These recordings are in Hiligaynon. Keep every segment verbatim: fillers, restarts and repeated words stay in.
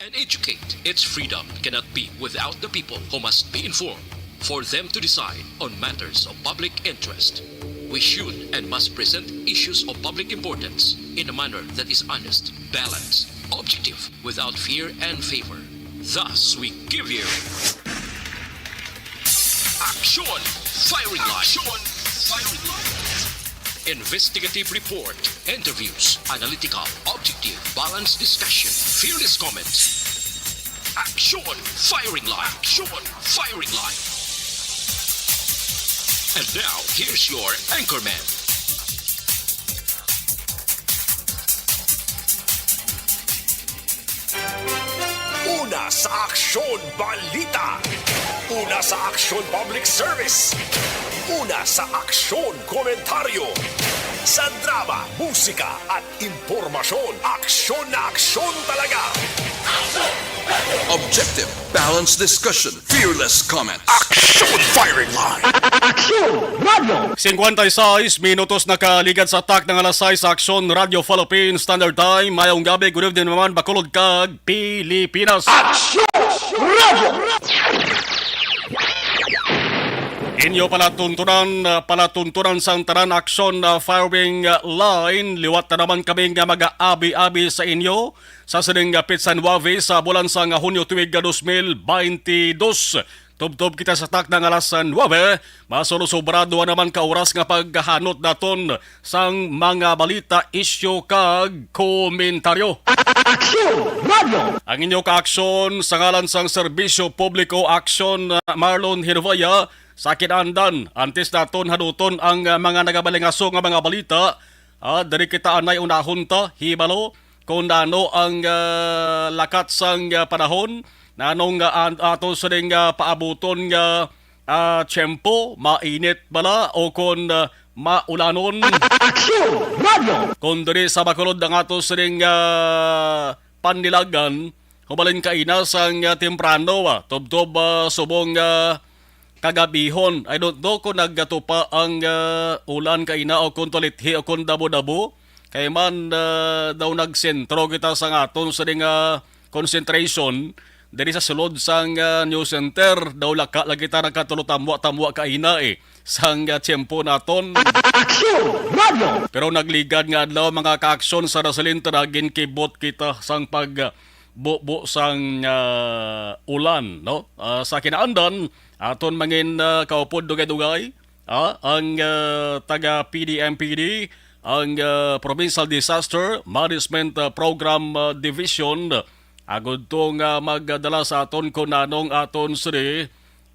and educate. Its freedom cannot be without the people, who must be informed for them to decide on matters of public interest. We should and must present issues of public importance in a manner that is honest, balanced, objective, without fear and favor. Thus, we give you Action Firing Line. Action Firing Line. Investigative report, interviews, analytical, objective, balanced discussion, fearless comments. Action Firing Line. Action Firing Line. And now, here's your anchorman. Una sa Aksyon Balita. Una sa Aksyon Public Service. Una sa Aksyon Komentaryo. Sa drama, musika, at impormasyon, aksyon na aksyon talaga. Objective, balanced discussion, fearless comments. Action Firing Line. Action Radio. Singkwenta y seis minutos nakaligad sa takna nga alas sais sa Aksyon Radio Philippine Standard Time. Mayong gabi, good evening naman, Bacolod kag Pilipinas. Action Radio. Inyo palatuntunan, ah, palatuntunan sang tanan Action, ah, Firing, ah, Line. Liwat na naman kami nga mag-aabi-abi sa inyo sa sining, ah, Petsa nuebe sa bulan sang Hunyo tuig, ah, dos mil baynte dos. Tubtob kita sa takna nga alas nuebe. Masulosobrado na naman ka oras nga paghanot naton sang mga balita, isyu, kag komentaryo. Action Radio. Ang inyo kaaksyon sa ngalan sang Serbisyo Publiko Aksyon, ah, Marlon Hinovaya, sa kinaandan. Antes naton hanuton ang, ah, mga nagabalingaso nga mga balita, ah, diri kita anay unahon ta, hibalo, kung ano ang, ah, lakat sang, ah, panahon, nanong, ah, an-, ato sining, ah, paabuton nga, ah, tiyempo, mainit bala o kon, ah, maulanon. Action Radio. Kung diri sa Bacolod ang ato sining, ah, pannilagan, hubalin kaina sang, ah, temprano, ah, tubtob, ah, subong, ah, kagabihon. I don't know kung nagatupa ang, ah, ulan kaina o kung tulithi o kung dabo-dabo. Kay man, ah, daw nagsentro kita sa aton sining, ah, concentration diri sa sulod sang, ah, New Center. Daw laka lagi ta nakatulo tamwa-tamwa kaina, eh, sang, ah, tiyempo naton. Action Radio. Pero nagligad nga adlaw, mga kaaksyon, sa Rosalin, tara, ginkibot kita sang pag, ah, bubo sang, ah, ulan, no? Ah, sa kinaandan, aton mangin, ah, kaupod dugay-dugay, ah, ang, ah, taga P D M P D, ang, ah, Provincial Disaster Management, ah, Program, ah, Division, agud to nga magdala sa aton kung nanong aton sini,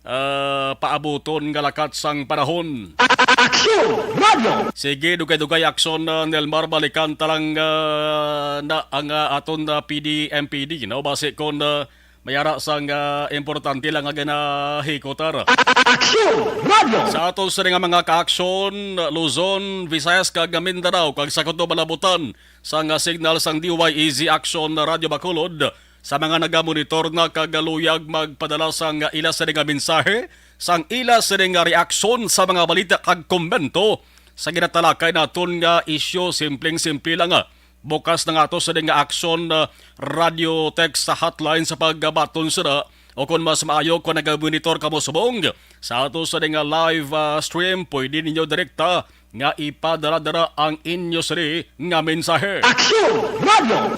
ah, paabuton nga lakat sang panahon. Action Radio. Sige, dugay-dugay aksyon, ah, Nelmar, balikan ta lang, ah, na ang, ah, aton, ah, P D M P D, no? Basi kon, ah, may ara sang, ah, importante lang nga ginahikutar. Action Radio. Sa aton sini nga mga kaaksyon, Luzon, Visayas, kag Mindanao, kag sa kutob nga kalibutan, sang, ah, signal sang D Y E Z Action Radyo Bacolod, sa mga nagamonitor na kag luyag magpadala sang ila sini nga mensahe, sang ila sini nga reaksyon sa mga balita kag komento sa ginatalakay naton nga isyu. Simpleng-simple lang, ah. Bukas na nga ato sini nga Action, ah, Radio Text Hotline sa pagbaton sila, o kung mas maayo, kung nagamonitor kamo subong sa ato sini nga live, ah, stream, pwede ninyo direkta nga ipadala-dala ang inyo sini nga mensahe. Action Radio.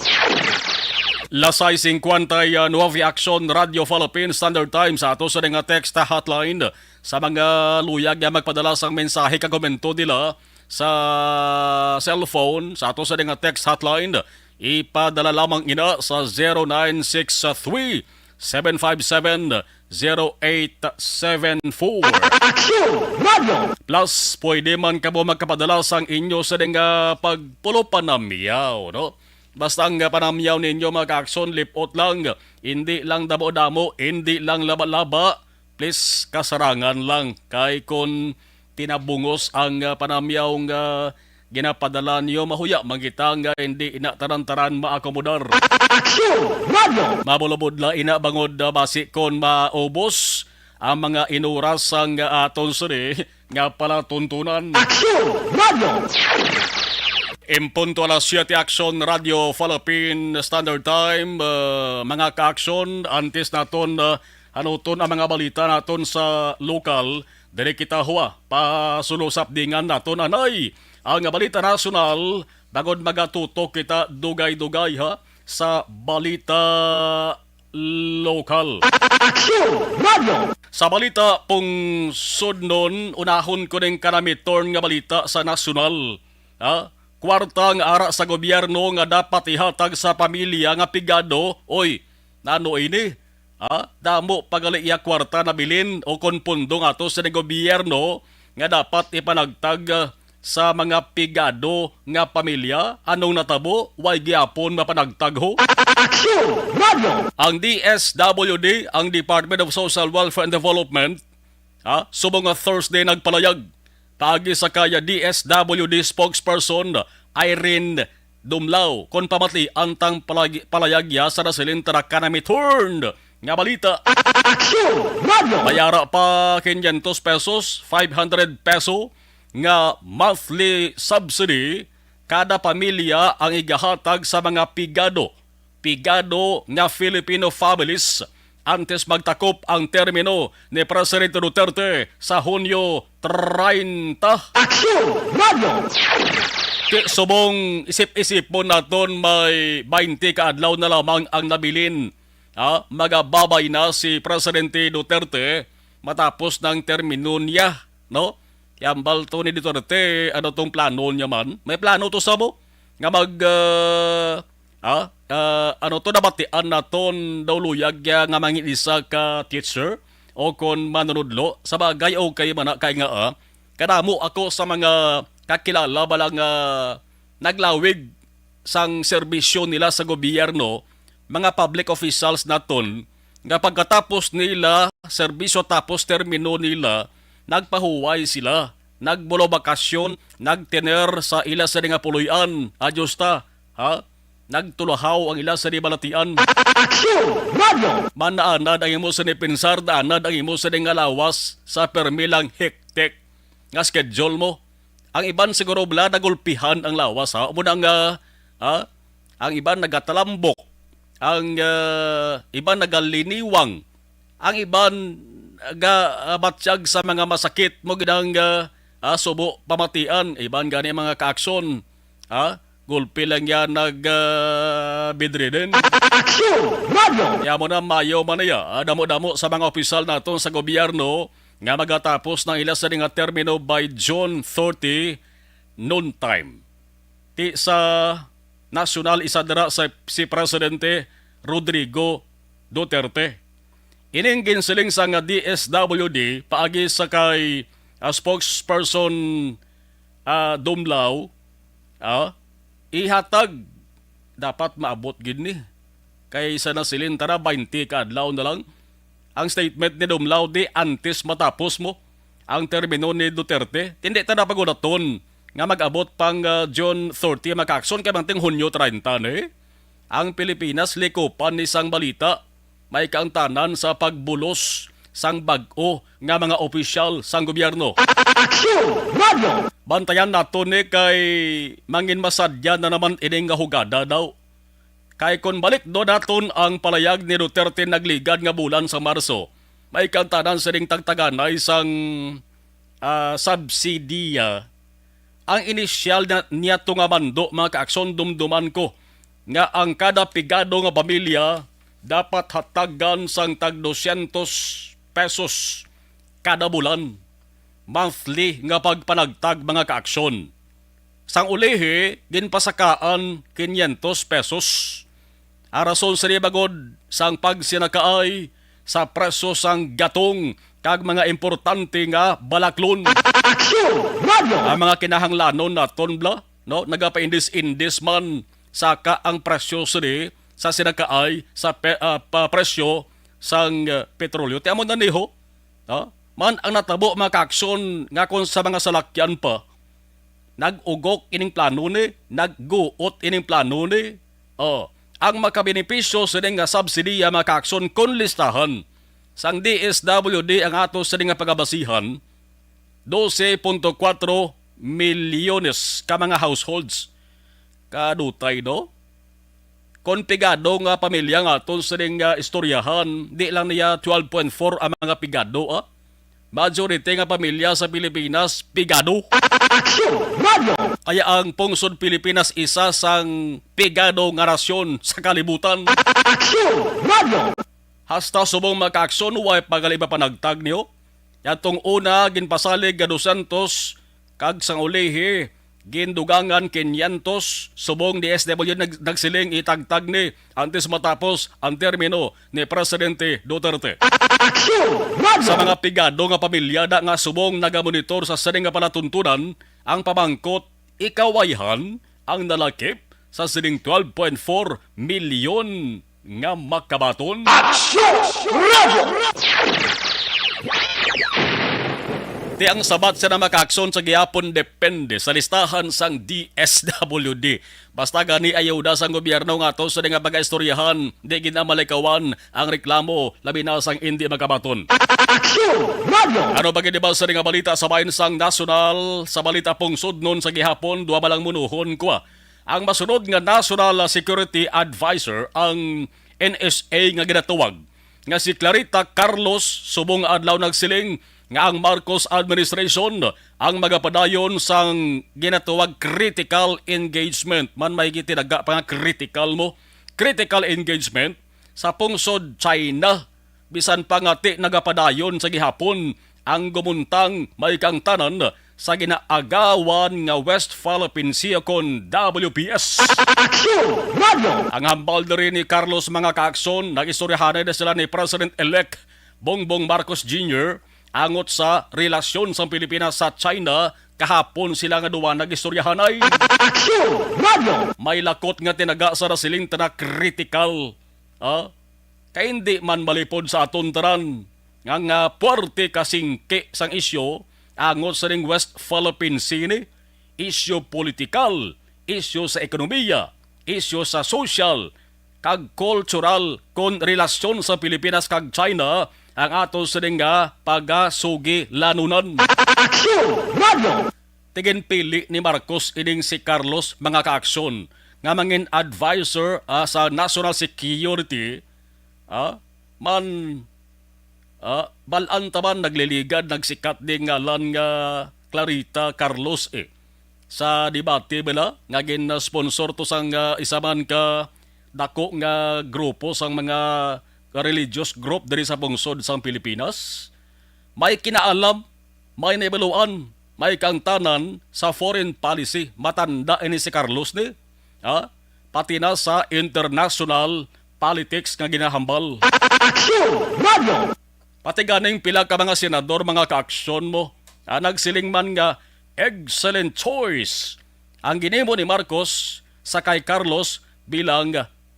Alas sais singkwenta y nuebe, Action Radio Philippine Standard Time, sa ato sini nga text hotline. Sa mga luyag nga magpadala sang mensahe kag komento nila sa cellphone, sa ato sini nga text hotline, ipadala lamang ina sa zero nine six three, seven five seven, zero eight seven four. Action Radio. Plus, pwede man kamo magkapadala sang inyo sini nga pagpulo panamyaw, no? Basta ang panamyaw ninyo, mga kaaksyon, lipot lang. Hindi lang damo-damo, hindi lang laba-laba. Please, kasarangan lang. Kay kun tinabungos ang, ah, panamyaw nga ginapadala niyo, mahuya man kita nga hindi ina tanan-tanan maakomodar. Action Radio. Mabulabudla ina bangod, ah, basi kon maubos ang mga inuras sang, ah, aton sini nga palatuntunan. Action Radio. Impunto alas siyete, Aksyon Radio Philippine Standard Time. Ah, mga ka-aksyon, antes naton, ah, hanuton ang mga balita naton sa lokal, diri kita huwa pasulusap dingan naton anay ang balita nasyonal, bangod magatutok kita dugay-dugay, ha, sa balita lokal. Aksyon Radio! Sa balita pungsod nun, unahon ko ning kanamiton nga balita sa nasyonal. Ha? Kwarta nga ara sa gobyerno nga dapat ihatag sa pamilya nga pigado. Oy, nano ini? Ha? Damo pa gali iya kwarta nabilin o kon pundo nga to sa gobyerno nga dapat ipanagtag, ah, sa mga pigado nga pamilya? Anong natabo? Way gyapon mapanagtag ho? Aksyon Radio! Ang D S W D, ang Department of Social Welfare and Development, ha, subong nga Thursday nagpalayag paagi sa kay D S W D spokesperson Irene Dumlao kon pamati ang tang palag-, palayagya sa nasiling tara kanamiton nga balita. Aksyon Radio! May ara pa quinientos pesos, five hundred peso nga monthly subsidy kada pamilya ang igahatag sa mga pigado, pigado nga Filipino families antes magtakop ang termino ni Presidente Duterte sa Hunyo treinta. Aksyon Radio! Ti subong isip-isipon naton, may baynte ka adlaw na lamang ang nabilin. Ha? Magababay na si Presidente Duterte matapos ng termino niya, no? Yambal to ni Duterte, ano tong plano niya man? May plano to sa mo? Nga mag, ah, ah, ah, ano to, nabatian naton daw luyag, ah, nga mangin isa ka teacher o kon manunudlo. Sa bagay, okay man na kay nga, ah, kadamo ako sa mga kakilala bala nga naglawig sang serbisyo nila sa gobyerno, mga public officials naton, nga pagkatapos nila serbisyo tapos termino nila, nagpahuway sila, nagbulobakasyon, nagtener sa ila sini nga puloy-an. Adios ta, ha? Nagtulahaw ang ila sini balatian. Aksyon Radio! Man, naanad ang imo sini pensar, naanad ang imo sini nga lawas sa permi lang hektik nga schedule mo. Ang iban siguro bala nagulpihan ang lawas, ha? Amo na nga, ha? Ang iban nagatalambok, ang, ah, iban nagaliniwang, ang iban ga-, ah, batyag sa mga masakit mo gid ang, ah, ah, subo pamatian, iban gani mga kaaksyon, ha? Gulpi lang yan nag, ah, bedridden. Aksyon Radio! Kaya mo na, mayo man niya, ah, damo-damo sa mga opisyal naton sa gobyerno nga magatapos ng ila sini nga termino by June thirty, noontime. Ti sa nasyonal, isa dira sa si Presidente Rodrigo Duterte. Ining ginsiling sa nga D S W D paagi sa kay, ah, spokesperson, ah, Dumlao, ah, ihatag, dapat maabot gid ni. Kay sa nasiling tara, baynte ka adlaw na lang. Ang statement ni Dumlao di antes matapos mo ang termino ni Duterte. Hindi ta na pagulaton nga mag-abot pang, ah, June thirty, mga kaaksyon, kay bangting Hunyo treinta ni. Ang Pilipinas likupan ni sang balita, may kaangtanan sa pagbulos sang bag-o nga mga opisyal sang gobyerno. Aksyon! Radio! Bantayan nato ni kay mangin masadya na naman ining nga hugada daw. Kay kon balik do naton ang palayag ni Duterte nagligad nga bulan sa Marso, may kaangtanan sining tagtaganay sang, ah, subsidiya. Ang inisyal na niya to nga mando, mga kaaksyon, dumduman ko nga ang kada pigado nga pamilya dapat hatagan sang tag dosyentos pesos kada bulan, monthly nga pagpanagtag, mga kaaksyon. Sang ulihi, ginpasakaan quinientos pesos. Ang rason sini, bangod sang pagsinakaay sa presyo sang gatong kag mga importante nga balaklon. Aksyon! Radio! Ang mga kinahanglanon naton bala, no, nagapaindis-indis man saka ang presyo sini sa sinakaay sa pe-, ah, pa-, presyo sang, ah, petrolyo. Ti amo na ni ho, no? Man ang natabo, mga kaaksyon, nga kon sa mga salakyan pa, nag-ugok ining plano ni, nagguot ining plano ni. Oh, ang makabenepisyo sini nga subsidiya, mga kaaksyon, kon listahan sang D S W D ang ato sini nga pagabasihan, dose punto kuwatro milyones ka mga households. Kadutay, no? Kon pigado nga pamilya nga aton sining, ah, istoryahan, di lang niya twelve point four ang mga pigado, ah. Majority nga pamilya sa Pilipinas, pigado. Aksyon! Radyo! Kaya ang pungsod Pilipinas isa sang pigado nga nasyon sa kalibutan. Aksyon! Radyo! Hasta subong makaaksyon, way pa gali mapanagtag niyo. Yatong una, ginpasalig nga dosyentos, kag sang ulihi, gindugangan kinyentos, subong D S W nag-, nagsiling itagtag ni antes matapos ang termino ni Presidente Duterte. Aksyon! Radyo! Sa mga pigado nga pamilya da nga subong nagamonitor sa sini nga palatuntunan, ang pamangkot, ikaw ayhan ang nalakip sa sining twelve point four milyon nga makabaton? Aksyon! Radyo! Ti ang sabat sa na makaakson sa gihapon depende sa listahan sang D S W D. Basta gani ayuda sang gobyerno nga ato sa nga pagaistoryahan, di gid na malikawan ang reklamo, labi na sang indi makabaton. Aksyon! Radyo! Ano pa gid ba sa nga balita sa bahin sang nasyonal? Sa balita pungsod nun sa gihapon, duha ba lang munuhon ko, ah. Ang masunod nga National Security Advisor ang N S A nga ginatawag nga si Clarita Carlos subong nga adlaw nagsiling nga ang Marcos administration ang magapadayon sang ginatawag critical engagement. Man may gitinaga pa nga critical mo. Critical engagement sa pungsod China, bisan pa nga ti nagapadayon sa gihapon ang gumuntang may kaangtanan sa ginaagawan nga West Philippine Sea kon W P S. Aksyon! Radyo! Ang hambal diri ni Carlos, mga kaakson, nag-istoryahanay na sila ni President-elect Bongbong Marcos Junior angot sa relasyon sang Pilipinas sa China. Kahapon sila nga duwa nag-istoryahanay. Aksyon! Radyo! May lakot nga tinaga sa nasiling ta na critical. Ah? Kay hindi man malipod sa aton tanan nga, nga puwerte ka singki sang isyu angot sa ning West Philippine Sea ni, isyu politikal, isyu sa ekonomiya, isyu sa sosyal, kag kultural kon relasyon sa Pilipinas kag China ang ato sining nga pagasugilanunan. Aksyon! Radyo! Ti ginpili ni Marcos ining si Carlos, mga kaaksyon, nga mangin advisor, ah, sa national security, ah, man, ah, bal-an ta man nagliligad, nagsikat di ngalan nga Clarita Carlos, eh. Sa debate bala nga gin-sponsor to sang, ah, isa man ka dako nga grupo sang mga religious group diri sa pungsod sang Pilipinas, may kinaalam, may nahibaluan, may kaangtanan sa foreign policy. Matanda ini si Carlos ni, ha? Pati na sa international politics nga ginahambal. Aksyon! Radyo! Pati ganing pila ka mga senador, mga kaaksyon mo, ah, nagsiling man nga excellent choice ang ginimo ni Marcos sa kay Carlos bilang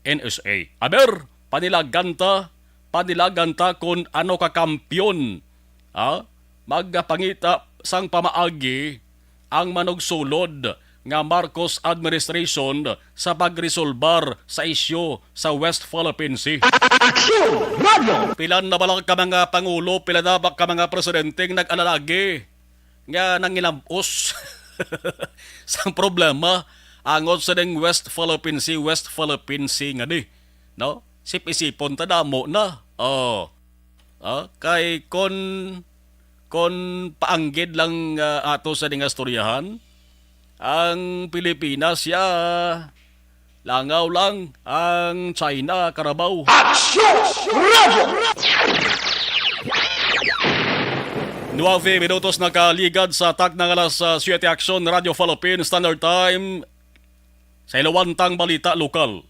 N S A. Aber, panilagan ta, panilagan ta kon ano ka kampiyon, ha? Magpangita sang pamaagi ang manugsulod nga Marcos administration sa pagresolbar sa isyu sa West Philippine Sea. Aksyon! Radyo! Pila na bala ka mga pangulo, pila na ba ka mga presidente nga nag-alalagi nga nanginabos sang problema angot sa ding West Philippine Sea, West Philippine Sea nga di, no? Sip-isipon ta, damo na. Oh. Ah, kay kon, kon paanggid lang, ah, ato sa ding istoryahan, ang Pilipinas ya langaw lang, ang China karabaw. Aksyon! Radyo! Nuwebe minutos nakaligad sa takna nga alas, ah, siyete. Aksyon, Radyo Philippine Standard Time. Sa ilawantang balita lokal,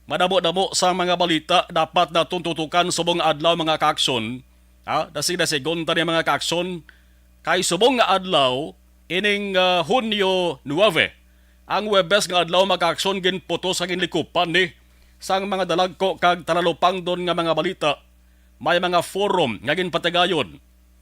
madamo-damo sa mga balita dapat naton tutukan subong nga adlaw, mga kaaksyon. Ha? Dasig-dasigon ta ni, mga kaaksyon. Kay subong nga adlaw, ining, ah, Hunyo nuwebe, ang Huwebes nga adlaw, mga kaaksyon, ginputos sa ginlikupan ni sang mga dalagko kag talalupangdon nga mga balita. May mga forum nga ginpatigayon.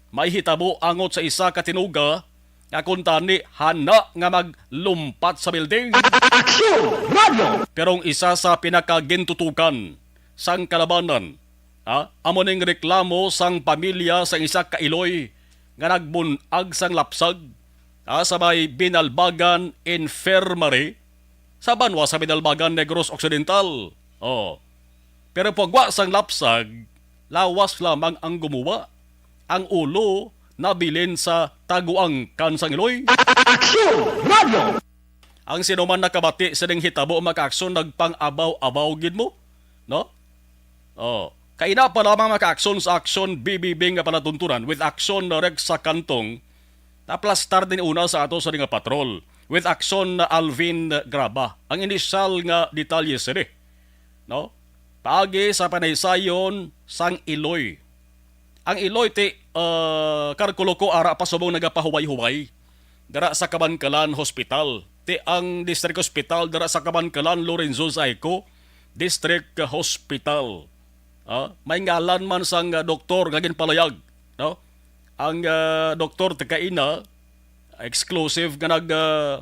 May hitabo angot sa isa ka tinuga nga kuntani hana nga maglumpat sa building. Aksyon! Radyo! Pero ang isa sa pinakagintutukan sang kalabanan, ha, amo ning reklamo sang pamilya sang isa ka iloy nga nagbun-ag sang lapsag, ha, sa may Binalbagan Infirmary, sa banwa sa Binalbagan, Negros Occidental. Oh. Pero pagwa sang lapsag, lawas lamang ang gumuwa. Ang ulo nabilin sa taguangkan sang Iloy. Aksyon! Radyo! Ang sinuman nakabati sining hitabo, mga kaaksyon, nagpang-abaw-abaw gid mo, no? Oh, kaina pa lamang, mga kaaksyon, sa Aksyon B B B nga palatuntunan with Aksyon Rex sa Kantong, naplastar din una sa ato sa nga patrol with Aksyon Alvin Graba. Ang inisyal nga detalye sini, no? Paagi sa panaysayon sang Iloy. Ang Iloy ti, uh, karkulo ko ara pa subong nagapahuway-huway dira sa Kabankalan Hospital. Ti ang District Hospital dira sa Kabankalan, Lorenzo Zayco District Hospital. Ah, may ngalan man sang, ah, doktor nga ginpalayag, no? Ang, ah, doktor ti kaina, exclusive nga nag, ah,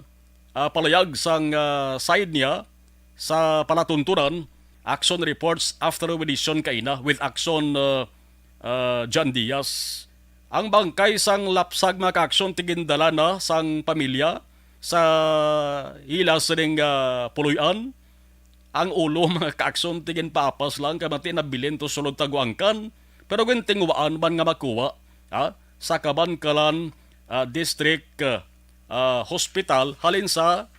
ah, palayag sang, ah, side niya sa palatuntunan, Aksyon Reports after audition kaina with Aksyon, ah, ah, John Diaz. Ang bangkay sang lapsag, mga kaaksyon, ti gindala na sang pamilya sa ila sining, ah, puloy-an. Ang ulo, mga kaaksyon, ti ginpapas lang kay mati nabilin to sulod taguangkan, pero gintinguhaan man nga makuha, ha, sa Kabankalan, ah, District, ah, ah, Hospital halin sa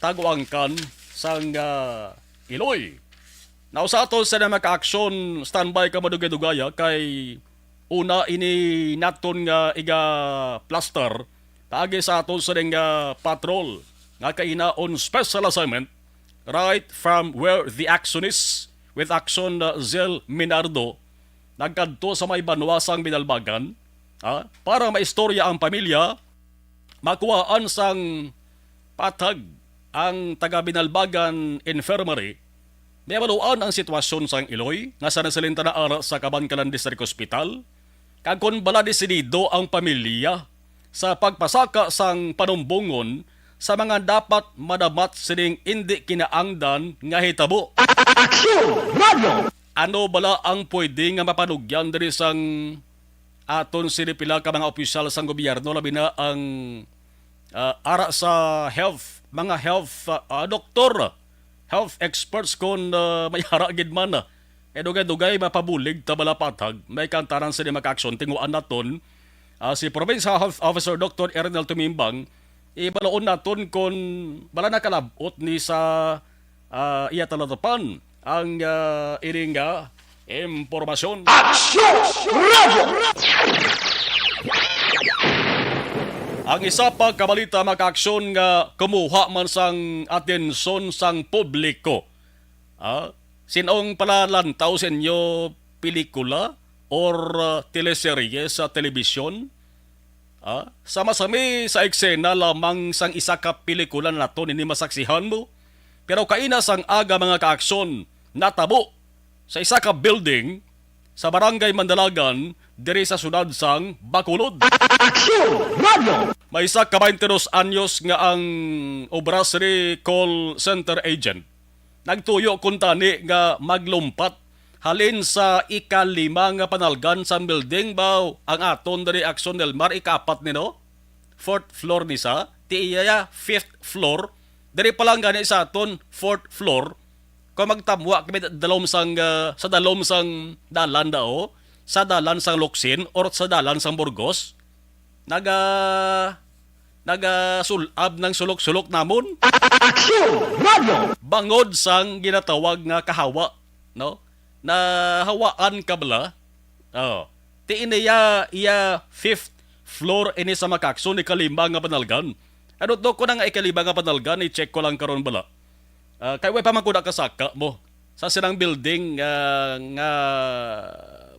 taguangkan sang, ah, Iloy. Now, sa aton sa mga kaaksyon, standby ka madugay-dugaya kay una ini naton nga iga-plaster paagi sa aton sa nga patrol nga kaina on special assignment right from where the action is with Action, uh, Zell Minardo nagkadto sa may banwa sang Binalbagan, ha, para maistorya ang pamilya, makuhaan sang patag ang taga Binalbagan Infirmary, mahibaluan ang sitwasyon sang Iloy nga sa nasalinta na ara sa Kabankalan District Hospital, kag kon bala desidido ang pamilya sa pagpasaka sang panumbongon sa mga dapat madamat sining indi kinaangdan nga hitabo. Aksyon! Radyo! Ano bala ang pwede nga mapanugyan diri sang aton sini pila ka mga opisyal sang gobyerno, labi na ang, ah, ara sa health, mga health, ah, ah, doktor, health experts kon, ah, may ara gid man, ah. Kay dugay-dugay mapabulig ta bala patag, may kantanan sini makaaksyon, tinguan naton, ah, si Provincial Health Officer Doktor Ernel Tumimbang, ibaloon naton kon bala nakalab-ot ni sa, ah, iya talatapan ang, ah, ini nga impormasyon. Aksyon! Radyo! Ang isa pa ka balita, mga kaaksyon, nga kumuha man sang atensyon sang publiko. Ah, sin-ong palalantaw sa inyo pelikula or, ah, teleserye sa telebisyon? Ah, sama-sami sa eksena lamang sang isa ka pelikula naton ini masaksihan mo. Pero kaina sang aga, mga kaaksyon, natabo sa isa ka building sa Barangay Mandalagan diri sa siyudad sang Bacolod. Aksyon! Radyo! May isa ka twenty-dos anyos nga ang obra sini call center agent. Nagtuyo kuntani nga maglumpat halin sa ikalima nga panalgan sang building, baw ang aton diri, Aksyon Nelmar, ikaapat ni, no? Fourth floor ni sa, ti iya fifth floor. Diri pa lang gani sa aton fourth floor. Kung magtamwa kami da-, dalom sang, ah, sa dalom sang dalan dao, sa dalan sang Locsin or sa dalan sang Burgos, naga-, nagasul-ab ng sulok-sulok namon. Aksyon! Radyo! Bangod sang ginatawag nga kahawa, no? Nahawaan ka bala? Oh. Ti ini iya, iya fifth floor ini sa makakson, ikalima nga panalgan. Ano to, ko na nga ikalima nga panalgan, i-check ko lang karon bala. Ah, kay way pa man ko nakasaka mo sa sinang building, ah, nga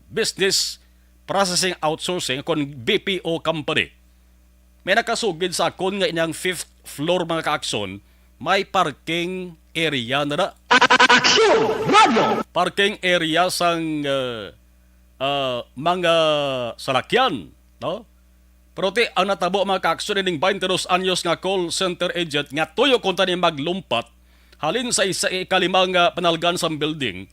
business processing outsourcing kon B P O company. May nakasugid sa akon nga inyang fifth floor, mga kaakson, may parking area na na. Aksyon! Radyo! Parking area sang, ah, ah, mga salakyan, no? Pero ti ang natabo, mga kaakson, ining twenty-dos anyos nga call center agent nga tuyo kuntani maglumpat halin sa isa, ikalima nga panalgan sang building,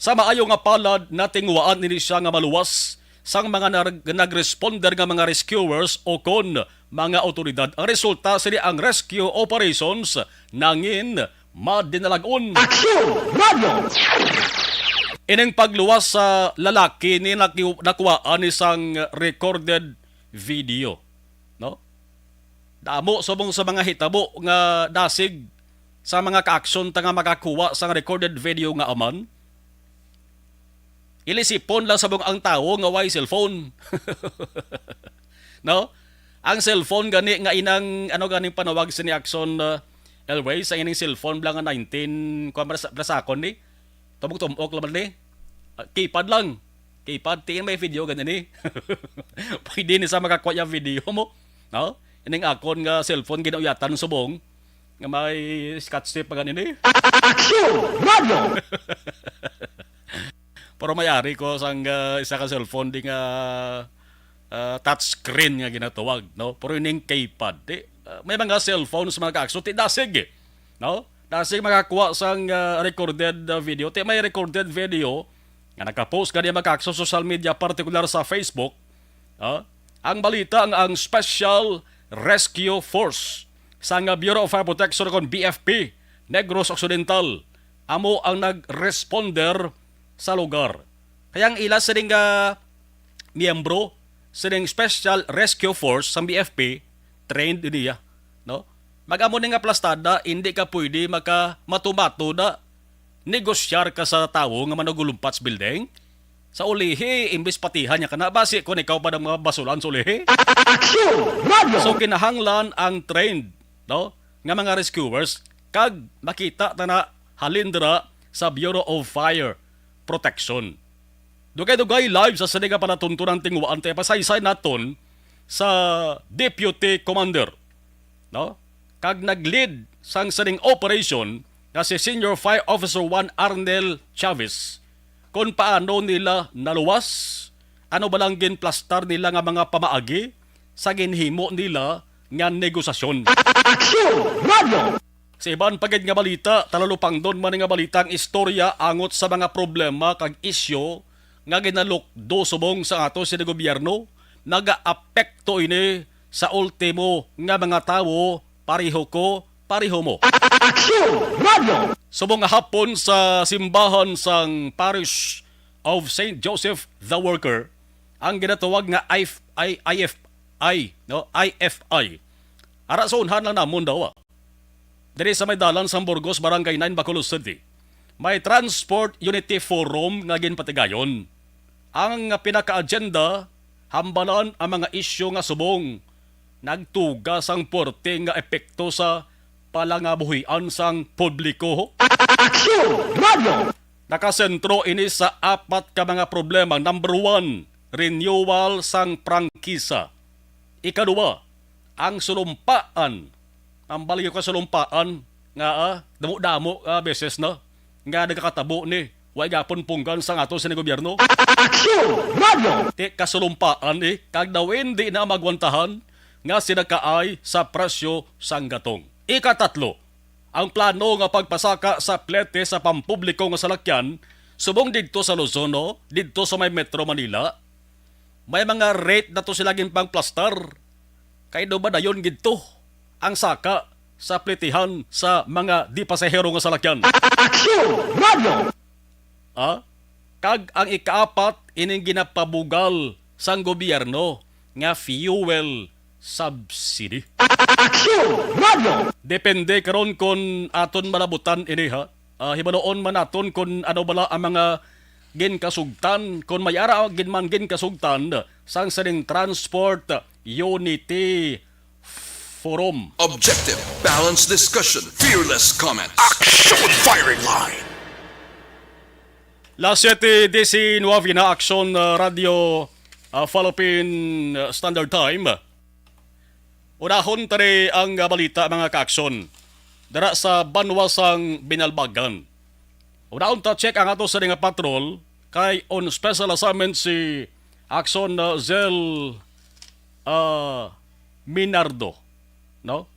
sa maayo nga palad, natinguhaan ini siya nga maluwas sang mga nag-, nagresponder nga mga rescuers o kon mga awtoridad. Ang resulta sini ang rescue operations nangin madinalag-on. Aksyon! Radyo! Ining pagluwas sa lalaki ni naki-, nakuhaan ni sang recorded video, no? Damo subong sa mga hitabo nga dasig sa mga kaaksyon ta nga makakuha sang recorded video nga aman. Ilisipon lang subong ang tawo nga way cellphone. No? Ang cellphone gani nga inang, ano ganing panawag sini, Akson, uh, Elway, sa ining cellphone bala nga nineteen, kuwan, bala sa, bala sa akon ni? Tumok-tumok lang man ni? Ah, keypad lang. Keypad, tiin may video gani ni. Pwede ni sa makakuha yung video mo. No? Ining akon nga cellphone ginauyatan subong nga may scotch tape pa gani ni. Action! Radyo! Pero may ari ko sang, ah, isa ka cellphone di nga, ah, touch screen nga ginatawag, no? Pero ining keypad, di, ah, may mga cellphone sa mga kaakso, ti dasig, eh, no? Dasig makakuha sang, ah, recorded, ah, video. Ti may recorded video nga nakapost gani mga kaakso social media, partikular sa Facebook, ah, ang balita nga ang Special Rescue Force sang Bureau of Fire Protection kon B F P Negros Occidental amo ang nag-responder sa lugar. Kaya ang ila sining, ah, miyembro sining Special Rescue Force sang B F P, trained niya, no? Mag-amo ni nga plastada, hindi ka pwede maka matumato na negosyar ka sa tawo nga manugulumpat sa building. Sa ulihi, imbis patihan niya ka na, basi kung ikaw pa ng mga basulan sa ulihi. Action! Radyo! So, kinahanglan ang trained, no, nga mga rescuers, kag makita ta na halin dira sa Bureau of Fire Protection. Dugay-dugay live sa sini nga palatuntunan, tinguhaan tayo pasaysay naton sa Deputy Commander, no? Kag nag-lead sang sining operation nga si Senior Fire Officer one Arnel Chavez, kung paano nila naluwas, ano ba lang ginplastar nila nga mga pamaagi sa ginhimo nila nga negosasyon. Action! Radyo! Sa iban pa gid nga balita, talalupangdon man nga balita ang istorya angot sa mga problema kag isyu nga ginalukdo subong sa ato sini gobyerno, nagaapekto ini sa ultimo nga mga tawo, pareho ko, pareho mo. Action! Radyo! Subong nga hapon sa simbahan sang Parish of Saint Joseph the Worker, ang ginatawag nga I F I, I F I, no? I F I. Ara sa unhan lang namon daw, ah. Diri sa may dalan sang Burgos, Barangay nine, Bacolod City, may Transport Unity Forum nga ginpatigayon. Ang pinaka-agenda, hambalan ang mga isyu nga subong nagtuga sang puwerte nga epekto sa palangabuhian sang publiko. Action! Radyo! Nakasentro ini sa apat ka mga problema. Number one, renewal sang prangkisa. Ikaduha, ang sulumpaan. Ang baliw ka sulumpaan nga, ah, damo-damo, ah, beses na nga nagakatabo ni, wa gapon punggan sang ato sini gobyerno. Action! Radyo! Ti kasulumpaan, eh, kag daw hindi na magwantahan nga sila kaay sa presyo sang gatong. Ikatatlo, ang plano nga pagpasaka sa plete sa pampubliko nga salakyan subong didto sa Luzon, no? Didto sa may Metro Manila, may mga rate na to sila ginpangplastar. Kay daw ba dayon gid to ang saka sa pletihan sa mga di pasahero nga salakyan? Action! Radyo! Ah? Kag ang ikaapat, ining ginapabugal sang gobyerno nga fuel subsidy. Action! Radyo! Depende karon kon aton malabutan ini, ha. Ah, hibaluon man naton kon ano bala ang mga ginkasugtan, kon may ara gid man ginkasugtan sang sining Transport Unity Forum. Objective, balanced discussion, fearless comments. Action firing line! Las siete diecinueve na, Aksyon, uh, Radyo, uh, Philippine, uh, Standard Time. Unahon tani ang, uh, balita, mga kaaksyon. Dara sa banwa sang Binalbagan. Unahon ta check ang ato sa nga patrol kay on special assignment si Aksyon, uh, Zel, uh, Minardo, no?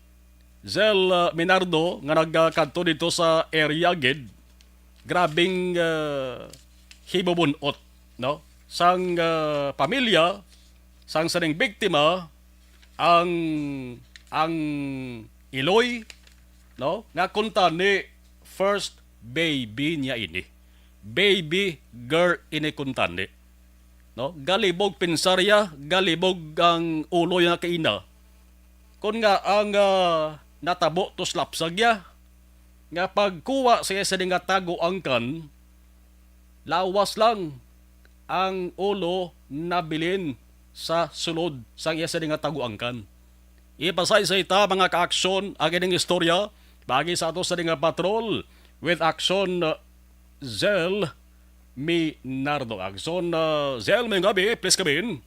Zel, uh, Minardo nga nagkadto dito sa area gid, grabing, uh, hibubun-ot, no? Sang, uh, pamilya sang sining biktima, ang, ang iloy, no? Nga kuntani first baby niya ini. Baby girl ini kuntani. No? Galibog pensar iya, galibog ang ulo niya kaina. Kon nga ang, ah, natabo to sa lapsag iya, nga pagkuha sa iya sa nga tago angkan, lawas lang ang ulo nabilin sa sulod sang iya sa nga tago angkan. Ipasaysay ta, mga ka-aksyon, ang ining istorya pagi sa ato sa nga patrol with aksyon, uh, Zel Minardo. Aksyon, uh, Zel, may gabi, please come in.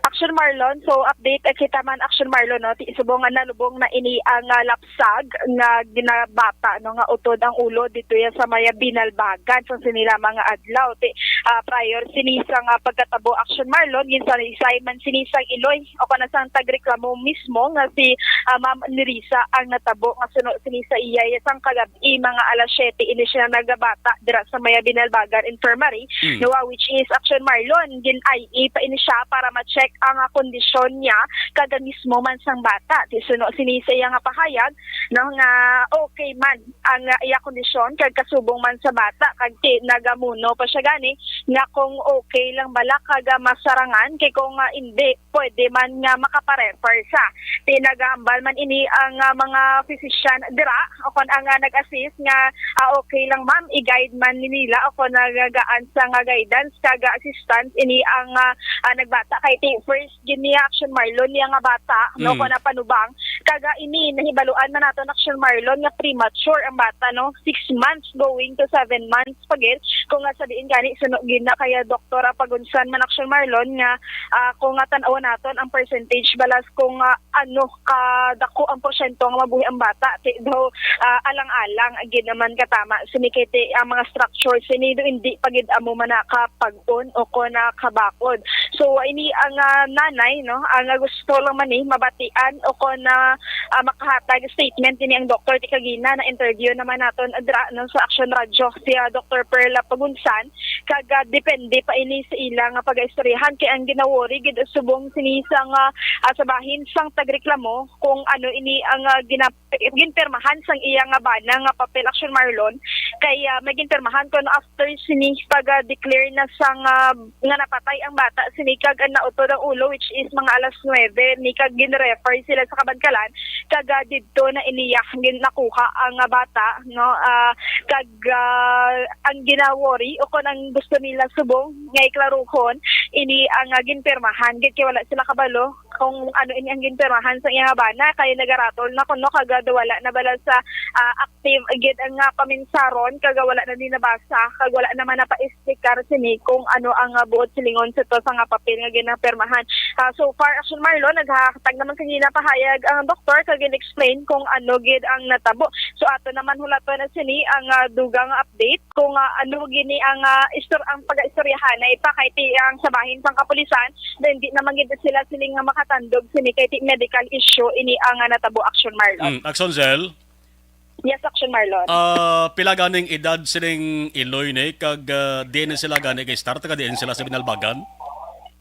Action Marlon, so update, eh, kita man Action Marlon, no? Ti-, subong nga nalubong na ini ang, ah, lapsag nga ginabata, no, nga utod ang ulo dito yan sa maya Binalbagan sa sinila mga adlaw. Ti, ah, prior sini sa nga pagkatabo Action Marlon, ginsaysay man sini sang iloy o kana sang tagreklamo mismo nga si, ah, Ma'am Nerissa ang natabo nga suno sini sa iya sang kagab-i mga alas siyete ini siya nagabata dira sa maya Binalbagan Infirmary, Mm. no, ah, which is Action Marlon, gin-I E pa ini siya para ma-check ang, ah, kondisyon niya kag ang mismo man sang bata. Ti suno sini sa iya nga pahayag, no, nga okay man ang, ah, iya kondisyon kag kasubong man sa bata kag ti nagamuno pa siya gani nga kung okay lang bala kag, ah, masarangan kay kung, ah, indi pwede man nga makaparefer siya. Ti nagahambal man ini ang, ah, mga physician dira o kon ang, ah, nag-assist nga, ah, okay lang ma'am, i-guide man ni nila o kon nagagaan sa nga guidance kag, ah, assistance ini ang, ah, ah, nagbata kay ti first gid niya Action Marlon niya nga bata, no, Mm. kon napanubang. Kag, ah, ini nahibaluan man naton Action Marlon nga premature ang bata, no, six months going to seven months pa gid. Kung nga sa diin gani suno gid na kaya Doktora Pagunsan man Action Marlon nga, ah, kung nga tan-awon naton ang percentage balas kung, ah, ano kadako ang porsyento nga mabuhi ang bata, ti daw, ah, alang-alang gid naman katama sini kay ti ang mga structure sini do hindi pa gid amo man nakapag-on o kon nakabakod. So ini ang, ah, nanay, no, ang, ah, gusto lang man ni mabatian o kon na, ah, makahatag statement ini ang doktor ti kagina na interview naman naton dra no sa Action Radio si, ah, Doktor Perla Pagunsan. Kag, ah, depende pa ini sa ila nga pagaistoryahan kay ang ginaworry gid subong sini sa nga, ah, sa bahin sang tagreklamo kung ano ini ang, ah, gina-, ginpirmahan sang iya nga bana nga papel Action Marlon kay, ah, may ginpirmahan kuno after sini pag-declare na sang, ah, nga napatay ang bata sini kag ang nautod ang ulo which is mga alas nuebe ni kag ginrefer sila sa Kabankalan kag, ah, didto na iniya gin-, nakuha ang, ah, bata, no? Ah, kag, ah, ang ginaworry o kon ang gusto nila subong nga iklaruhon ini ang, ah, ginpirmahan gid kay wala sila kabalo kung ano ini ang ginpirmahan sa iya nga bana kay nagaratol na kuno kag, ah, wala na bala sa, ah, active gid ang, ah, paminsaron kag wala na ni nabasa kag wala naman napa-explicar sini kung ano ang, ah, buot silingon sa to sa nga papel nga ginapirmahan. Ah, so far, Action Marlon, naghatag naman sa ginapahayag ang doktor kag gin-explain kung ano gid ang natabo. So ato naman hulaton na sini ang, ah, dugang nga update kung, ah, ano gini ang, ah, istor-, ang pag-istoryahanay pa kay ti ang sa bahin sang kapulisan na hindi naman gid sila siling nga makatandog sini kay ti medical issue ini ang, ah, natabo, Action Marlon. Mm, Action Zel? Yes, Action Marlon. Ah, pila ganing edad sining iloy ni kag, ah, diin sila gani kay star taga diin sila sa Binalbagan?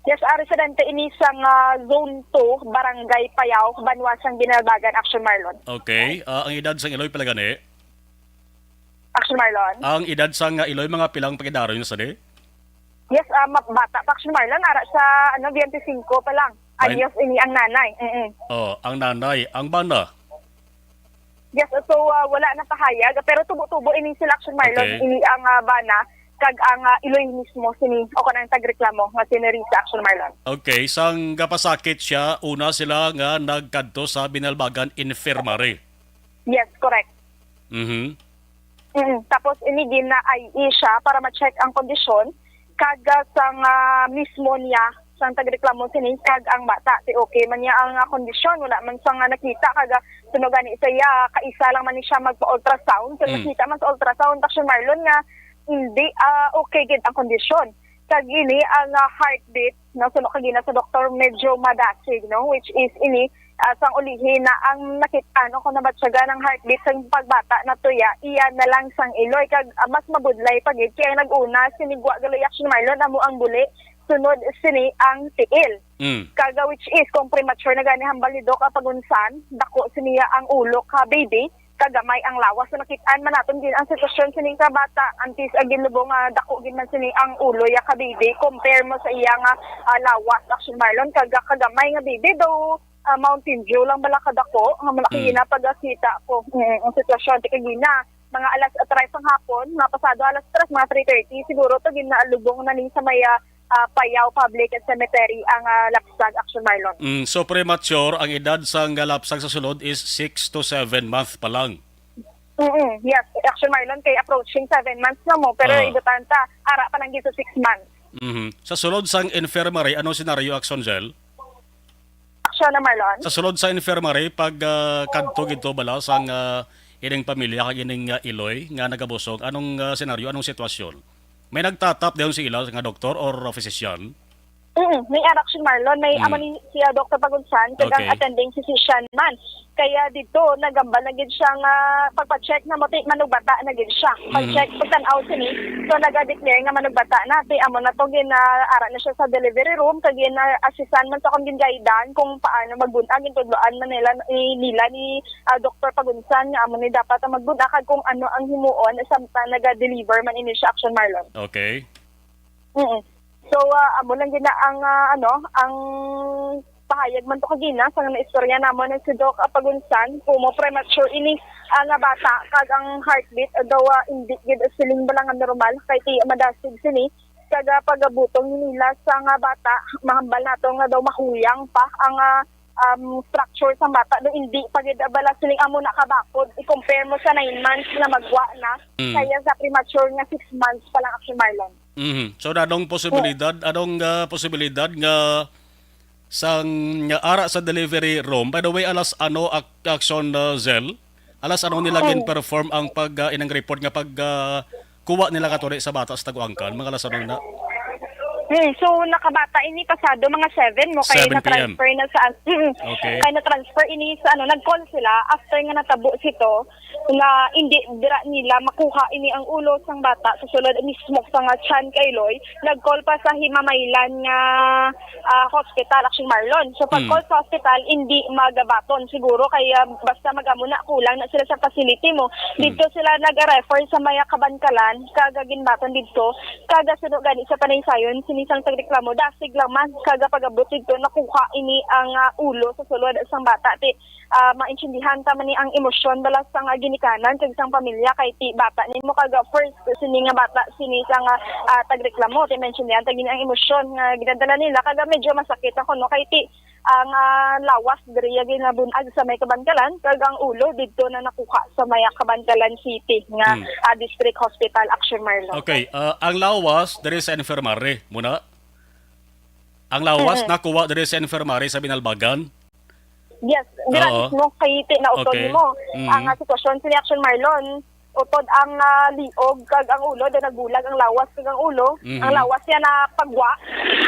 Yes, ah, residente ini sang, ah, Zone two, Barangay Payao, Banwa sang Binalbagan, Action Marlon. Okay. Ah, ang edad sang iloy pila gani? Action Marlon. Ang edad sang, ah, iloy mga pilang pagidaro niya sa di? Yes, ah, ma-, bata pa Action Marlon, ara sa, ano, twenty-five pa lang. Ay. Anyos ini ang nanay. Mm-mm. Oh, ang nanay, ang bana. Yes, so, ah, wala na pahayag, pero tubo-tubo ini sila Action Marlon, Okay. ini ang, ah, bana, kag ang, ah, iloy mismo sini, o kanang tagreklamo nga si Nerissa Action Marlon. Okay, sang gapasakit siya, una sila nga nagkadto sa Binalbagan Infirmary. Yes, correct. Mhm. Mm. Tapos ini gina-I E siya para ma-check ang kondisyon, kag, ah, sang, ah, mismo niya, sang tagreklamo sini, kag ang bata, ti okay man niya ang, ah, kondisyon, wala man sang, ah, nakita, kag, ah, suno gani sa iya, kaisa lang man ni siya magpa-ultrasound, so Mm. nakita man sa ultrasound, Action Marlon, nga hindi, ah, okay gid ang kondisyon. Kag ini ang, ah, heartbeat, no, suno kagina sa doktor, medyo madasig, no, which is ini, ah, sang ulihi na ang nakit-an o kung nabatyagan ang heartbeat sang pagbata na tuya, iya na lang sang iloy. Kag, ah, mas mabudlay pa gid kay ang nag-una, sinigwa galoy Action Marlon, amo ang buli Sunod sini ang tiil. Mm. Kaga, which is, kung premature na gani hambal ni Doc Apagunsan, dako siniya ang ulo ka baby, kagamay ang lawas. So, nakit-an man naton gid ang sitwasyon sini ka bata, antes ang ginlubong nga dako gid man sini ang ulo ya ka baby, compare mo sa iya nga, ah, lawas, Action Marlon, kaga kagamay nga baby, daw, ah, Mountain Dew lang bala kadako, nga malaki Mm. na pagkakita ko. Mm, ang sitwasyon, ti kagina, mga alas tres ang hapon, mga pasado alas tres, mga three thirty, siguro to, ginalubong na ni sa may, ah, ah, Payao Public Cemetery ang, ah, lapsag, Action Marlon. Mm, so premature, ang edad sang lapsag sa sulod is six to seven month pa lang. Mm, yes, Action Marlon, kay approaching seven months na mo, pero Ah. ibutan ta, ara pa lang gid sa six months. Mhm. Sa sulod sang infirmary, ano senaryo, Action Gel? Action na, Marlon. Sa sulod sa infirmary, pag, ah, kadto gid to bala sang, ah, ining pamilya kag ining, ah, iloy nga nagabusog, anong, ah, senaryo, anong sitwasyon? May nagtatap dayon sa ila nga doktor or physician? Mm, may ara, Action Marlon, may Mm. amo ni siya, Doktor Pagunsan, kag ang Okay. attending physician man. Kaya dito, nagambal na gid siya nga pagpa-check na mo, ti-, manugbata na gid siya. Mhm. Pag-check, pagtan-aw sini, so naga-declare nga manugbata na. Ti amo na to, gina-, ara na siya sa delivery room, kag gina-assistan man sa kung gin-guidean kung paano magbun-, ah, gintudloan man nila, ni, nila ni, ah, Doktor Pagunsan nga amo ni dapat ang magbun-, ah, kag kung ano ang himuon samtang naga-deliver man ini siya, Action Marlon. Okay. Mm. So, ah, amo lang gid na ang, ah, ano, ang pahayag man to kagina sa nga naistorya namon ni si Doc Apagunsan, kumo premature ini, ah, nga bata, kag ang heartbeat, ah, daw, ah, hindi gid siling bala nga normal, kay ti madasig sini, kag, ah, pag-abutong nila sa nga bata, mahambal nato nga daw mahuyang pa ang, ah, um, structure sa bata, daw hindi pa gid bala siling amo na kabakod, i-compare mo sa nine months nga magwa na, Mm. kaya sa premature nga six months pa lang, Action Marlon. Mhm. So, anong posibilidad, anong, ah, posibilidad nga sang, nga ara sa delivery room? By the way, alas ano ak-, Action, ah, Zel? Alas ano nila Oo. gin-perform ang pag, ah, inang report nga pag, ah, kuha nila katuli sa bata sa Taguangkan? Mga alas ano na? Hmm, so, nakabata ini pasado mga seven mo, kay seven P M. na-transfer na sa, mm, Okay. kay na-transfer ini sa, ano, nag-call sila after nga natabo sito, nga hindi dira nila makuha ini ang ulo sang bata sa sulod mismo sa nga tiyan kay Loy, nag-call pa sa himamaylan nga, ah, hospital, Action Marlon. So, pag Mm. call sa hospital, hindi magabaton siguro, kaya basta mag-amo na, kulang na sila sa facility mo. Mm. Dito sila nag-refer sa Maya Kabankalan, kaga ginbaton dito, kaga suno gani sa panaysayon, sinisang tagreklamo, dasig lang man, kaga pag-abot dito, nakuha ini ang, ah, ulo sa sulod sang bata. Ti, ah, maintindihan ta man ni ang emosyon bala sang, ah, ginikanan kag sang pamilya kay ti bata nimo kag, ah, first sini nga bata sini sang, ah, ah, tagreklamo, ti maintindihan ta gini ang emosyon nga ginadala nila kag, ah, medyo masakit ako, no, kay ti ang, ah, lawas diri ya ginabun-ag sa may Kabankalan kag ang ulo didto na nakuha sa may Kabankalan City nga, Hmm. ah, District Hospital, Action Marlon. Okay, ah, ang lawas diri sa infirmary muna. Ang lawas Mm-mm. nakuha diri sa infirmary sa Binalbagan. Yes, dira Oo. mismo kay ti-, nautod Okay. nimo. Mm. Ang, ah, sitwasyon sini Action Marlon, utod ang, ah, liog kag ang ulo, daw nagbulag ang lawas kag ang ulo. Mhm. Ang lawas niya na pagwa,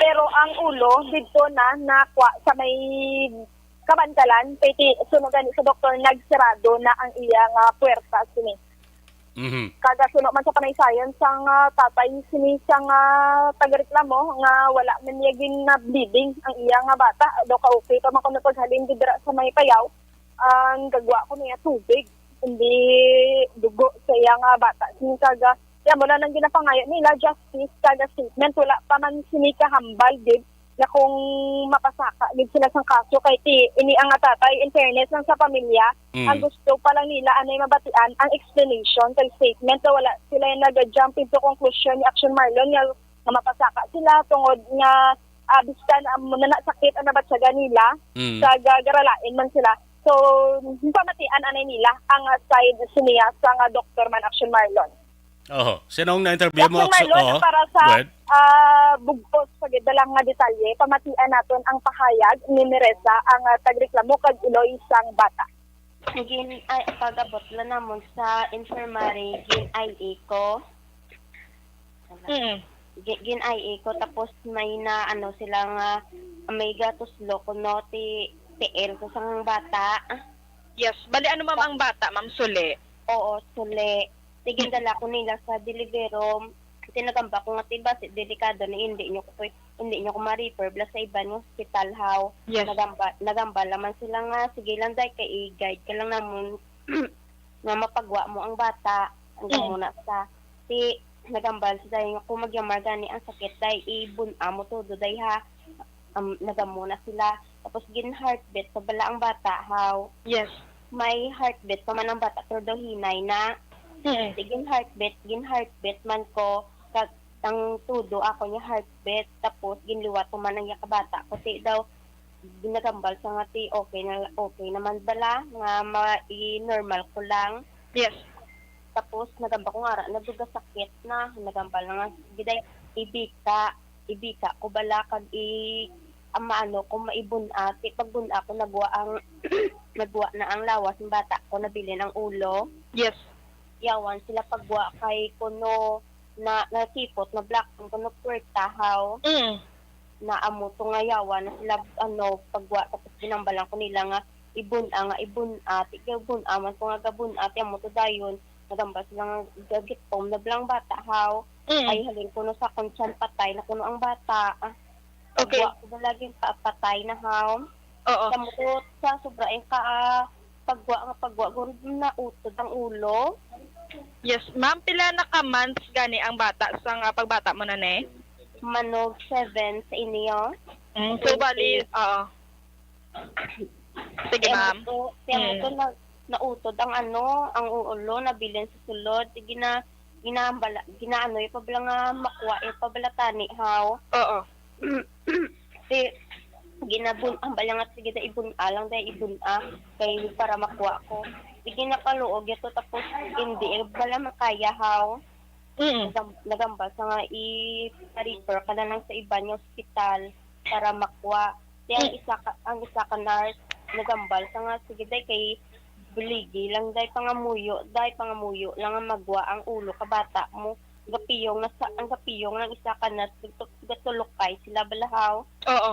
pero ang ulo didto na nakwa sa may kabantalan, kay ti-, suno gani sa doktor, nagsirado na ang iya nga puwerta sini. Mhm. Kag suno man sa panaysayan sang, ah, tatay sini sang, ah, tagareklamo nga wala man niya gin-bleeding ang iya nga bata. Daw ka-okay pa man kuno paghalin dira sa may Payao. Ang gagwa ko niya tubig, hindi dugo sa iya nga bata. Sini kag, ah, iya mo na nang ginapangayo nila, justice kag statement. Wala pa man sini kahambal gid nga kung mapasaka gid sila sang kaso kay ti-, ini ang tatay, in fairness lang sa pamilya, Mm. ang gusto pa lang nila anay mabatian ang explanation kag statement, so wala sila yung nag-jump into conclusion ni Action Marlon nga, nga mapasaka sila tungod nga, ah, bisan ang nanasakit ang nabatyagan nila, Mm. sa gagaralain man sila. So, pamatian anay nila ang, ah, side siniya sa nga doktor man, Action Marlon. Oho. Sinong na-interview mo, Doctor Akso-, Marlon, oho. Para sa, Go ahead. ah, bugtos pa gid lang nga detalye, pamatian naton ang pahayag ni Neresa, ang, ah, tagreklamo kag iloy sang bata. Gin-, ay, pag-abot lang namon sa infirmary, gin-I A ko. Mm. Gi-, gin-I A ko, tapos may na, ano, sila nga, may gatuslo ko, no, ti-, tiil ko sang bata. Yes. Bali, ano, ma'am, ang bata, ma'am? Suli? Oo, suli. Sige, dala ko nila sa delivery room. Ti nagamba ko nga, "Ti basi delikado na, hindi nyo ko pwe-, hindi nyo ko ma-refer bala sa iban nga hospital, haw." Yes. Nagamba, nagamba naman sila nga, "Sige lang, day, kay i-guide ka lang namon nga mapagwa mo ang bata." Ang Mm. gamuna sa, ti nagamba sila nga, "Kung magyamar gani ang sakit, day, ibun-a mo todo, day, ha." Am, nagamuna sila. Tapos gin-heartbeat pa bala ang bata, haw. Yes. May heartbeat pa man ang bata, pero daw hinay na. Mm. Di gin-heartbeat, gin-heartbeat man ko, kag ang todo ako niya heartbeat, tapos ginliwat ko man ang iya ka bata ko, ti daw ginagambal sa nga, ti okay na, okay naman bala nga ma-, i-normal ko lang. Yes. Tapos nagamba ko nga ara, naduga sakit na, nagambal na nga, giday, ibika, ibika ko bala kag i-, ang maano ko, maibun-a. Ti pagbun-a ko, nagwa ang, nagwa na ang lawas ng bata ko, nabilin ang ulo. Yes. Yawan sila pagwa kay kuno na, nakipot na black ang kuno puwerta, haw. Mm. Na amo to nga yawan na sila, ano, pagwa, tapos ginambalan ko nila nga ibun-a, nga ibun-a, ti kay bun-a man ko nga gabun-a, ti amo to dayon, nagambal sila nga gagitom na bala ang bata, haw. Mm. Ay, halin kuno sa akon tiyan, patay na kuno ang bata. Ah, Okay. Pagwa ko ba lagi pa-, patay na, haw. Oo. Sa muot, sa sobra ang ka, ah, pagwa nga pagwa, guro nautod ang ulo. Yes, ma'am. Pila na ka months gani ang bata sa nga pagbata mo na, ne? Manog seven sa inyo. Mm, so, Twenty. Bali, oo. Sige, Kaya ma'am. mo to, kaya mo Mm. to na, nautod ang ano, ang ulo, nabilin sa sulod. Sige na, ginambala, ginaano, yung pabala nga makwa, yung pabala tani, haw. Oo. Di, ginabun-, ang bala nga, sige, da, ibun-a lang, da, ibun-a, kay para makwa ko. Sige na paluog, ito, tapos, hindi, eh, bala makaya, haw. Mm. Nagam-, nagambal sa nga i-refer ka na lang sa iban nga ospital para makwa. Kaya ang Mm. isa ka, ang isa ka nurse, nagambal sa nga, sige, day, kay buligi lang, day, pangamuyo, day, pangamuyo lang ang magwa ang ulo ka bata mo. Gapiyong na sa, ang gapiyong lang isa ka nurse, gato-, gatulukay sila balahaw. Oo.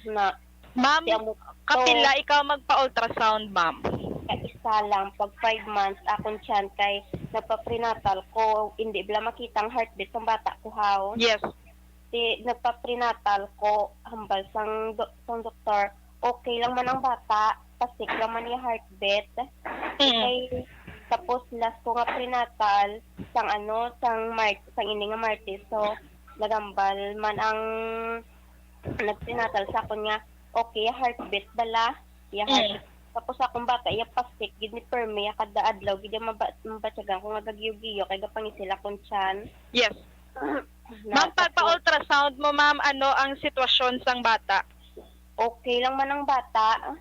Na, Ma'am, siya mo, kapila ikaw magpa-ultrasound, ma'am? Ka isa lang, pag five months, akong tiyan kay nagpa-prenatal ko, hindi bala makita ang heartbeat ng bata ko, haw. Yes. Ti, nagpa-prenatal ko, hambal sang do-, sang doktor, okay lang man ang bata, pasik lang man yung heartbeat. Mm. Okay, tapos last ko nga prenatal, sang ano, sang Mar-, sang ini nga Martes, so, nagambal man ang nagprenatal sa akon nga, okay, heartbeat bala, iya heart. Mm. Tapos akong bata, iya pasik, gid ni permi, iya kada adlaw, gid iya maba-, mabatyagan ko nga gagiyo-giyo, kay gapangisil akong tiyan. Yes. Na, Ma'am, tapos pagpa-ultrasound mo, ma'am, ano ang sitwasyon sang bata? Okay lang man ang bata.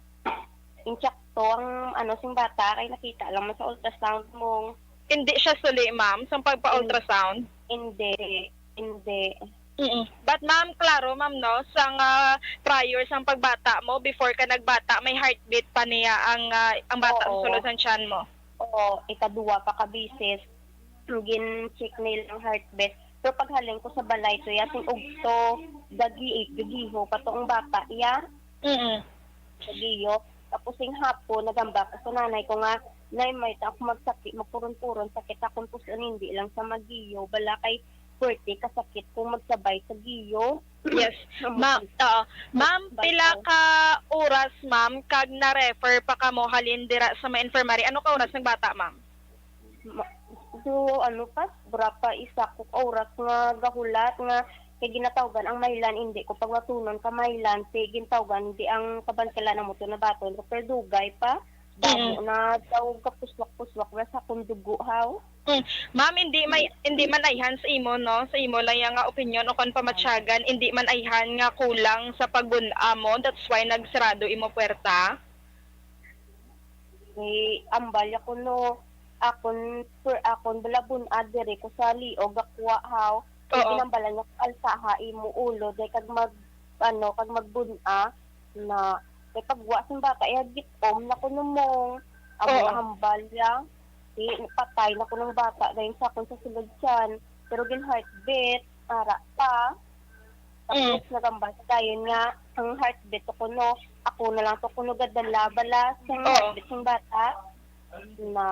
Insakto ang, ano, sing bata, kay nakita lang man sa ultrasound mo. Hindi siya suli, ma'am, sang pagpa-ultrasound? Hin-, hindi. Hindi. Mm. But, ma'am, klaro, ma'am, no, sang, ah, prior sang pagbata mo, before ka nagbata, may heartbeat pa niya ang, ah, ang bata sa Oo. sulod sang tiyan mo? Oo, ikaduha pa ka bisis, gin-check nila ang heartbeat. Pero paghalin ko sa balay to, ya, sing ugto, gagi-, gagiho pa to ang bata, ya. Mm. Gagiyo. Tapos sing hapon, nagamba ko sa nanay ko nga, "Nay, may ta ako magsakit, magpuron-puron, sakit akong puson, hindi lang sa magiyo, bala kay puwerte ka sakit kung magsabay sa giyo." Yes. Ang Ma-, bukod oo. Ma'am, bukod pila bata. ka oras, ma'am, kag na-refer pa kamo halin dira sa may infirmary? Ano ka oras nagbata, ma'am? Ma-, so, ano pa, sobra pa isa ko ka oras nga gahulat nga kay ginatawgan ang Mylan, hindi ko pagwatunon ka Mylan, si gintawgan, di ang kabankalan mo to nabaton ko, pero dugay pa. Damo Mm. na daw kapuswak-puswak na sa akong dugo, haw. Mm. Ma'am, hindi may, hindi man ayhan sa imo, no? Sa imo lang yang nga opinion o kon pamatyagan, hindi man ayhan nga kulang sa pagbun-a mo, that's why nagsarado imo puwerta? Ni ambal ako, no, akon, per, akon balabun-a diri ko sa liog, gakuha, haw. Kay Oo. ginambalan niya, "Alsaha imo ulo, day, kag mag, ano, kag magbun-a." Na, kay pagwa sang bata, iya gitom na kuno mong, amo Oo. nahambal ya. Di, patay na kunong bata, dayon sa akon sa sulod tiyan. Pero gin heartbeat, ara pa. Tapos, Mm. nagambal sa dayon nga, ang heartbeat to kuno, ako na lang to kuno gadala, bala, sa Oo. heartbeat sang bata. Na,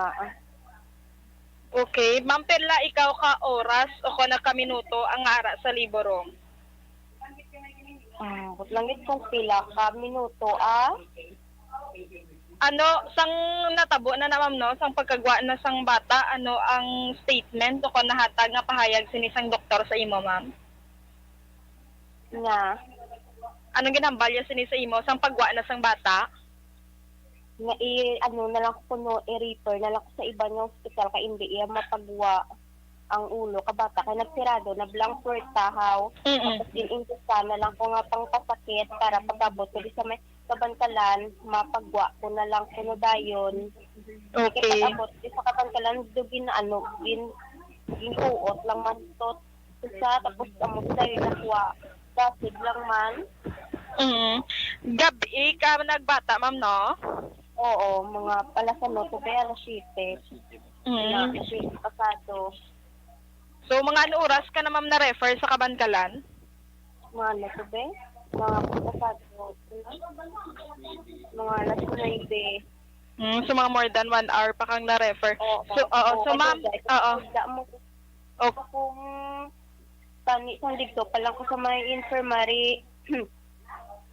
Okay, ma'am, pila ikaw ka oras o kon ka minuto ang ara sa labor room? Ambot lang gid kung pila ka minuto, ah. Ano, sang natabo na na, ma'am, no? Sang pagkagwa na sang bata, ano ang statement o kon nahatag nga pahayag sini sang doktor sa imo, ma'am? Nga? Anong ginhambal niya sini sa imo sang pagwa na sang bata? Nga i-, ano na lang ko kuno, i-refer na lang ko sa iban nga hospital kay hindi iya mapagwa ang ulo ka bata kay nagsirado na bala ang puwerta, haw. Mm-mm. Tapos gin-injectan na lang ko nga pangpasakit para pag-abot ko di sa may kabankalan, mapagwa ko na lang kuno dayon. Okay. Kay pag-abot di sa kabankalan, do gin-, ano, gin-, ginkuot lang man to. Isa, tapos amo sa dali nakuha. Basig lang man. Mm. Gab-i ka nagbata, ma'am, no? Oo, mga alas ano to, be, alas siyete. Mm. Alas siyete pasado. So, mga ano oras ka na, ma'am, na-refer sa kabankalan? Mga ano to, be? Mga pasado. Mga alas nuebe. Mm, so, mga more than one hour pa kang na-refer. Oo. So, oo, Oo, so, kasi ma'am, dahil oo. Sa mo, Okay. Kung tani sang didto pa lang ko sa may infirmary,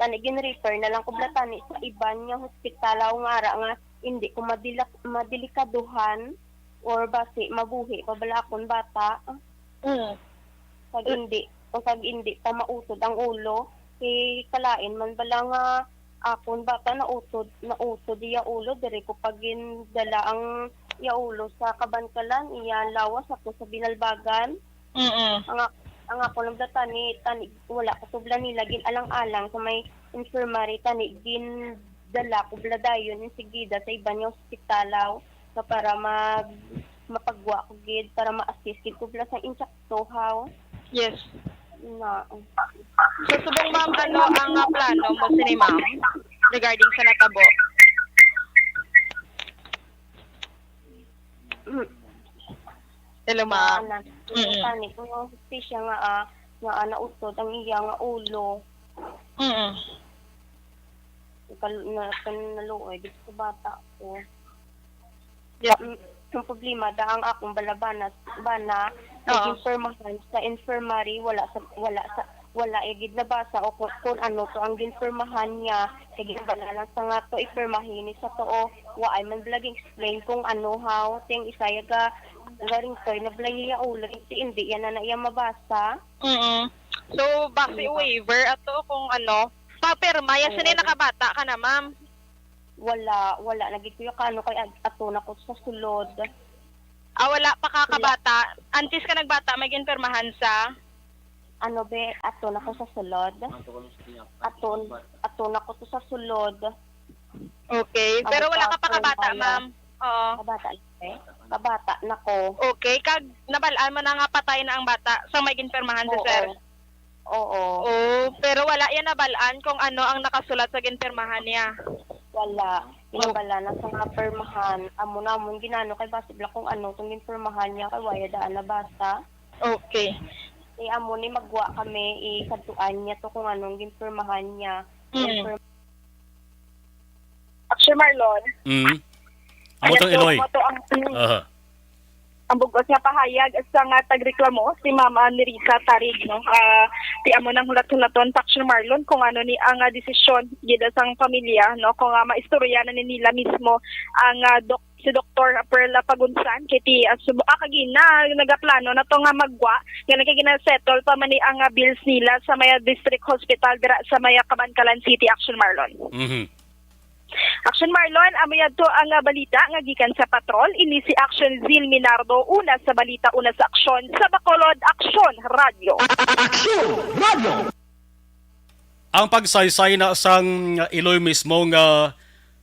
tani gin-refer na lang ko bala tani sa iban nga hospital, aw nga ara nga hindi ko madila-, madelikaduhan or basi mabuhi pa bala akon bata. Mm. Kag hindi, kag hindi pa mautod ang ulo, kay kalain man bala nga akon bata nautod, nautod iya ulo, diri ko pa gindala ang iya ulo sa kabankalan, iya lawas ako sa binalbagan. Mm-mm. Ang ak-, ang ako lang bala tani, tani, wala ko to bala nila gin-alang-alang sa may infirmary, tani gindala ko bala dayon insigida sa iban nga ospital, aw, nga para mag-, mapagwa ko gid, para ma-assist gid ko bala sa insakto, haw. Yes. Na. So, subong, ma'am, ano ang, ah, plano mo sini, ma'am, regarding sa natabo? Hello, ma'am. Nga, anak, Mm-mm. Tani ko nga hustisya nga, ah, nga, ah, nautod ang iya nga ulo. Mm-mm. Kal-, na, kan-, naluoy dito sa bata ko. Yeah. Mm, ang problema, da ang akong balabana, bana, Oo. Naging pirmahan sa infirmary, wala sa, wala sa, wala iya gid nabasa o kung, kung ano to ang ginpirmahan niya. Kay ginbala lang sa nga to, ipirmahi ni sa to, o, waay man bala gin-explain kung ano, haw, ting isaya ga, garing toy na bala iya ulo, hindi, hindi yan na, na iya mabasa. Mm. So, base Ano ba? Waiver ato kung ano, papirma yan sila Oo. Nakabata ka na, ma'am? Wala, wala na gid ko yung kano kay ag-, ato na ko sa sulod. Ah, wala pa ka Wala. Kabata. Antes ka nagbata, may ginpirmahan sa? Ano be, ato na ko sa sulod. Ato, ato na ko to sa sulod. Okay, Ang pero wala ka pa bata ko, kabata, wala. Ma'am. Oo. Kabata na, eh. Kabata na ko. Okay, kag nabalaan mo na nga patay na ang bata sa may ginpirmahan sa Oo. Sir? Oo. Oh, pero wala yan nabalaan kung ano ang nakasulat sa ginpirmahan niya. Wala. Oh. Nabala na sa nga pirmahan. Amo na, among ginano kay basi bala kung ano itong ginpirmahan niya kay waya daan nabasa. Okay. Eh, amo ni magwa kami, eh, kadtuan niya to kung anong ginpirmahan niya. Mm. Ginpirm- Action Marlon. Mm. Amo Ayan tong to, Iloy. Amo to ang, Aha. Ang bug-os nga pahayag sa nga tagreklamo si Ma'am, ah, Nerissa Tarig, no? Ah, ti amo nang hulat-hulaton sa Action Marlon kung ano ni ang, ah, desisyon gid sang pamilya, no? Kung, ah, maistorya na ni nila mismo ang, ah, dok-, si Doktor Pearl Pagunsan, kay ti, ah, subo, ah, kagina, nagaplano na to nga magwa, nga nagkagina-settle pa man ni ang, ah, bills nila sa may, ah, district hospital dira sa may, ah, Kabankalan City, Action Marlon. Mhm. Action Marlon, amo yadto ang, ah, balita nga gikan sa patrol. Ini si Action Zil Minardo, una sa balita, una sa aksyon, sa Bacolod, Action Radio. Action Radio. Ang pagsaysay na sang Iloy mismo nga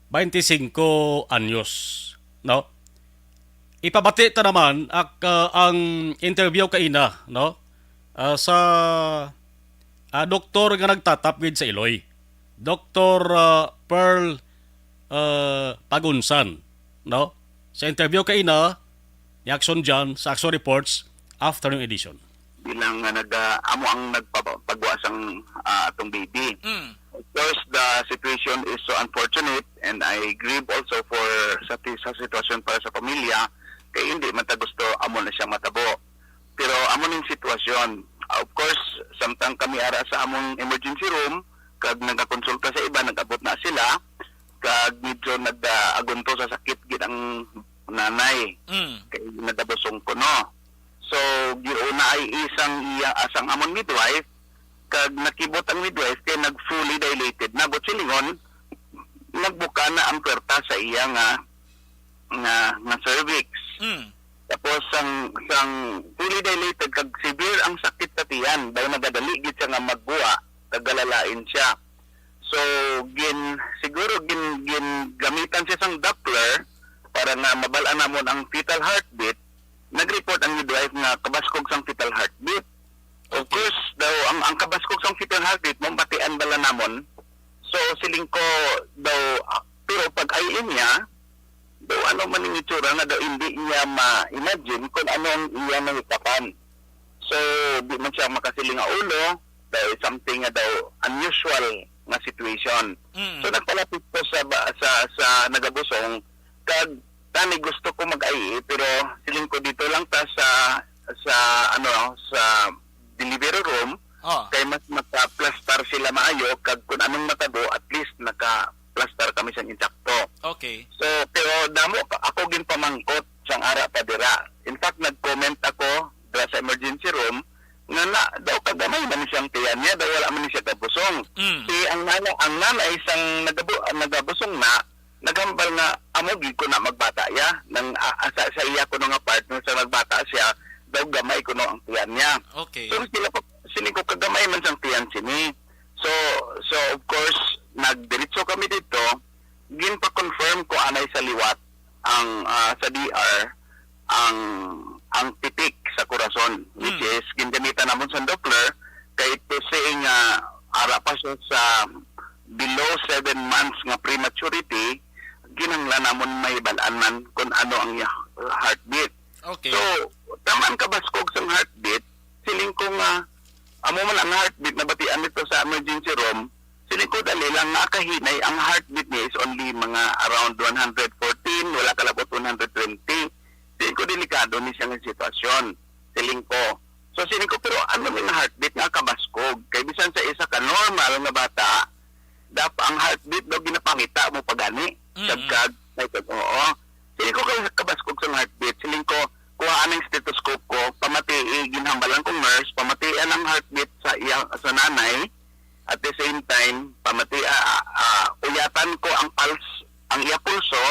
twenty-cinco anyos, no? Ipabati ta naman ak-, ah, ang interview kaina, no? Ah, sa, ah, doktor nga nagtatap gid sa Iloy. Doktor, ah, Pearl, ah, Pagunsan, no? Sa interview kaina ni Action John sa Action Reports Afternoon Edition. Bilang nga nag-, ah, amo ang nagpaba-, pagwa sang, ah, atong baby. Mm. Of course, the situation is so unfortunate, and I grieve also for sa ti-, sa sitwasyon para sa pamilya, kay hindi man ta gusto sa matabo. Pero amo ning sitwasyon. Of course, samtang kami ara sa among emergency room, kag nagakonsulta sa iba, nag-abot na sila, kag medyo nag-agunto sa sakit gid ang nanay. Mm. Kay nagabusong kuno. So, giuna ay isang iya, asang amon midwife, kag nakibot ang midwife kay nag-fully dilated na. But silingon, nagbuka na ang puwerta sa iya nga, nga, nga cervix. Mm. Tapos, sang, sang fully dilated kag severe ang sakit sa tiyan, daw nagadali gid siya nga magguwa, kag galalain siya. So, gin, siguro gin, gin gamitan siya sang Doppler para nga mabal-an namon ang fetal heartbeat. Nag-report ang midwife nga kabaskog sang fetal heartbeat. Of Okay. course, daw ang, ang kabaskog sang fetal heartbeat, mabatian bala namon. So, siling ko daw, ah, pero pag ay niya, daw ano man ang itsura nga daw hindi niya ma-imagine kung ano ang iya nahikapan. So, di man siya makasiling nga ulo, daw something nga daw unusual nga situation. Mm. So, nagpalapit ko sa ba-, sa, sa nagabusong, kag tani gusto ko mag-I E, pero siling ko dito lang ta sa, sa, ano, sa delivery room, Oh. kay mas makaplastar sila maayo, kag kung anong matabo, at least nakaplastar kami sa insakto. Okay. So, pero damo ka-, ako ginpamangkot sang ara pa dira. In fact, nag-comment ako dira sa emergency room nga na, daw kagamay man siyang tiyan niya, daw wala man siya gabusong. Mm. Si ang nana-, ang nanay sang nagabu-, nagabusong na, naghambal nga amo gid ko na magbata iya. Nang, ah, ah, sa, sa iya kuno nga partner sa nagbata siya, daw gamay kuno ang tiyan niya. Okay. So, sila pa, siling ko kagamay man sang tiyan sini. So, so of course, nagdiretso kami dito, ginpa-confirm ko anay sa liwat ang, ah, sa D R ang, ang tipik sa kurason, which Mm. is gingamitan namon sa Doppler, kay ito saying nga ara pa siya sa below seven months nga prematurity, ginahanglan namon mahibal-an man kung ano ang iya heartbeat. Okay. So, taman kabaskog sang heartbeat, siling ko nga amo man ang heartbeat nabatian dito sa emergency room, siling ko dali lang nga kahinay ang heartbeat niya is only mga around one hundred fourteen, wala kalabot one hundred twenty. Siling ko delikado ni siya nga sitwasyon. Siling ko. So siling ko, pero ano ni nga heartbeat nga kabaskog? Kay bisan sa isa ka normal nga bata, dap ang heartbeat daw ginapangita mo pagani. Mm, mm. Kag, kag, oo. Siling ko kay kabaskog sang heartbeat. Siling ko, kuha ang stethoscope ko, pamatii, ginhambalan kong nurse, pamatii ang heartbeat sa iya, sa nanay. At the same time, pamati, ah, ah, uyatan ko ang pulse, ang iya pulso.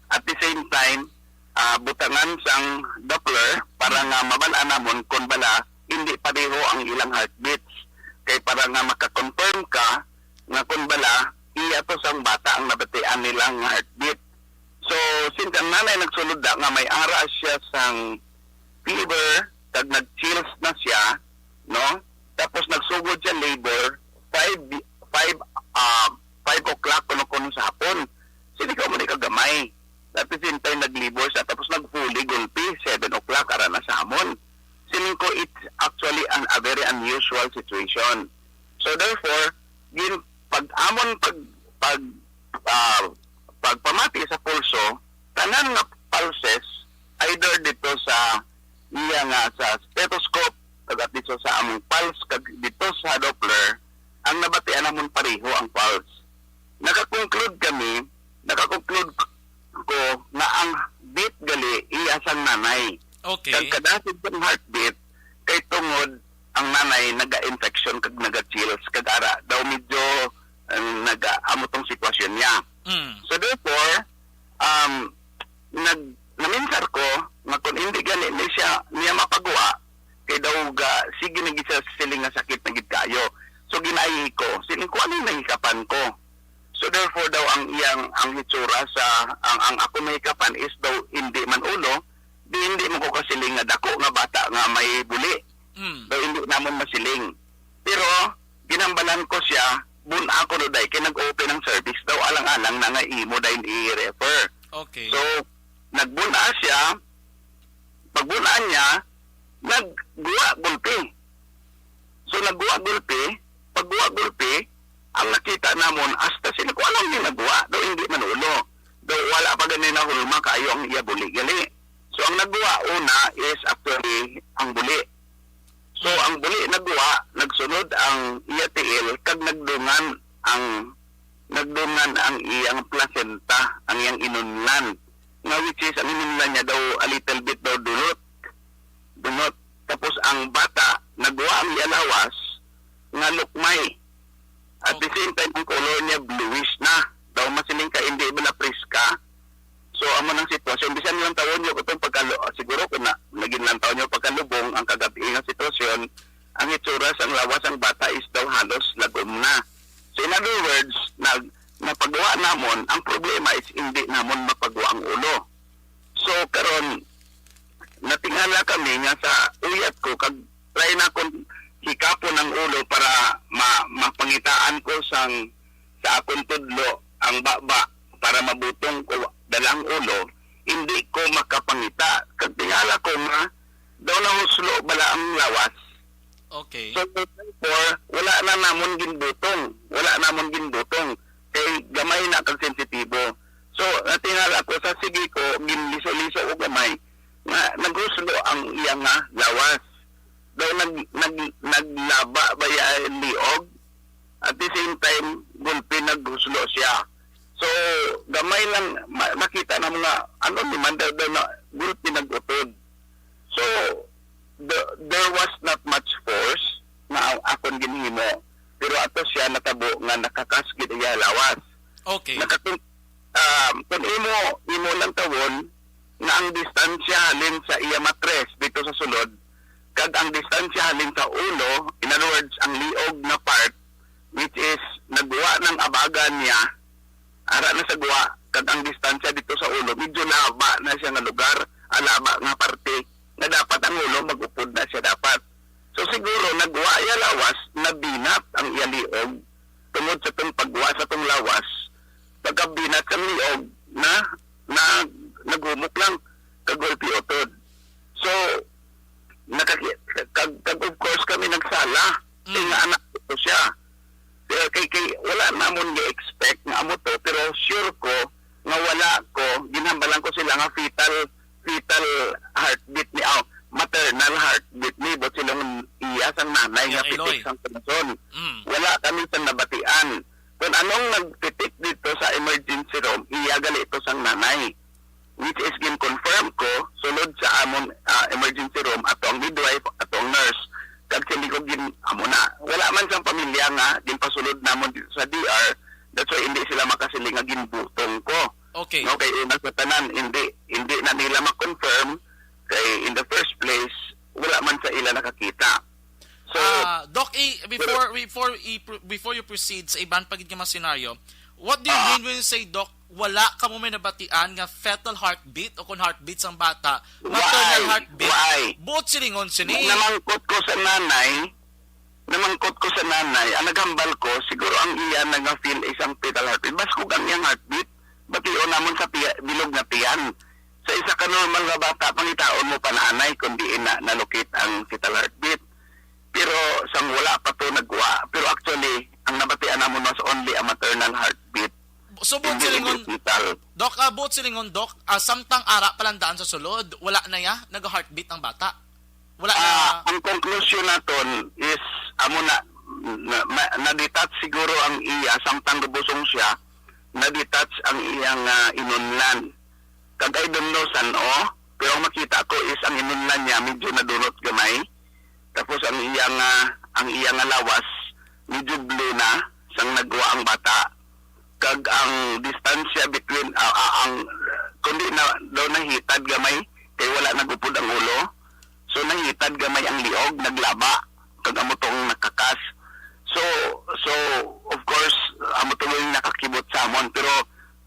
At the same time, ah, butangan sang Doppler para nga mabal-an namon kung bala hindi pareho ang ilang heartbeats. Kay para nga maka-confirm ka nga kung bala iya to sang bata ang nabatian nila nga heartbeat. So, since ang nanay nagsulod da nga may ara siya sang fever, kag nag-chills na siya, no? Tapos nagsugod siya labor, five, five, ah, five o'clock kuno-kuno sa hapon. Sini ka mo ni kagamay. At the same time, nag-labor siya, tapos nag-fully gulpi, seven o'clock, ara na sa amon. Siling ko, it's actually an, a very unusual situation. So therefore, gin, pag amon pag, pag, ah, pagpamati sa pulso, tanan nga pulses, either dito sa iya nga sa stethoscope, kag at dito sa among pulse, kag dito sa Doppler, ang nabatian namon pareho ang pulse. Naka-conclude kami, naka-conclude ko nga ang beat gali iya sang nanay. Okay. Kag kadasig sang heartbeat kay tungod ang nanay naga-infection kag naga-chills kag ara daw medyo, eh, naga-amo tong sitwasyon niya. Mm. So therefore, um, nag-, naminsar ko nga kung hindi gani ni siya, niya mapagwa, kay daw ga, sige na gid siya siling nga sakit na gid kaayo. So gin-I E ko, siling ko, ano yung nahikapan ko? So therefore daw ang iyang, ang hitsura sa, ang, ang ako nahikapan is daw hindi man ulo, di hindi mo ko kasiling nga dako nga bata nga may buli. Mm. Daw hindi namon masiling. Pero ginambalan ko siya, bun-a ko no day, kay nag-open ang service daw, alang-alang na nga imo day i-refer. Okay. So, nagbun-a siya, pagbun-a niya, nagguwa gulpi. So, nagguwa gulpi, pagguwa gulpi, ang nakita namon, hasta sila kung anong ginagawa, daw hindi man ulo. Daw wala pa gani nahulma kaayo ang iya buli gali. So, ang nagwa una is actually ang buli. So, ang buli nagwa, nagsunod ang iya tiil, kag nagdungan ang, nagdungan ang iyang placenta, ang iyang inunlan. Nga which is, ang inunlan niya daw, a little bit daw dunot. Dunot. Tapos ang bata, nagwa ang iya lawas, nga lukmay. At the same time, ang color niya bluish na. Daw masiling ka, hindi ba na preska? So, amo nang sitwasyon. Bisan lang tawon niyo itong pagkalo-, siguro kung na, naging lang tawon niyo pagkalubong ang kagabi nga sitwasyon, ang itsura sang lawas ang bata is daw halos lagom na. So, in other words, nag, napagawa namon, ang problema is hindi namon mapagawa ang ulo. So, karon, natingala kami nga sa uyat ko, kag try na kon hikapon ang ulo para ma-, mapangitaan ko sang, sa akon tudlo ang baba para mabutong ko dala ang ulo, hindi ko makapangita. Kag tingala ko nga daw nahuslo bala ang lawas. Okay. So, therefore, wala na namon ginbutong. Wala namon ginbutong. Kay gamay na kag sensitibo. So, natingala ko sa sige ko, ginliso-liso ko gamay, nga naghuslo ang iya nga lawas. Daw nag-, nag-, naglaba ba ya liog? At the same time, gulpi naghuslo siya. So, gamay lang ma-, nakita na mga, ano ni man, daw, daw na gulpi nag-utod. So, the, there was not much force nga ang akon ginhimo, pero ato siya natabo nga nakakas gid iya lawas. Okay. Nakating-, um, kung imo, imo lang tawon nga ang distansya halin sa iya matres dito sa sulod, kag ang distansya halin sa ulo, in other words, ang liog nga part, which is nagwa ng abagan niya, ara na sa gwa, kag ang distansya dito sa ulo, medyo laba na siya nga lugar, ah, laba nga parte, nga dapat ang ulo mag-upod na siya dapat. So siguro, nagwa iya lawas, nabinat ang iya liog, tungod sa tong pagwa sa tong lawas, pagkabinat sa liog, na, na, naghumok lang, kagulpi utod. So, nakaki-, kag, kag of course kami nagsala, kay Mm. nga anak ko siya. Pero kay, kay wala namon gi-expect nga amo to, pero sure ko nga wala ko, ginhambalan ko sila nga fetal, fetal heartbeat ni, aw, maternal heartbeat ni, but silang iya sang nanay nga Yang pitik Eloy. sang kurason. Mm. Wala kami sang nabatian. Kung anong nagpitik dito sa emergency room, iya gali ito sang nanay. Which is gin-confirm ko, sulod sa amon, ah, emergency room, ato ang midwife, ato ang nurse, kag sindi ko gin-, amo na. Wala man sang pamilya nga ginpasulod namon dito sa D R, that's why hindi sila makasiling nga ginbutong ko. Okay. No, kay una sa tanan, hindi, hindi na nila ma-confirm, kay in the first place, wala man sa ila nakakita. So, Ah, Doc, i-, before, before, i-, before you proceed sa iban pa gid nga mga senaryo, what do you Ah. mean when you say, Doc, wala kamo may nabatian nga fetal heartbeat o kung heartbeat sang bata, maternal Why? heartbeat? Why? Buot silingon sini. Namangkot ko sa nanay, namangkot ko sa nanay, ang naghambal ko, siguro ang iya na nga feel isang fetal heartbeat. Baskog ang iyang heartbeat, bation namon sa tiya-, bilog nga tiyan. Sa isa ka normal nga bata, pangitaon mo pa na anay kung diin na nalukit ang fetal heartbeat. Pero sang wala pa to nagwa, pero actually, ang nabatian namon was only a maternal heartbeat. So, buot Hindi silingon, fetal. Doc, ah, buot silingon, Doc, ah, samtang ara pa lang daan sa sulod, wala na ya, nag-heartbeat ang bata. Wala na. Ah, ang conclusion naton is, amo na, na, ma-, na-detach siguro ang iya, samtang gabusong siya, na-detach ang iyang, ah, inunlan. Kag I don't know san-o, pero ang makita ko is ang inunlan niya medyo nadunot gamay. Tapos ang iya nga, ang iya nga lawas medyo blue na sang nagwa ang bata. Kag ang distansya between, ah, ah, ang, kundi na daw nahitad gamay kay wala nagupod ang ulo. So nahitad gamay ang liog, naglaba, kag amo tong nakakas. So, so of course, amo to yung nakakibot sa amon, pero,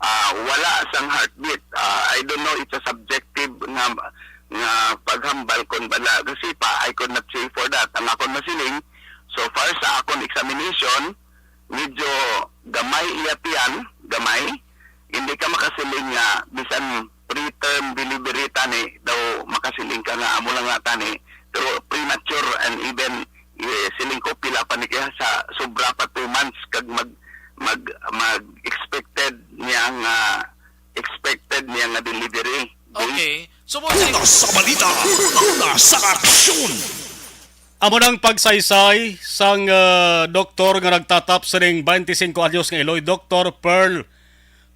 ah, wala sang heartbeat. Ah, I don't know, it's a subjective nga, nga paghambal kon bala. Kasi pa, I could not say for that. Ang akon masiling, so far sa akon examination, medyo gamay iya tiyan, gamay. Hindi ka makasiling nga bisan preterm delivery tani daw makasiling ka nga amo lang nga tani, pero premature and even, eh, siling ko pila pa ni kaya sa sobra pa two months kag mag, mag, mag expected niya nga, expected niya nga delivery. Okay. So, mo sa Una sa balita, una sa aksyon. Amo nang pagsaysay sang ah, doktor nga nagtatap sining twenty-five anyos nga iloy, Doktor Pearl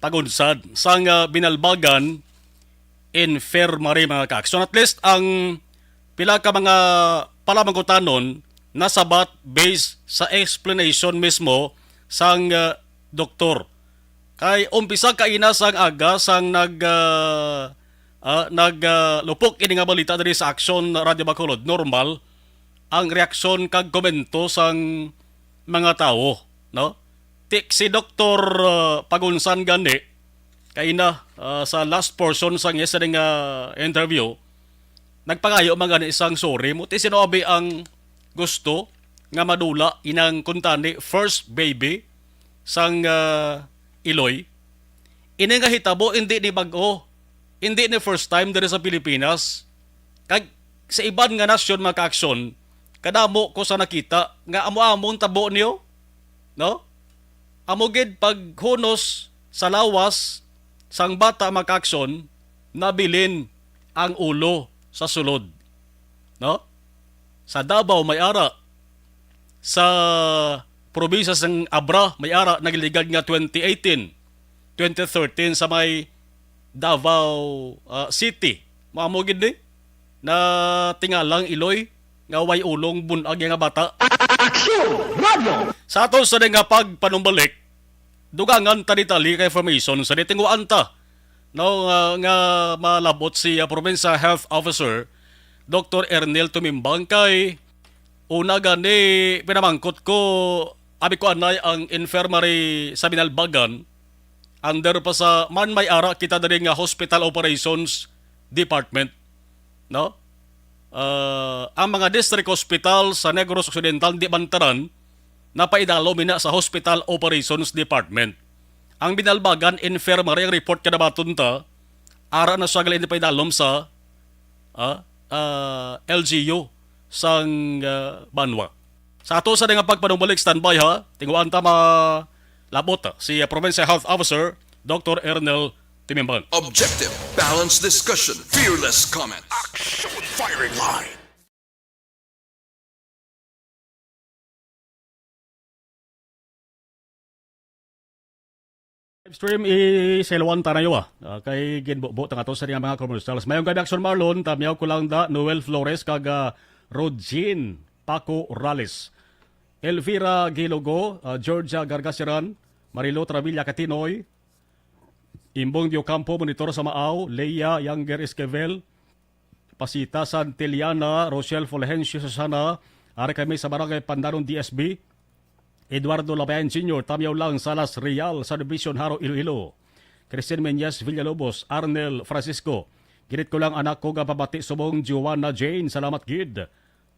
Pagunsan, sang ah, Binalbagan Infirmary, mga kaaksyon. At least ang pila ka mga palamangkutanon nasabat based sa explanation mismo sang ah, doktor. Kay umpisa kaina sang aga sang nag ah, ah, nag ah, lupok ini nga balita diri sa Aksyon Radio Bacolod, normal ang reaksyon kag komento sang mga tawo, no? Ti si Doktor ah, Pagunsan gani kaina ah, sa last portion sang iya sini nga interview, nagpangayo man gani sang sorry. Mo ti sino abi ang gusto nga madula inang kuntani first baby sang ah, iloy? Ini nga hitabo hindi ni bag-o, hindi ni first time diri sa Pilipinas. Kag sa iban nga nasyon, mga kaaksyon, kadamo ko sa nakita nga amo-amo ang tabo niyo, no? Amo gid paghunos sa lawas sang bata, mga kaaksyon, nabilin ang ulo sa sulod, no? Sa Davao may ara, sa probinsya sang Abra may ara, nagiligad nga twenty eighteen, twenty thirteen sa may Davao ah, City. Mao mo gid ni na tingalang iloy nga way ulong bunag nga bata. Aksyon! Radyo! Sa aton sa nga pagpanumbalik, dugangan ta detalye kay information sa nitingwaan ta, no, nga, nga malabot si ah, Provincial Health Officer Doktor Ernel Tumimbang. Kay una gani pinamangkot ko, abi ko anay ang infirmary sa Binalbagan, under pa sa man may ara kita diri nga Hospital Operations Department, no? Ah, ang mga district hospital sa Negros Occidental, di man tanan, napaidalom ina sa Hospital Operations Department. Ang Binalbagan Infirmary, ang report kadabaton ta, ara na siya gali paidalom sa ah, ah, L G U sang ah, banwa. Sa ato sa nga pagpanumbalik, standby ha. Tinguan ta malabot ah, si ah, Provincial Health Officer Doktor Ernel Timimbang. Objective, balanced discussion, fearless comment. Action firing line. Live stream, i-, selawan ta na yo, ah. Ah, kay ginbubo ta nga to sa mga commercials. Mayong gabi, Action Marlon, tamyaw ko lang da, Noel Flores, kag ah, Rodjin Paco Rales. Elvira Gilogo, ah, Georgia Gargasiran, Marilo Travilla Katinoy, Imbong Diocampo, monitor sa Maaw, Leia Younger Esquivel, Pasita, Santiliana, Rochelle Fulgencio, Susana, ari kami sa Barangay Pandanon, D S B. Eduardo Labayan Junior, Tamyaw Lang, Salas Real, Subdivision, Jaro, Iloilo. Christine Meñas Villalobos, Arnel Francisco. Ginit ko lang anak ko nga pabati subong Joanna Jane, salamat gid.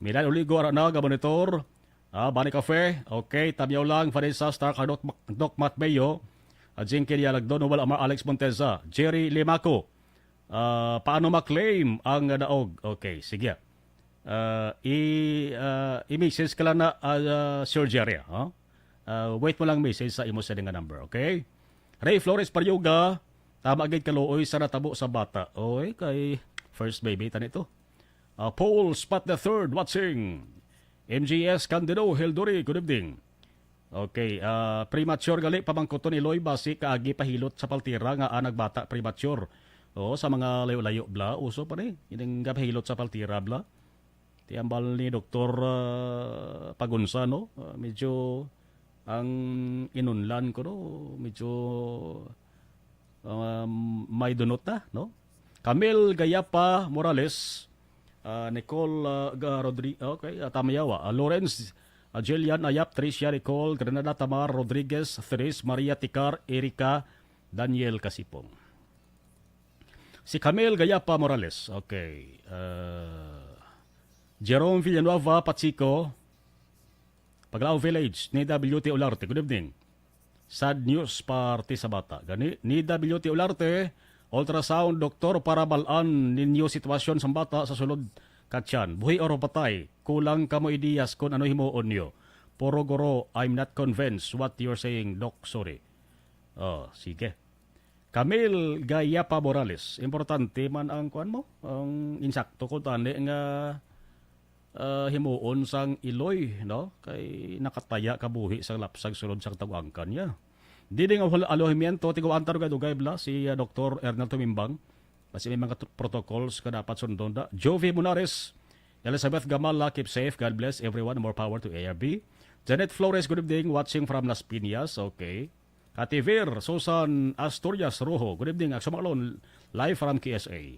Milan Oligo, ara na nga monitor. Ah, Bani Cafe, okay. Tamyaw Lang, Vanessa Stark, Doc, Doc Matt Mayo. Ah, Jinky Dialagdo, Noel Amar, Alex Monteza, Jerry Limaco. Ah, paano ma-claim ang daog? Okay, sige. Ah, i ah, i-message ka lang na ah, Sir Jerry, ha? Ah, wait mo lang message sa imo sa nga number, okay? Ray Flores Parioga, tama gid kaluoy sa natabo sa bata. Oy, kay first baby tani to. Ah, Paul Spot the third watching. M G S Candido Hildori, good evening. Okay, ah, premature gali pamangkuton ni Loy, basi kaagi pahilot sa paltira nga anag bata premature. Oo, sa mga layo-layo bla, uso pa ni ining gapahilot sa paltira bla. Ti ambal ni Doktor ah, Pagunsa, no? Ah, medyo ang inunlan ko, no? Medyo um, may dunot na, no? Camille Gayapa Morales, ah, Nicole ah, Ga- Rodri- okay, ah, Tamayawa, ah, Lawrence, ah, Jillian Ayap, Tricia Nicole, Granada Tamar, Rodriguez, Therese, Maria Ticar, Erika, Daniel Kasipong. Si Camille Gayapa Morales, okay. Ah, Jerome Villanueva Pachico, Paglao Village, ni W T Olarte. Good evening. Sad news parte sa bata. Gani, ni W T Olarte, ultrasound doktor para bal-an ninyo sitwasyon sang bata sa sulod ka tiyan. Buhi or patay? Kulang kamo ideyas kung ano himuon niyo. Puro guro, I'm not convinced what you're saying, Doc. Sorry. Oh, sige. Camille Gayapa Morales, importante man ang kuan mo, ang insakto ko tani nga, ah, himuon sang iloy, no? Kay nakataya kabuhi sang lapsag sulod sang tag-angkan niya. Diding Al-, Alojamiento, tigo-antar dugay-dugay bala si, ah, Doktor Ernel Tumimbang. Basi may mga tr-, protocols ka dapat sundon da. Jovi Munares, Elizabeth Gamala, keep safe. God bless everyone. More power to A R B. Janet Flores, good evening. Watching from Las Piñas. Okay. Kativir, Susan Asturias Rojo, good evening. Aksyon Maklon, live from K S A.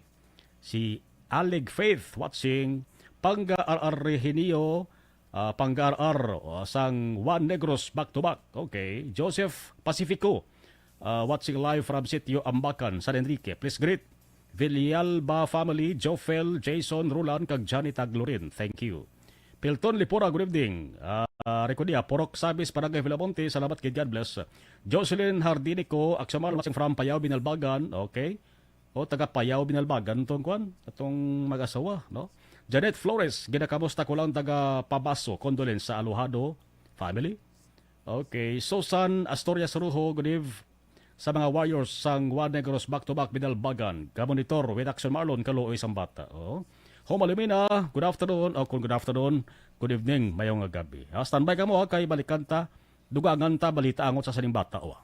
Si Alig Faith watching, Pangga R R Regenio, ah, Pangga R R, ah, sang Juan Negros, back to back. Okay. Joseph Pacifico, ah, watching live from Sitio Ambacan, San Enrique. Please greet Villalba family, Jofel, Jason, Roland, kag Johnny Taglorin. Thank you. Pilton Lipura, good evening. Ah, ah, Rico Dia, Purok Sabis, Barangay Villamonte, salamat gid, God bless. Jocelyn Hardinico, Aksyon Maklon, watching from Payao, Binalbagan. Okay. O, taga Payao, Binalbagan, itong kwan, itong mag-asawa, no? Janet Flores, ginakamusta ko lang taga Pabaso, condolence sa Alojado family. Okay, Susan Asturias Rojo, good eve. Sa mga Warriors sang Juan Negros, back to back, Binalbagan. Gamonitor with Action Marlon, Kaluoy sang Bata. Oh. Home Alumina, good afternoon. O, kung good afternoon, good evening, mayong gabi. Ah, standby kamo, ha, kay balikan ta, dugangan ta, balita angot sa sining bata, oh.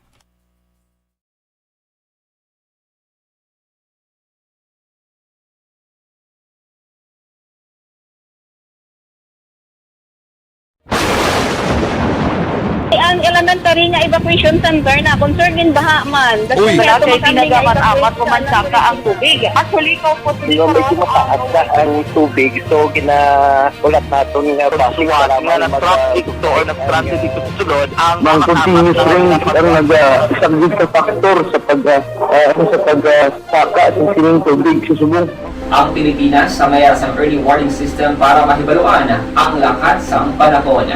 Ang elementary nga evacuation center na concern in baha man. Uy. Wala kay tinaga man amat o mansaka ang tubig. Actually, ikaw po, di ba, medyo mataas na ang tubig. So, gina-, ulat naton nga basi nga nag-traffic to or nag-transit dito sa sulod ang mga continuous rain ang nag-, ah, isa gid sa factor sa pag, ah, ah, ano, sa pag, ah, saka sa sining tubig sa subong. Ang Pilipinas sa mayar sang early warning system para mahibaluan ang lakat sang panahon.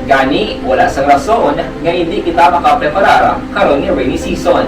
Gani, wala sang rason nga hindi kita makapreparar karon nga rainy season.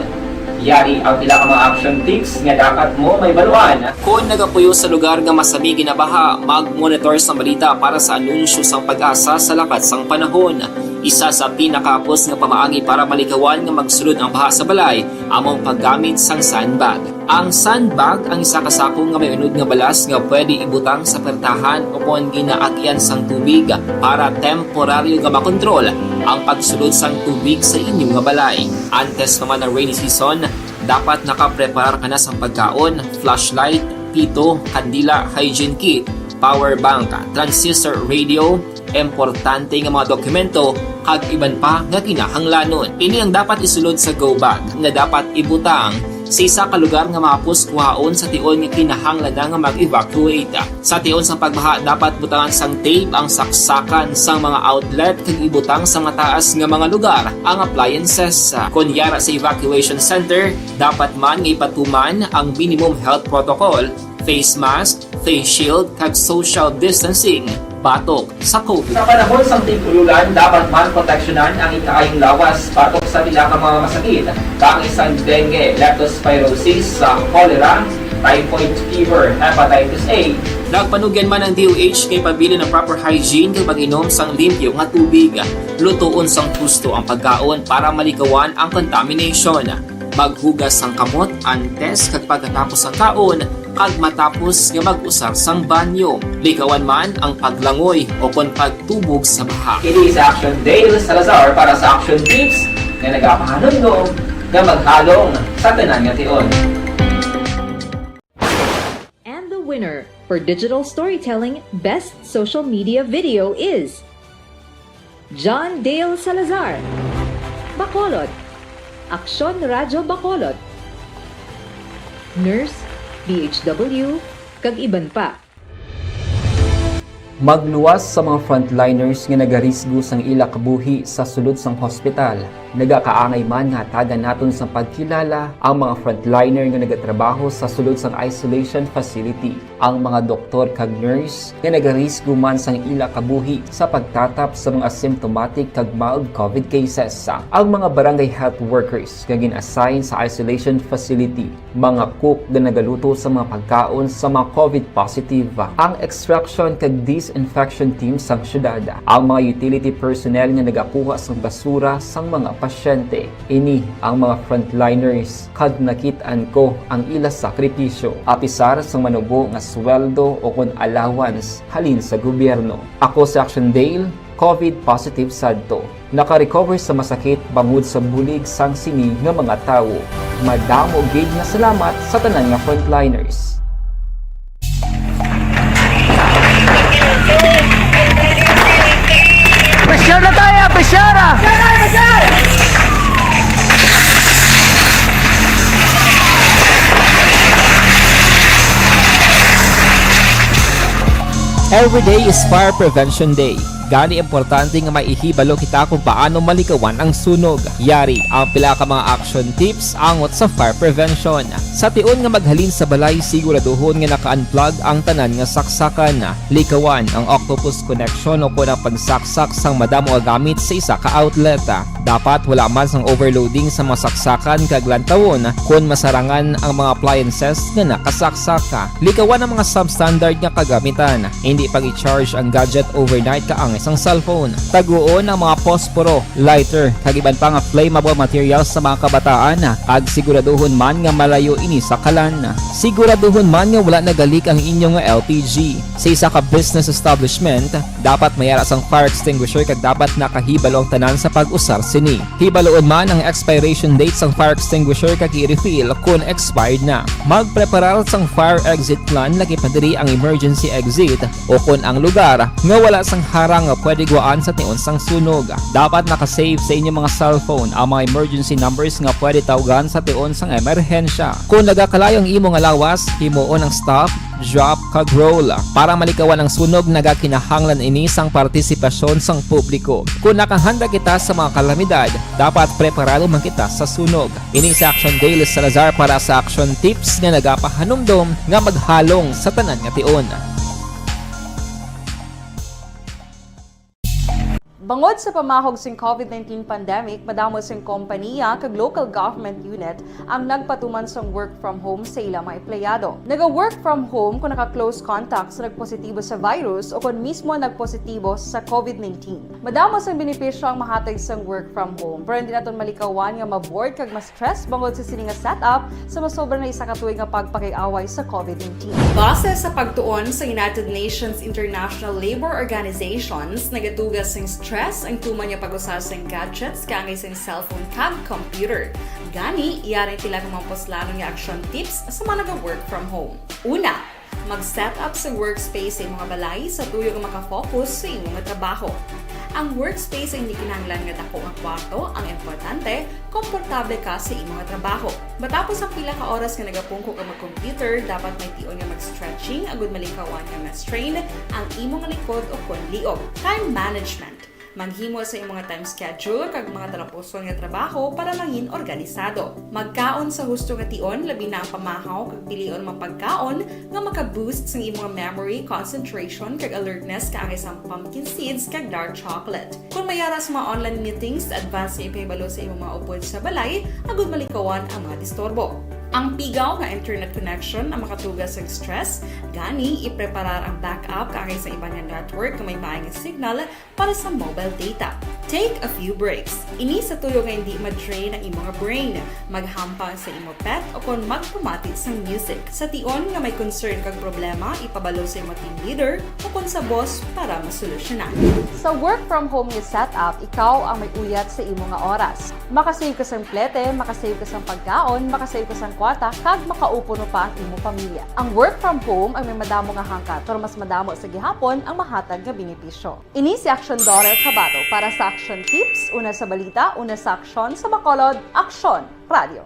Yari ang pila ka mga action tips nga dapat mo mahibaluan. Kon nagapuyo sa lugar nga masami ginabaha, mag-monitor sa balita para sa anunsyo sang PAGASA sa lakat sang panahon. Isa sa pinakahapos nga pamaagi para malikawan nga magsulod ang baha sa balay amo ang paggamit sang sandbag. Ang sandbag ang isa ka sako nga may unod nga balas nga pwede ibutang sa pertahan o kon ginaagyan sang tubig para temporaryo nga makontrol ang pagsulod sang tubig sa inyo nga balay. Antes pa man ang rainy season, dapat nakapreparar ka na sang pagkaon, flashlight, pito, kandila, hygiene kit, power bank, transistor radio, importante nga mga dokumento, kag iban pa nga kinahanglanon. Ini ang dapat isulod sa go bag nga dapat ibutang sa isa ka lugar nga mahapos kuhaon sa tion nga kinahanglan na nga mag-evacuate. Sa tion sang pagbaha, dapat butangan sang tape ang saksakan sang mga outlet kag ibutang sa mataas nga mga lugar ang appliances. Kon yara sa evacuation center, dapat man nga ipatuman ang minimum health protocol, face mask, face shield, kag social distancing batok sa COVID. Sa panahon sang tig-ulolan, dapat man proteksyonan ang ikaayong lawas batok sa pila ka mga masakit, kaangay sang dengue, leptospirosis, sa cholera, typhoid fever, hepatitis A. Nagpanugyan man ang D O H nga ipabilin ang proper hygiene kag pag-inom sang limpyo nga tubig. Lutoon sang husto ang pagkaon para malikawan ang contamination. Maghugas sang kamot antes kag pagkatapos sang kaon, kag matapos nga mag-usar sang banyo. Likawan man ang paglangoy o kon pagtubog sa baha. Kini si Action Dale Salazar para sa Action Tips nga nagapahanumdom nga maghalong sa tanan nga tion. And the winner for digital storytelling best social media video is John Dale Salazar, Bacolod, Aksyon Radyo Bacolod, Nurse, D H W, kag iban pa. Magluwas sa mga frontliners nga nagarisgo sang ila kabuhi sa sulod sang hospital. Nagakaangay man nga hatagan naton sang pagkilala ang mga frontliner nga nagatrabaho sa sulod sang isolation facility, ang mga doktor kag nurse nga nagarisgo man sang ila kabuhi sa pagtatap sa mga asymptomatic kag mild COVID cases, ang mga barangay health workers nga gin-assign sa isolation facility, mga cook nga nagaluto sa mga pagkaon sa mga COVID positive, ang extraction kag disinfection team sang syudad, ang mga utility personnel nga nagakuha sang basura sang mga pasyente. Ini ang mga frontliners, kag nakit-an ko ang ila sakripisyo, apisar sang manubo nga sweldo o kon allowance halin sa gobyerno. Ako si Action Dale, COVID positive sadto. Naka-recover sa masakit bangod sa bulig sang sini nga mga tawo. Madamo gid nga salamat sa tanan nga frontliners. Pressure na tayo! Pressure na! Every day is Fire Prevention Day. Gani, importante nga may ihibalo kita kung paano malikawan ang sunog. Yari ang pila ka mga action tips angot sa fire prevention. Sa tion nga maghalin sa balay, siguraduhon nga naka-unplug ang tanan nga saksakan. Likawan ang octopus connection o kon ang pagsaksak sang madamo nga gamit sa isa ka outlet. Dapat wala man sang overloading sa mga saksakan kag lantawon kon masarangan ang mga appliances nga nakasaksak. Likawan ang mga substandard nga kagamitan. Hindi pag-i-charge ang gadget overnight kaangay sang cellphone. Taguon ang mga posporo, lighter, kag iban pa nga flammable materials sa mga kabataan, kag siguraduhon man nga malayo ini sa kalan. Siguraduhon man nga wala nagalik ang inyo nga L P G. Sa isa ka business establishment, dapat may ara sang fire extinguisher kag dapat nakahibalo ang tanan sa pag-usar sini. Hibaluon man ang expiration date sang fire extinguisher kag i-refill kon expired na. Magpreparar sang fire exit plan, lakip na diri ang emergency exit o kon ang lugar nga wala sang harang nga pwede gwaan sa tion sang sunog. Dapat naka-save sa inyo mga cellphone ang mga emergency numbers nga pwede tawgan sa tion sang emerhensya. Kon nagakalayo ang imo nga lawas, himuon ang stop, drop, kag roll. Para malikawan ang sunog, nagakinahanglan ini sang partisipasyon sang publiko. Kon nakahanda kita sa mga kalamidad, dapat preparado man kita sa sunog. Ini si Action Dale Salazar para sa Action Tips nga nagapahanumdom nga maghalong sa tanan nga tion. Bangod sa pamahog sing COVID nineteen pandemic, madamo sing kompaniya kag local government unit ang nagpatuman sang work from home sa ila mga empleyado. Naga-work from home kung naka-close contact sa nagpositibo sa virus o kon mismo nagpositibo sa COVID nineteen. Madamo sang benepisyo ang mahatag sang work from home, pero hindi naton malikawan nga ma-bored kag ma-stress bangod sa sini nga setup sa masobra na isa ka tuig nga pagpakig-away sa COVID nineteen. Base sa pagtuon sa United Nations International Labor Organizations, nagatuga sing stress ang tuman nga pag-usar sing gadgets kaangay sing cellphone kag computer. Gani, yari ang pila ka mga puslanon nga action tips sa mga naga-work from home. Una, mag-set up sa workspace sa imo nga balay sa tuyo nga maka-focus sa imo nga trabaho. Ang workspace ay hindi kinahanglan nga dako nga kwarto, ang importante, komportable ka sa imo nga trabaho. Matapos ang pila ka oras nga nagapungko ka mag-computer, dapat may tion nga mag-stretching agud malikawan nga ma-strain ang imo nga likod o kon liog. Time management. Maghimo sa imong nga time schedule kag mga talapuson nga trabaho para mangin organisado. Magkaon sa husto nga tion, labi na ang pamahaw kag pilion mga pagkaon nga maka-boost sang imong memory, concentration, kag alertness kaangay sang pumpkin seeds kag dark chocolate. Kon may ara sa mga online meetings, advance nga ipahibalo sa imong mga upod sa balay agud malikawan ang mga disturbo. Ang pigaw nga internet connection ang makatuga sang stress, gani ipreparar ang backup kaangay sa iban nga network nga may maay nga signal para sa mobile data. Take a few breaks. Ini sa tuyo nga hindi ma-drain ang imo nga brain. Maghampang sa imo pet o kon magpamati sang music. Sa tion nga may concern kag problema, ipabalo sa imo team leader o kon sa boss para masolusyonan. Sa work from home nga setup, ikaw ang may uyat sa imo nga oras. Makasave ka sang plete, makasave ka sang pagkaon, makasave ka sang kwarta, kag makaupuno pa ang imo pamilya. Ang work from home ang may madamo nga hangkat, pero mas madamo sa gihapon ang mahatag nga benepisyo. Ini si Action Daughter Kabato para sa Action Tips, una sa balita, una sa aksyon, sa Bacolod, Aksyon Radio.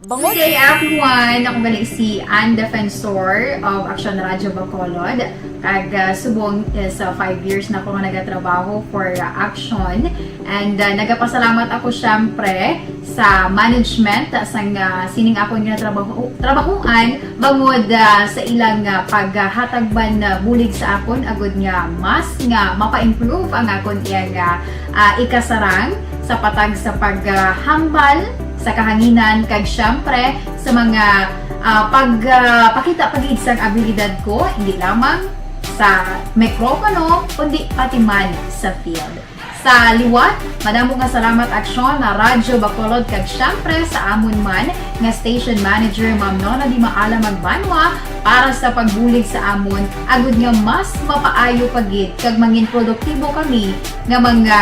Good day, everyone! Ako gali si Ann Defensor of Action Radio Bacolod. Kag, ah, subong is, ah, five years na ako nga nagatrabaho for, ah, Action. And, ah, nagapasalamat ako, syempre, sa management, ah, sang, ah, sining akon nga trabaho, trabahuan, bangod, ah, sa ilang, ah, paghatag man, ah, bulig sa akon, agud nga mas nga mapa-improve ang akon iyang, ah, ah, ikasarang sa patag sa paghambal sa kahanginan, kag syempre sa mga, ah, pag, ah, pakita pa gid sang abilidad ko, hindi lamang sa mikropono, kundi pati man sa field. Sa liwat, madamo nga salamat, Aksyon na Radyo Bacolod, kag siyempre sa amon man nga station manager, Ma'am Nona Di Maala Magbanwa, para sa pagbulig sa amon, agud nga mas mapaayo pa gid kag mangin produktibo kami nga mga,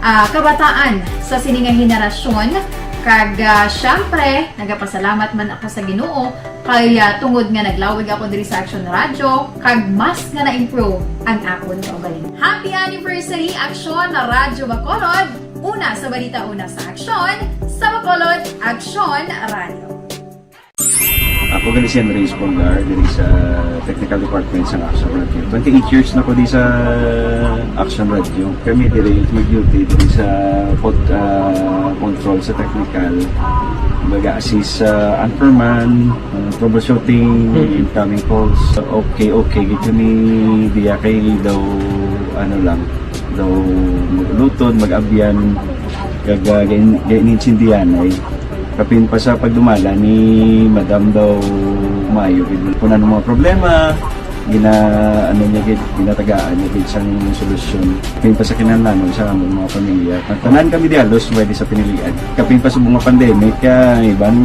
ah, kabataan sa sini nga henerasyon. Kag, ah, siyempre, nagapasalamat man ako sa Ginoo kay, ah, tungod nga naglawig ako diri sa Aksyon Radyo, kag mas nga na-improve ang akon kaugalingon. Happy anniversary, Aksyon na Radyo Bacolod! Una sa balita, una sa aksyon, sa Bacolod, Aksyon Radyo. Ako gani si Henry Espolgar, diri sa Technical Department sa Aksyon Radyo. Twenty-eight years na ko di sa Aksyon Radyo. Kami diri mag-duty diri sa pod, ah, control sa technical. Mag-assist sa anchorman, ah, troubleshooting, Mm. incoming calls. Okay, okay. Gid kami diya kay daw, ano lang, daw mag-ulutod, mag-abyan, kag, ah, gain-, gain-, gaintindihan ay kapin pa sa pagdumala ni Madam daw maayo gid. Kung ano mga problema, gina-, ano niya gid, ginatagaan niya gid sang solusyon. Kapin pa sa kinahanglanon sa among mga pamilya. Tanan kami di halos pwede sa pinilian. Kapin pa sa mga pandemic, ah, iban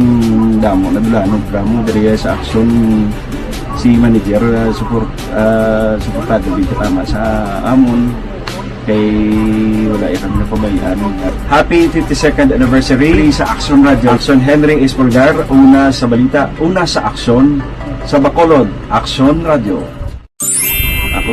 damo na dulanon, damo diri sa aksyon si manager, ah, support, ah, suportado gid katama sa amon. Kay wala ya kami napabayaan. Happy fifty-second anniversary sa Aksyon Radyo. Aksyon Henry Espolgar, una sa balita, una sa aksyon, sa Bacolod, Aksyon Radyo. Ako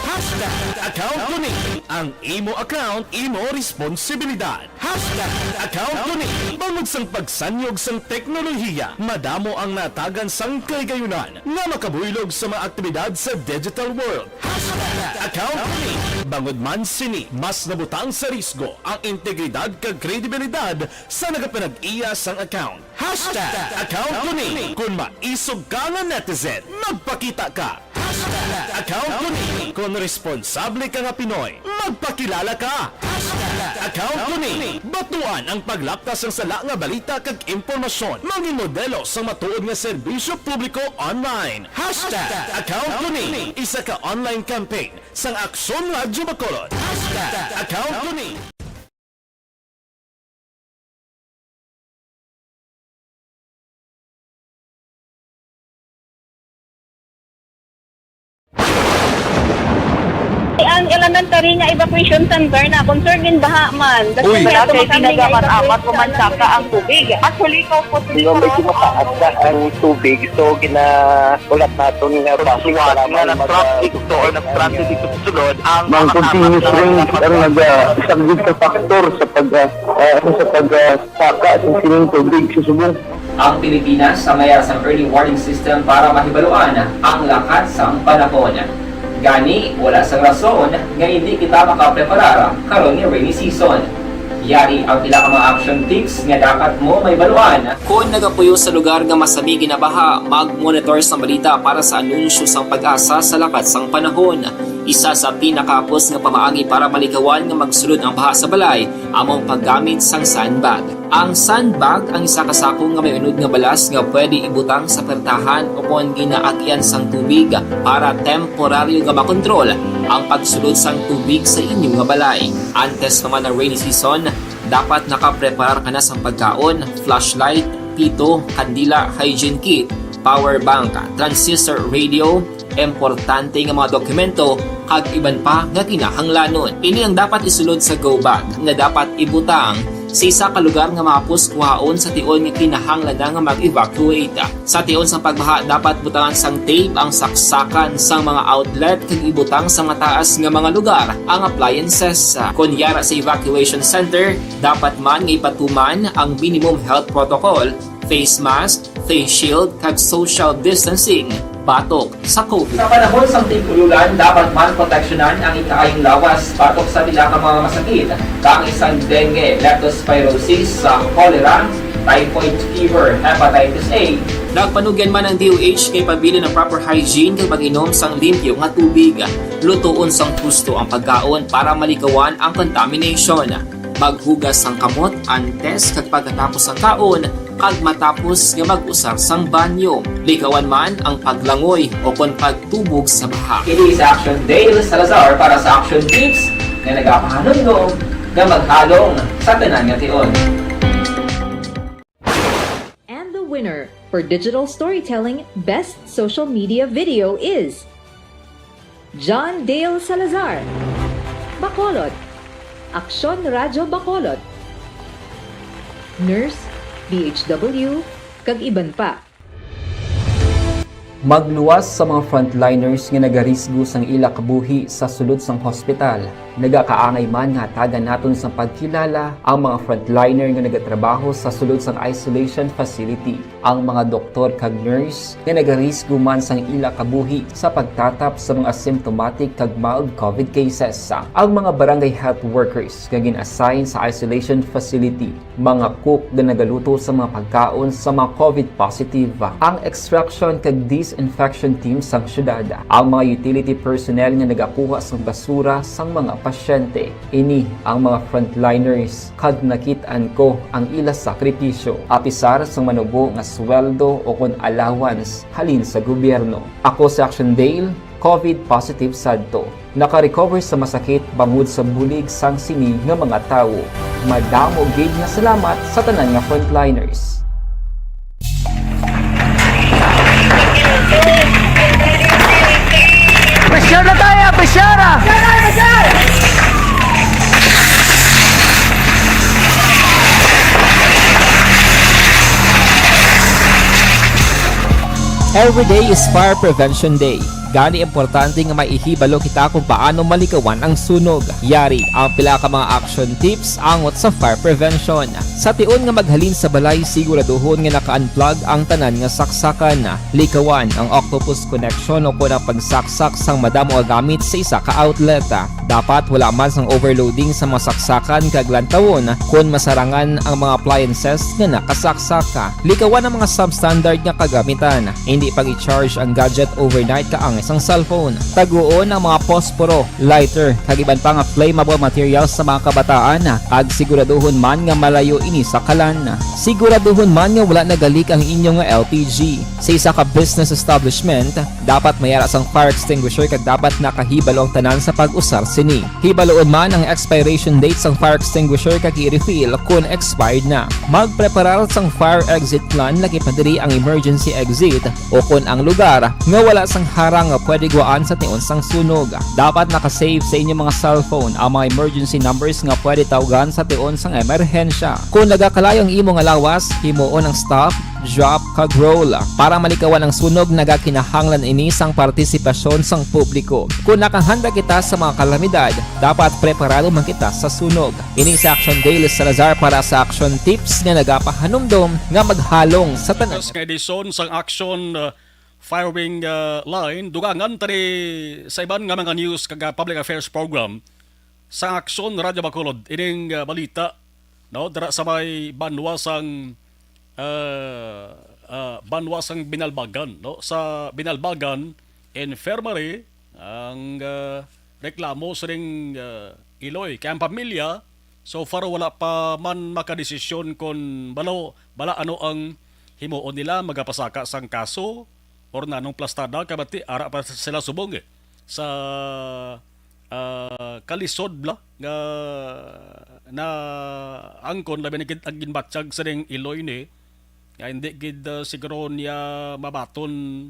Hashtag account ko ni. Ang imo account, imo responsibilidad. Hashtag account ko ni. Bangod sang pagsanyog sang teknolohiya, madamo ang natagan sang kahigayunan nga makabuylog sa mga aktibidad sa digital world. Hashtag account ko ni. Bangod man sini, mas nabutang sa risgo ang integridad kag kredibilidad sa nagapanag-iya sang account. Hashtag account ko ni. Kon maisog ka nga netizen, magpakita ka. Hashtag account ko ni. Kon responsable ka nga Pinoy, magpakilala ka. Hashtag account ko ni. Batuan ang paglapkas sang sala nga balita kag impormasyon. Mangin modelo sang matuod nga serbisyo publiko online. Hashtag account ko ni. Isa ka online campaign sang Aksyon Radyo Bacolod. Hashtag account ko ni. Ang elementary nga evacuation center na concern gid baha man. Uy. Wala kay tinaga man, amat ko man saka ang tubig. Actually, ko po. Di ba, medyo mataas na ang tubig, so gina-, ulat naton nga traffic, nga nag-traffic to or nag-transit dito sa sulod, ang Mang continuous rain ang naga-, isa gid ka factor sa pag, ah, ah, ano, sa pag, ah, saka sa sining tubig sa subong. Ang Pilipinas sa mayara sang early warning system para mahibaluan ang lakat sang panahon. Gani, wala sang rason nga indi kita makapreparar karon nga rainy season. Yari ang pila ka mga action tips nga dapat mo mahibaluan. Kon nagapuyo sa lugar nga masami ginabaha, mag-monitor sang balita para sa anunsyo sang PAGASA sa lakat sang panahon. Isa sa pinakahapos nga pamaagi para malikawan nga magsulod ang baha sa balay amo ang paggamit sang sandbag. Ang sandbag ang isa ka sako nga may unod nga balas nga pwede ibutang sa pertahan ukon ginaagian sang tubig para temporaryo nga makontrol ang pagsulod sang tubig sa inyo nga balay. Antes pa man ang rainy season, dapat nakapreparar ka na sang pagkaon, flashlight, pito, kandila, hygiene kit, power bank, transistor radio, importante nga mga dokumento, kag iban pa nga kinahanglanon. Ini ang dapat isulod sa go bag nga dapat ibutang sa isa ka lugar nga mahapos kuhaon sa tion nga kinahanglan na nga mag-evacuate. Sa tion sang pagbaha, dapat butangan sang tape ang saksakan sang mga outlet kag ibutang sa mataas nga mga lugar ang appliances. Kon yara sa evacuation center, dapat man nga ipatuman ang minimum health protocol, face mask, face shield, kag social distancing batok sa COVID. Sa panahon sang tig-ulolan, dapat man proteksyonan ang ikaayong lawas batok sa pila ka mga masakit, kaangay sang dengue, leptospirosis, sa cholera, typhoid fever, hepatitis A. Nagpanugyan man ang D O H nga ipabilin ang proper hygiene kag mag-inom sang limpyo nga tubig. Lutoon sang husto ang pagkaon para malikawan ang contamination. Maghugas sang kamot antes kag pagkatapos sang kaon, kag matapos nga mag-usar sang banyo. Likawan man ang paglangoy ukon pagtubog sa baha. Kini si Action Dale Salazar para sa Action Tips. nga nagapahanumdom nga maghalong sa tanan nga tion. And the winner for Digital Storytelling Best Social Media Video is John Dale Salazar, Bacolod, Aksyon Radyo Bacolod, Nurse, D H W, kag iban pa. Magluwas sa mga frontliners nga nagarisgo sang ila kabuhi sa sulod sang hospital. Nagakaangay man nga hatagan naton sang pagkilala ang mga frontliner nga nagatrabaho sa sulod sang isolation facility, ang mga doktor kag nurse nga nagarisgo man sang ila kabuhi sa pagtatap sa mga asymptomatic kag mild covid cases, ang mga barangay health workers nga gin-assign sa isolation facility, mga cook nga nagaluto sa mga pagkaon sa mga covid positive, ang extraction kag disinfection team sang syudad, ang mga utility personnel nga nagakuha sang basura sang mga pasyente. Ini ang mga frontliners, kag nakit-an ko ang ila sakripisyo, apisar sang manubo nga sweldo o kon allowance halin sa gobyerno. Ako si Action Dale, covid positive sadto. Naka-recover sa masakit bangod sa bulig sang sini nga mga tawo. Madamo gid nga salamat sa tanan nga frontliners. Pressure na tayo! Pressure na! Every day is Fire Prevention Day. Gani, importante nga may ihibalo kita kung paano malikawan ang sunog. Yari ang pila ka mga action tips angot sa fire prevention. Sa tion nga maghalin sa balay, siguraduhon nga naka-unplug ang tanan nga saksakan. Likawan ang octopus connection o kon ang pagsaksak sang madamo nga gamit sa isa ka outlet. Dapat wala man sang overloading sa mga saksakan kag lantawon kon masarangan ang mga appliances nga nakasaksak. Likawan ang mga substandard nga kagamitan. Indi pag-i-charge ang gadget overnight kaangay sang cellphone. Taguon ang mga posporo, lighter, kag iban pa nga flammable materials sa mga kabataan, kag siguraduhon man nga malayo ini sa kalan. Siguraduhon man nga wala nagalik ang inyo nga L P G. Sa isa ka business establishment, dapat may ara sang fire extinguisher kag dapat nakahibalo ang tanan sa pag-usar sini. Hibaloon man ang expiration date sang fire extinguisher kag i-refill kon expired na. Magpreparar sang fire exit plan, lakip na diri ang emergency exit o kon ang lugar nga wala sang harang nga pwede gwaan sa tion sang sunog. Dapat naka-save sa inyo mga cellphone ang mga emergency numbers nga pwede tawgan sa tion sang emerhensya. Kon nagakalayo ang imo nga lawas, himuon ang stop, drop, kag roll. Para malikawan ang sunog, nagakinahanglan ini sang partisipasyon sang publiko. Kon nakahanda kita sa mga kalamidad, dapat preparado man kita sa sunog. Ini si Action Dale Salazar para sa Action Tips nga nagapahanumdom nga maghalong sa tanan. Sa nga edisyon sang Action, uh, Firing, uh, Line, dugangan ta ni sa iban nga mga news kag, uh, public affairs program sa Action Radyo Bacolod. Ining, uh, balita, no, dira sa may banwa sang, uh, uh, banwa sang Binalbagan, no? Sa Binalbagan Infirmary, ang, uh, reklamo sining, uh, Iloy. Kay ang pamilya, so far, wala pa man makadesisyon kon balo, bala ano ang himuon nila, magapasaka sang kaso or nanong plastada, kabati ara pa sila subong, eh, sa, ah, kalisod bala nga naangkon, labi na gid ang ginbatyag sining Iloy ni, nga hindi gid, ah, siguro niya mabaton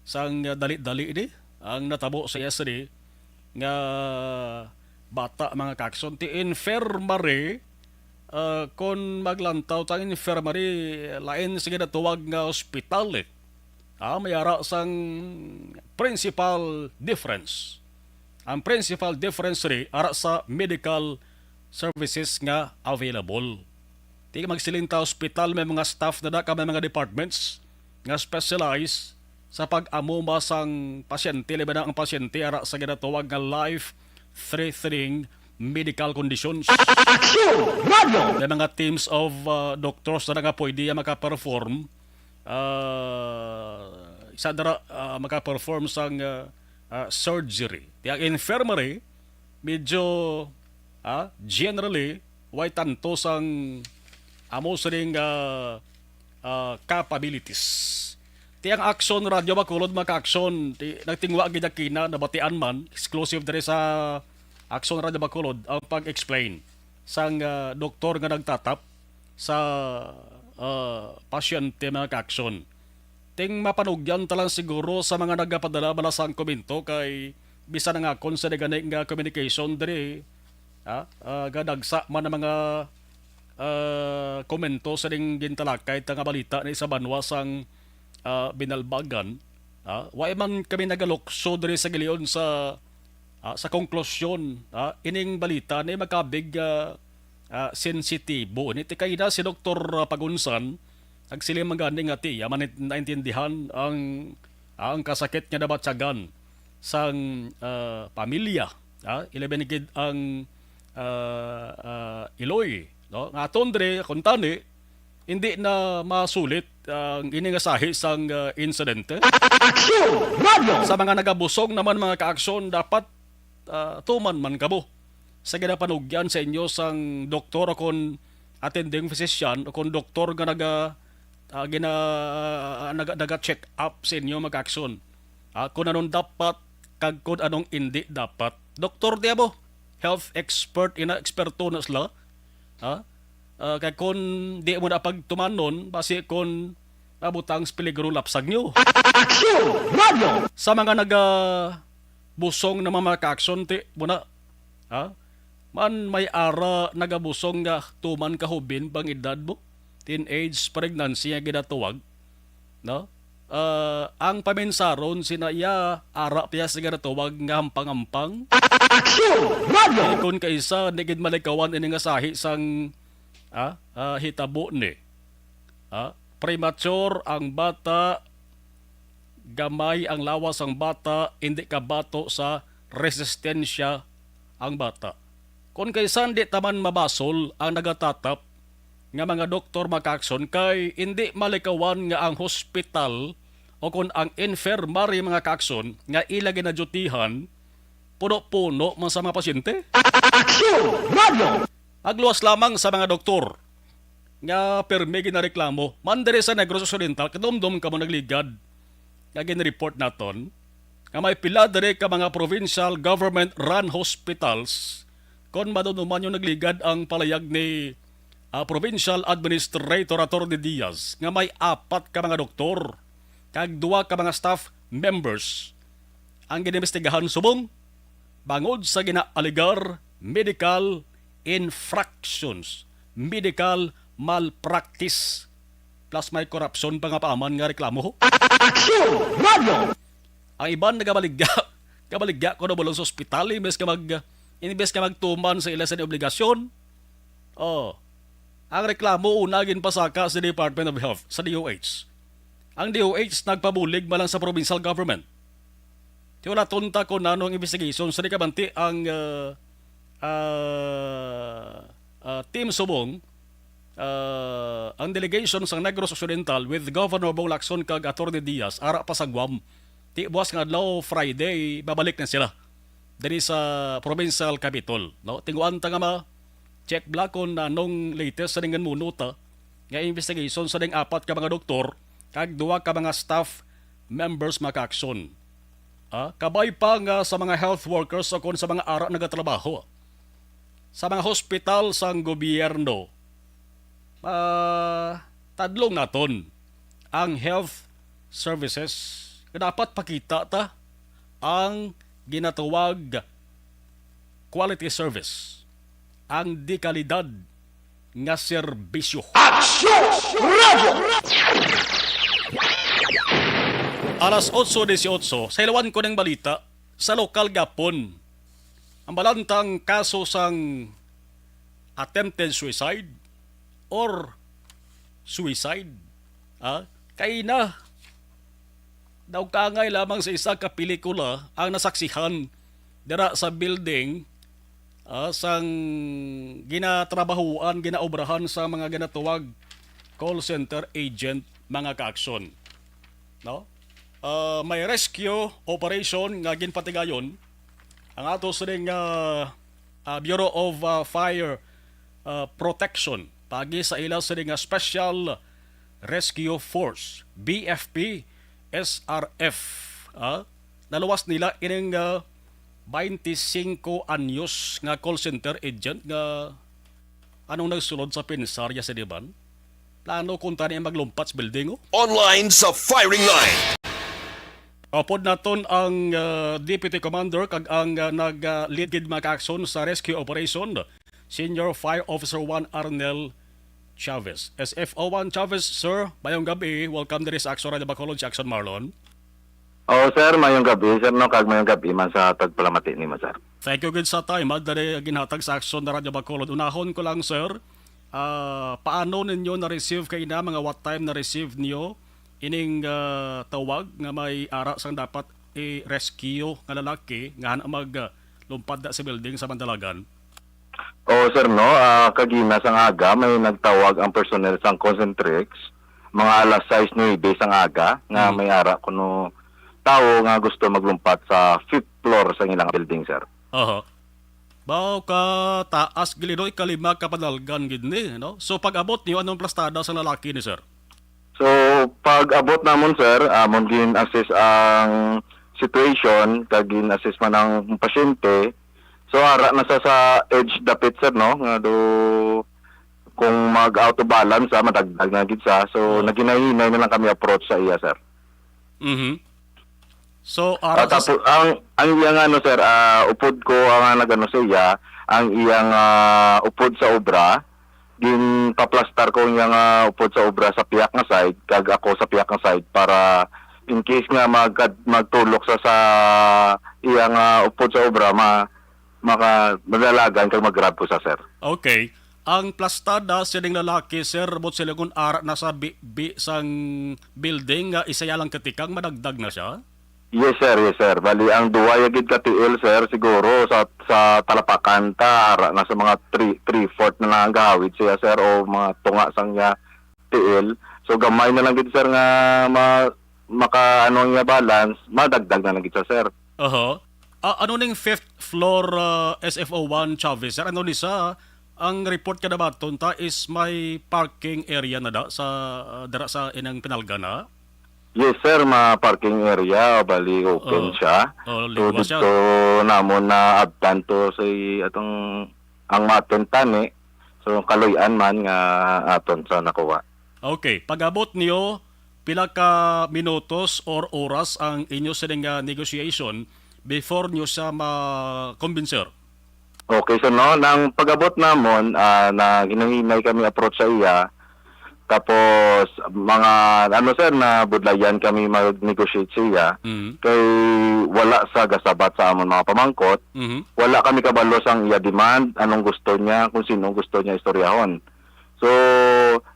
sang dali-dali ni ang natabo sa S D nga bata, mga kakson. Ti infirmary, ah, kon maglantaw ta ang infirmary, lain sa ginatawag nga ospital, eh. Ah, may ara sang principal difference. Ang principal difference ri ara sa medical services nga available. Ti magsiling ta ospital, may mga staff na da ka, may mga departments nga specialize sa pag-amuma sang pasyente, labi na ang pasyente ara sa ginatawag nga life-threatening medical conditions. Action! Radyo! May mga teams of, uh, doctors na nga pwede maka-perform, uh, isa dara, uh, maka-perform sang, uh, uh, surgery. Ti ang infirmary, medyo, ah, generally, way tanto sang amo sining, ah, ah, capabilities. Ti ang Action Radyo Bacolod, mga ka-action, ti, nagtingwa gid kina, nabatian man, exclusive diri sa, Aksyon Radio Bacolod ang pag-explain sang, ah, doktor nga nagtatap sa, ah, pasyente, mga ka-aksyon. Ting mapanugyan ta lang siguro sa mga nagapadala bala sang komento kay bisan ang akon sa gani nga communication diri, ah, ah, gadagsa man ang mga, ah, komento sa ding gintalakay ta nga balita ni sa banwa sang, ah, Binalbagan. Ah, wa man kami nagalukso diri sa gilion sa, ah, sa konklusyon, ah, ining balita ni makabig, ah, ah, sensitibo. Ni tikay na si Doktor Pagunsan, nagsiling man gani nga tiya man naintindihan ang, ah, ang kasakit nga nabatyagan sang, ah, pamilya, ah, ilabi na gid ang, ah, ah, iloy, no? Nga aton diri, kuntani, hindi na masulit ang ini nga sahi sang, ah, insidente. Aksyon! Radyo! Sa mga nagabusog naman, mga ka-aksyon, dapat, ah, tuman man kamo sa ginapanugyan sa inyo sang doktor o kon attending physician o kon doktor nga naga, ah, gina-, ah, naga, naga-check up sa inyo, mga ka-aksyon. Ah, kung anong dapat kag kung anong hindi dapat. Doktor diya mo, health expert, ina eksperto na sila. Ha? Ah, kay kung di mo na pagtumanon, basi kung mabutang sa peligro lapsag nyo. Aksyon! Radyo! Sa mga naga busong na mga ka-aksyon, ti, muna, ha? Man may ara nagabusong nga tuman kahubin pang edad mo, teenage pregnancy nga ginatawag, no? Ah, ang paminsaron sina iya, ara piya sa ginatawag nga hampang-hampang. Aksyon! Radyo! Kung kaisa, di gid malikawan ini nga sahi sang, ah, ah, hitabo ni. Ah, premature ang bata, gamay ang lawas sang bata, hindi kabato sa resistensya ang bata. Kon kaisan di taman mabasol ang nagatatap nga mga doktor, mga ka-aksyon, kay indi malikawan nga ang hospital o kon ang infirmary, mga ka-aksyon, nga ila ginadyutihan, puno-puno man sa mga pasyente. Aksyon! Radyo! Agluwas lamang sa mga doktor nga pirmi ginareklamo man diri sa Negros Occidental, kadumdom kamo nagligad nga gin-report naton nga may pila diri ka mga provincial government-run hospitals. Kon madumduman yung nagligad ang palayag ni, ah, Provincial Administrator Attorney Diaz nga may apat ka mga doktor kag duha ka mga staff members ang ginimbestigahan subong bangod sa ginaaligar medical infractions, medical malpractice, plus may korupsyon pa nga paaman nga reklamo. Aksyon! Radyo! Ang iban nagabaligya, kabaligya ko na bulong sa ospital, imbes ka mag, imbes ka magtuman sa ila sa obligasyon. Oh. Ang reklamo una ginpasaka sa Department of Health, sa D O H. Ang D O H nagpabulig man lang sa provincial government. Ti wala tonta ko nanong investigation sa di kabanti ang, uh, uh, uh, team subong, uh, ang delegation sa Negros Occidental with Governor Bong Lacson kag Attorney Diaz ara pa sa Guam. Ti buwas nga adlaw, Friday, babalik na sila diri sa provincial capitol, no? Tinguan ta nga ma-check bala kon nanong latest sa dingan muno ta nga investigation sa ding apat ka mga doktor kag duha ka mga staff members, mga ka-aksyon. Ah, kabay pa nga sa mga health workers o kon sa mga ara nagatrabaho sa mga hospital sang gobyerno. Ah, tadlong naton ang health services nga dapat pakita ta ang ginatawag quality service, ang dekalidad nga serbisyo. Aksyon! Radyo! Alas otso dieciocho, sa ilawan ko ng balita, sa lokal gapon, ang balantang kaso sang attempted suicide or suicide, ah, kay na daw kangay lamang sa isa ka pelikula ang nasaksihan dira sa building, ah, sang ginatrabahuan, ginaobrahan sa mga ginatuwag call center agent, mga ka-aksyon. No? Ah, may rescue operation nga ginpatigayon ang ato sining, ah, ah, Bureau of, ah, Fire, ah, Protection paagi sa ila sining nga Special Rescue Force, B F P, S R F. Ah, naluwas nila ining, ah, Twenty-cinco anyos nga call center agent nga anong nagsulod sa pensar ya si Diman? Plano kunta niya maglumpat sa building, oh. Online sa firing line. Upod naton ang, ah, Deputy Commander kag ang, ah, nag, ah, lead gid mga aksyon sa rescue operation, Senior Fire Officer one Arnel Chavez. S F O one Chavez, sir, mayong gabi. Welcome diri sa Aksyon Radio Bacolod, si Aksyon Marlon. Oh, sir, mayong gabi, sir, no, kag mayong gabi man sa tagpalamati nimo, sir. Thank you gid sa time, ah, dali ginhatag sa Aksyon na Radyo Bacolod. Unahon ko lang, sir, ah, paano ninyo na-receive kay na mga what time na-receive niyo ining, ah, tawag nga may ara sang dapat i-rescue nga lalaki nga hana mag, ah, lumpad na sa building sa Mandalagan? Oh, sir, no, ah, kagina sang aga may nagtawag ang personnel sang Concentrix, mga alas sais nuebe sang aga, nga Mm. may ara kuno tawo nga gusto maglumpat sa fifth floor sang ilang building, sir. Oho. Baw ka taas gid, no, ikalima ka panalgan gid ni, no? So, pag-abot niyo, anong plastada sang lalaki ni, sir? So, pag-abot namon, sir, amon gin-assess ang situation, kag gin-assess man ang pasyente. So, ara na sa, sa edge dapit, sir, no? Nga do, kung mag-out of balance, ah, madagdag na gid sa. So, Oh. naghinay-hinay na lang kami approach sa iya, sir. Mhm. So, Ah, ara sa tapo-, ang, ang iya nga, ano, sir, ah, upod ko ang, ah, nag-ano sa iya, ang iyang, ah, upod sa obra, ginpaplastar ko ang iyang, ah, upod sa obra sa piyak nga side, kag ako sa piyak nga side, para in case nga mag-, magtulok sa, sa iyang, ah, upod sa obra, ma-, maka-, madalagan kag mag-grab ko sa, sir. Okay. Ang plastada sining lalaki, sir, buot silingon ara na sa bi-, bi-, sang building nga isa ya lang katikang madagdag na siya? Yes, sir. Yes, sir. Bali, ang duwa ya gid ka tiil, sir, siguro sa, sa talapakan ta, ara na sa mga three, three-fourth na lang ang gahawid siya, sir, o mga tunga sang iya tiil. So, gamay na lang gid, sir, nga ma-, maka, ano, ang iya balance, madagdag na lang gid siya, sir. Oho. Ah, ano ning fifth floor, ah, S F O one Chavez, sir? Ano ni sa, ang report ka nabaton ta is may parking area na da sa, ah, dira sa inang pinalga na? Yes, sir, ma parking area, bali open Oh. siya. Oh, So, ligwa siya. dito namon na abtan to si atong ang maten tani. So, kaluy-an man nga aton sa nakuha. Okay, pag-abot niyo, pila ka minutos or oras ang inyo sining, ah, negotiation before niyo siya ma-convincer? Okay, so no, nang pag-abot namon, ah, na hinay-hinay kami approach sa iya. Tapos, mga, ano, sir, na budlayan kami mag-negotiate sa iya. Mm. Kay wala sa gasabat sa amon mga pamangkot. Mhm. Wala kami kabalo sang iya demand, anong gusto niya, kung sino ang gusto niya istoryahon. So,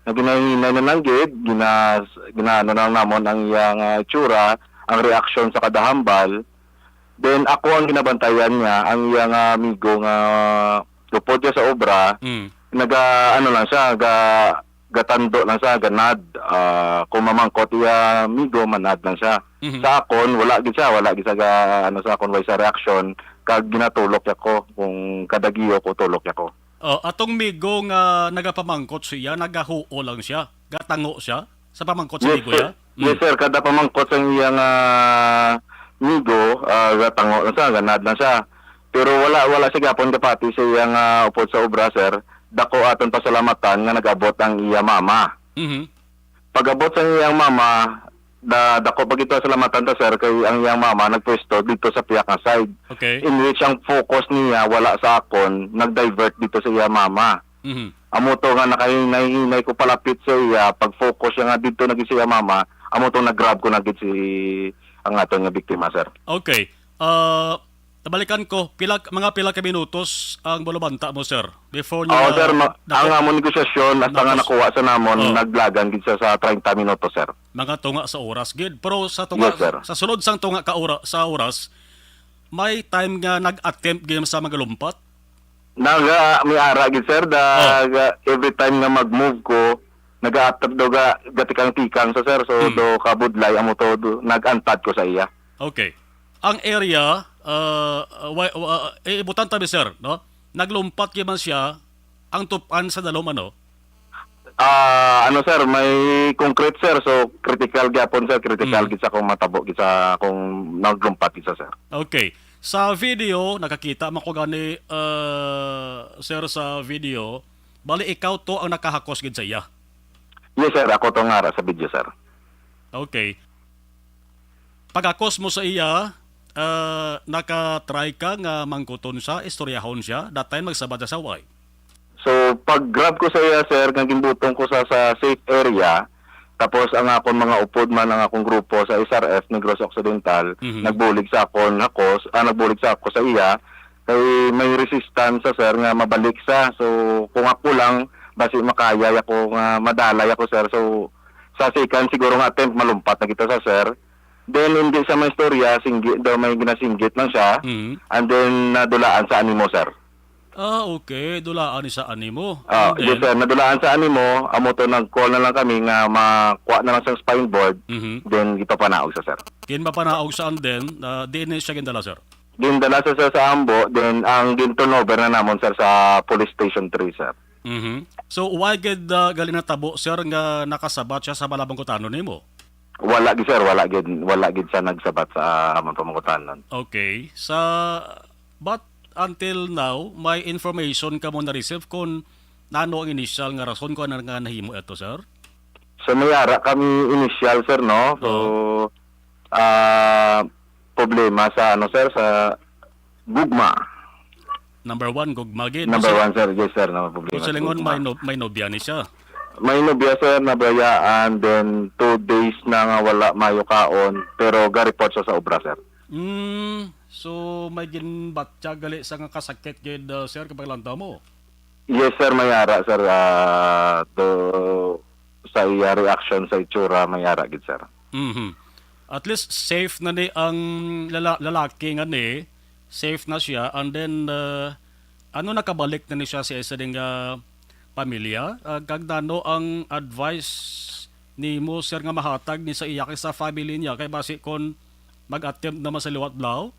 naghinay-hinay na lang gid, gina-, ginaano na lang namon ang iya nga itsura, ang reaksyon sa kada hambal. Then, ako ang ginabantayan niya, ang iya nga amigo nga upod siya sa obra, Mm. naga-, ano lang siya, ga-, gatando lang siya, ganad. Ah, kung mamangkot iya amigo, manad lang siya. Mhm. Sa akon, wala gid siya, wala gid siya ga-, ano, sa akon, way sa reaksyon, kag ginatulok niya ko, kung kada giyo ko, tulok niya ko. Oh, atong migo nga nagapamangkot siya, nagahuo lang siya, gatango siya sa pamangkot sa Yes, migo sir. niya? Yes, Mm. sir. Kada pamangkot sa iyang, ah, migo, ah, gatango lang siya, ganad lang siya. Pero wala, wala siya gapon kapati sa iyang, ah, upod sa obra, sir. Dako aton pasalamatan nga nag-abot ang iya mama. Mhm. Pag-abot sa iyang mama, da-, dako pa gid pasalamatan ta, sir, kay ang iyang mama nagpwesto dito sa piyak nga side. Okay. In which ang focus niya wala sa akon, nag-divert dito sa iya mama. Mhm. Amo to nga nakahinay-hinay ko palapit sa iya, pag-focus siya nga dito nag sa iya mama, amo to nag-grab ko na gid si ang aton nga biktima, sir. Okay. Ah, tabalikan ko, pila, mga pila ka minutos ang bulubanta mo, sir, before niyo Oo, na sir, ma-, dako? Ang amon negosasyon, hasta nga Tapos? nakuha sa namon, Oh. naglagan gid siya sa treinta minutos, sir. Mga tunga sa oras gid. Pero sa tunga, Yes, sir. sa sulod sang tunga ka ora-, sa oras, may time nga nag-attempt gid sa magalumpat? Naga, may ara gid, sir, da, Oh. ga, every time nga mag-move ko, naga-attempt daw ga, gatikang-tikang sa, sir. So, Hmm. do kabudlay, amo to, do, nag-antad ko sa iya. Okay. Ang area, uh, wa-, wa-, eh, ibutan tabi, sir, no? Naglumpat gid man siya, ang tupan sa dalom, ano? Ah, ano, sir, may concrete, sir. So, critical gyapon, sir. Critical Mm. gid sa kung matabo, gid sa kung naglumpat, gid sa, sir. Okay. Sa video, nakakita man ko gani, uh, sir, sa video, bali ikaw to ang nakahakos gid sa iya. Yes, sir. Ako to nga ara sa video, sir. Okay. Paghakos mo sa iya, uh, naka-try ka nga mangkuton siya, istoryahon siya, that time magsabat siya sa way? So, pag-grab ko sa iya, sir, nga ginbutong ko sa, sa safe area, tapos ang akon mga upod man, ang akong grupo sa S R F, Negros Occidental, Mhm. nagbulig sa akon hakos, ah, nagbulig sa ako sa iya, kay may resistance sa, sir, nga mabalik sa. So, kung ako lang, basi makaya ako nga madalay ako, sir. So, sa second siguro nga attempt, malumpat na kita sa, sir. Then, hindi sa may istorya, singgi, daw may ginasinggit lang siya. Mhm. And then, nadulaan sa animo, sir. Ah, okay. Dulaan ni sa animo. Ah, And yes, then, sir. Nadulaan sa animo, amo to nag-call na lang kami nga makuha na lang sa spine board, Mhm. then ipapanaog sa, sir. Ginpapanaog sa, and then, ah, diin ni siya gindala, sir? Gindala sa, sir, sa Ambo, then ang gin-turnover na namon, sir, sa Police Station three, sir. Mhm. So, why gid, ah, gali natabo, sir, nga nakasabat siya sa malabang kutanon nimo? Wala gid, sir, wala gid, wala gid sa nagsabat sa amon pamangkutanon. Okay. Sa, but until now, may information ka mo na-receive kung nano ang initial nga rason kung ano nga nahimo ito, sir? So, may ara kami initial, sir, no? So, ah, problema sa, ano, sir, sa gugma. Number one, gugma gid. Number So, one, sir. Yes, sir, no, problema kung sa silingon, gugma. may, no, may nobya ni siya. May nobya, sir, nabayaan, then two days na nga wala mayo kaon, pero ga-report siya sa obra, sir. Mm, so, may ginbatyag gali sa nga kasakit gid, uh, sir, kapag lantaw mo? Yes, sir, may ara, sir. Ah, do, sa iya reaction sa itsura, may ara gid, sir. Mhm. At least safe na ni ang lala- lalaki nga ni, safe na siya, and then, uh, ano, nakabalik na ni siya sa isa ding, uh, pamilya? Uh, kag nano ang advice nimo, sir, nga mahatag ni sa iya kay sa family niya, kay basi kon mag-attempt naman sa liwat blaw?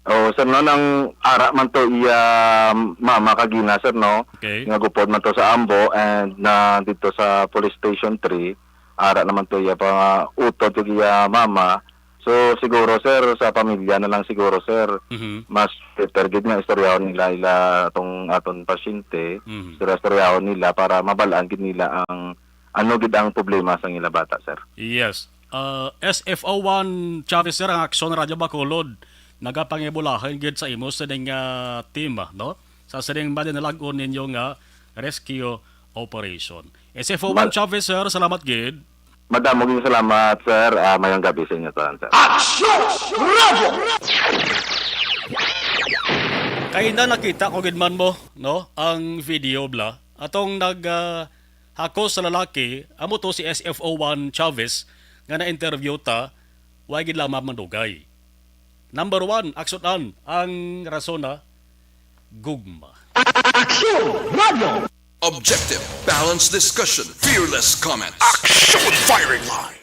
Oh, sir, no, nang ara man to iya mama kagina, sir, no? Okay. Nga gupod man to sa Ambo and na dito sa Police Station three, ara naman to iya pa utod kag iya mama. So, siguro, sir, sa pamilya na lang siguro, sir. Mhm. Mas better gid nga istoryahon nila ila tong aton pasyente. Mhm. Sila istoryahon nila para mabalaan gid nila ang ano gid ang problema sa ila bata, sir. Yes. Uh, S F O one Chavez, sir, ang Aksyon Radyo Bacolod nagapangibulahan gid sa imo sining, uh, team, no? Sa sining madinalag-on ninyo nga rescue operation. S F O one Mal- Chavez, sir, salamat gid. Madamo gid salamat, sir. Ah, mayong gabi sa inyo tanan, sir. Aksyon Radio! Kay na nakita ko gid man mo, no, ang video bla. Atong nag, ah, hakos sa lalaki, amo to si S F O one Chavez nga na-interview ta, wa gid lamang madugay. Number one, aksyonan ang rason na gugma. Aksyon Radio! Objective, balanced discussion, fearless comments. Action firing line.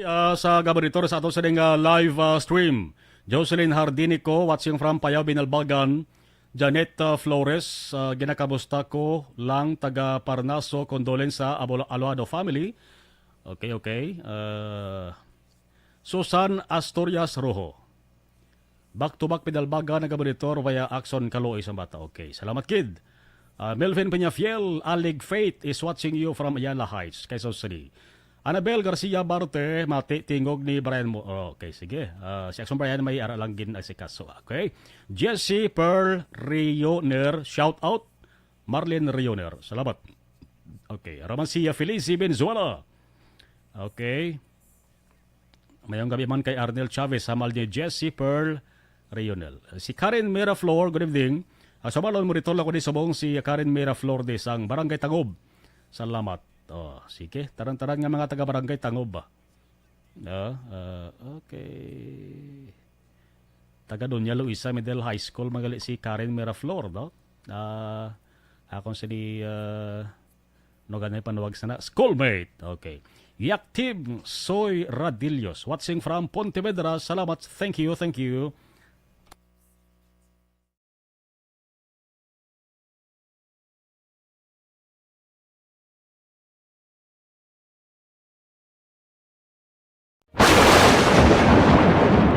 Ah, sa gabaritor sa ato sa ding, ah, live, ah, stream, Jocelyn Hardinico, watching from Payao, Binalbagan. Janet, ah, Flores, ah, ginakamusta ko lang, taga Parnaso, condolence sa Abo-, Aloado family. Okay, okay. Ah, Susan Asturias Rojo. Back to back, Binalbagan, nagamonitor via Axon Kaloy sa Bata. Okay, salamat gid. Ah, Melvin Peñafiel, Alig Faith is watching you from Ayala Heights, Quezon City. Annabel Garcia Barte, mati tingog ni Brian mo. Oh, okay, sige. Ah, si Axon Brian may ara lang gin asikaso. Okay. Jesse Pearl Rioner, shout out. Marlene Rioner, salamat. Okay, Romancia Felici Benzuela. Okay. Mayong gabi man kay Arnel Chavez, hamal ni Jesse Pearl Rionel. Si Karen Miraflor, good evening. Ah, sa balon, monitor lang ko ni subong si Karen Miraflor de sang Barangay Tangob. Salamat. Oh, sige, taran-taran nga mga taga Barangay Tangob ba? No? Ah, okay. Taga Doña Luisa Middle High School, magali si Karen Miraflor, no? Ah, akon sini, ah, no ganay panuwag sana. Schoolmate. Okay. Yak Team Soy Radillos, watching from Pontevedra. Salamat. Thank you, thank you.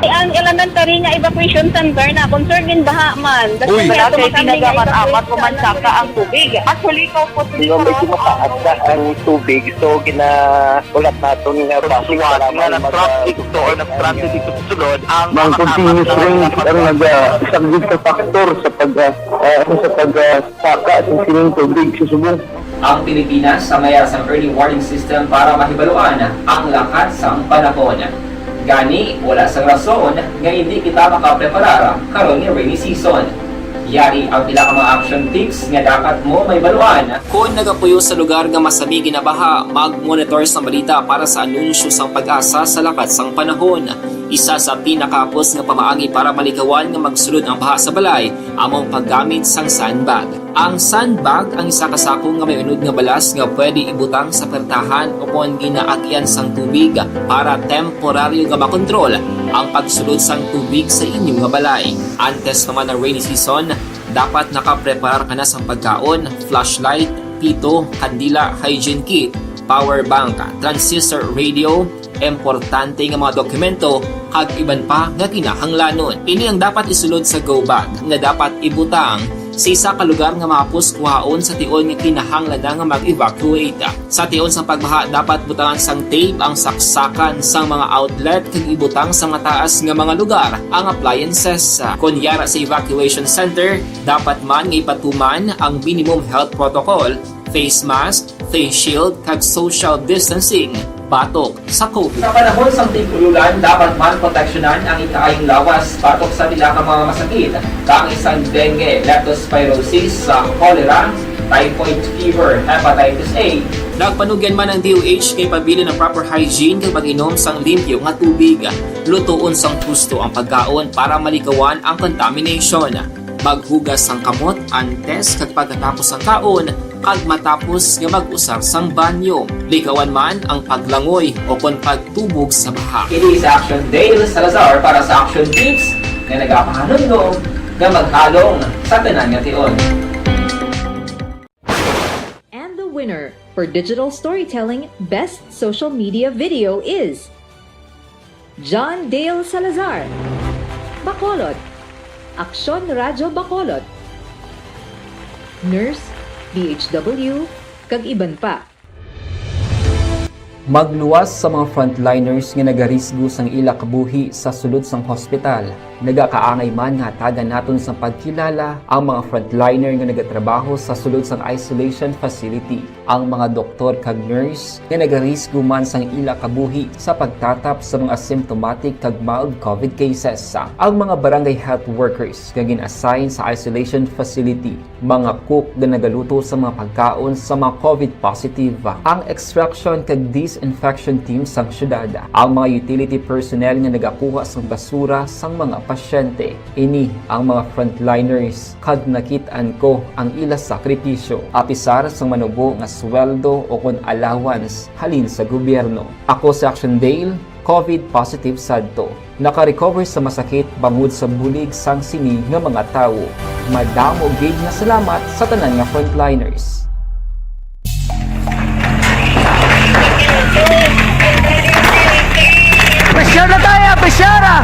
Ang elementary nga evacuation center na concern din baha man. Uy. Wala kay tinaga man amat ko man saka ang tubig. Actually, ko po. Di ba, medyo mataas na ang tubig, so ginahulat naton nga basi nga nag-traffic to or nag-transit dito sa sulod ang mga continuous rain ang nag-, ah, isang big factor sa pag, ah, ah, ano, sa pag, ah, saka sa sining tubig sa subong. Ang Pilipinas sa mayara sang early warning system para mahibaluan ang lakat sang panahon. Gani, wala sang rason nga hindi kita makapreparar karon nga rainy season. Yari ang pila ka mga action tips nga dapat mo mahibaluan. Kon nagapuyo sa lugar nga masami ginabaha, mag-monitor sa balita para sa anunsyo sang PAGASA sa lakat sang panahon. Isa sa pinakahapos nga pamaagi para malikawan nga magsulod ang baha sa balay amo ang paggamit sang sandbag. Ang sandbag ang isa ka sako nga may unod nga balas nga pwede ibutang sa pertahan o kon ginaagyan sang tubig para temporaryo nga makontrol ang pagsulod sang tubig sa inyo nga balay. Antes pa man ang rainy season, dapat nakapreparar ka na sang pagkaon, flashlight, pito, kandila, hygiene kit, power bank, transistor radio, importante nga mga dokumento, kag iban pa nga kinahanglanon. Ini ang dapat isulod sa go bag nga dapat ibutang sa isa ka lugar nga mahapos kuhaon sa tion nga kinahanglan na nga mag-evacuate. Sa tion sang pagbaha, dapat butangan sang tape ang saksakan sang mga outlet kag ibutang sa mataas nga mga lugar ang appliances. Kon yara sa evacuation center, dapat man nga ipatuman ang minimum health protocol, face mask, face shield, kag social distancing batok sa COVID. Sa panahon sang tig-ulolan, dapat man proteksyonan ang ikaayong lawas batok sa pila ka mga masakit, kaangay sang dengue, leptospirosis, sa cholera, typhoid fever, hepatitis A. Nagpanugyan man ang D O H nga ipabilin ang proper hygiene kag pag-inom sang limpyo nga tubig, lutoon sang husto ang pagkaon para malikawan ang contamination. Maghugas sang kamot antes kag pagkatapos sang kaon, kag matapos nga mag-usar sang banyo. Likawan man ang paglangoy o kon pagtubog sa baha. Ini si Action Dale Salazar para sa Action Tips nga nagapahanumdom nga maghalong sa tanan nga tion. And the winner for digital storytelling best social media video is John Dale Salazar, Bacolod, Aksyon Radyo Bacolod, Nurse, D H W, kag iban pa. Magluwas sa mga frontliners nga nagarisgo sang ila kabuhi sa sulod sang hospital. Nagakaangay man nga hatagan naton sang pagkilala ang mga frontliner nga nagatrabaho sa sulod sang isolation facility, ang mga doktor kag nurse nga nagarisgo man sang ila kabuhi sa pagtatap sa mga asymptomatic kag mild COVID cases, ang mga barangay health workers nga gin-assign sa isolation facility, mga cook nga nagaluto sa mga pagkaon sa mga COVID positive, ang extraction kag disinfection team sang syudad, ang mga utility personnel nga nagakuha sang basura sang mga pasyente. Ini ang mga frontliners kag nakit-an ko ang ila sakripisyo, apisar sang manubo nga sweldo o kon allowance halin sa gobyerno. Ako si Action Dale, COVID positive sadto. Nakarecover sa masakit bangod sa bulig sang sini nga mga tawo. Madamo gid nga salamat sa tanan nga frontliners. Pressure na tayo! Pressure na!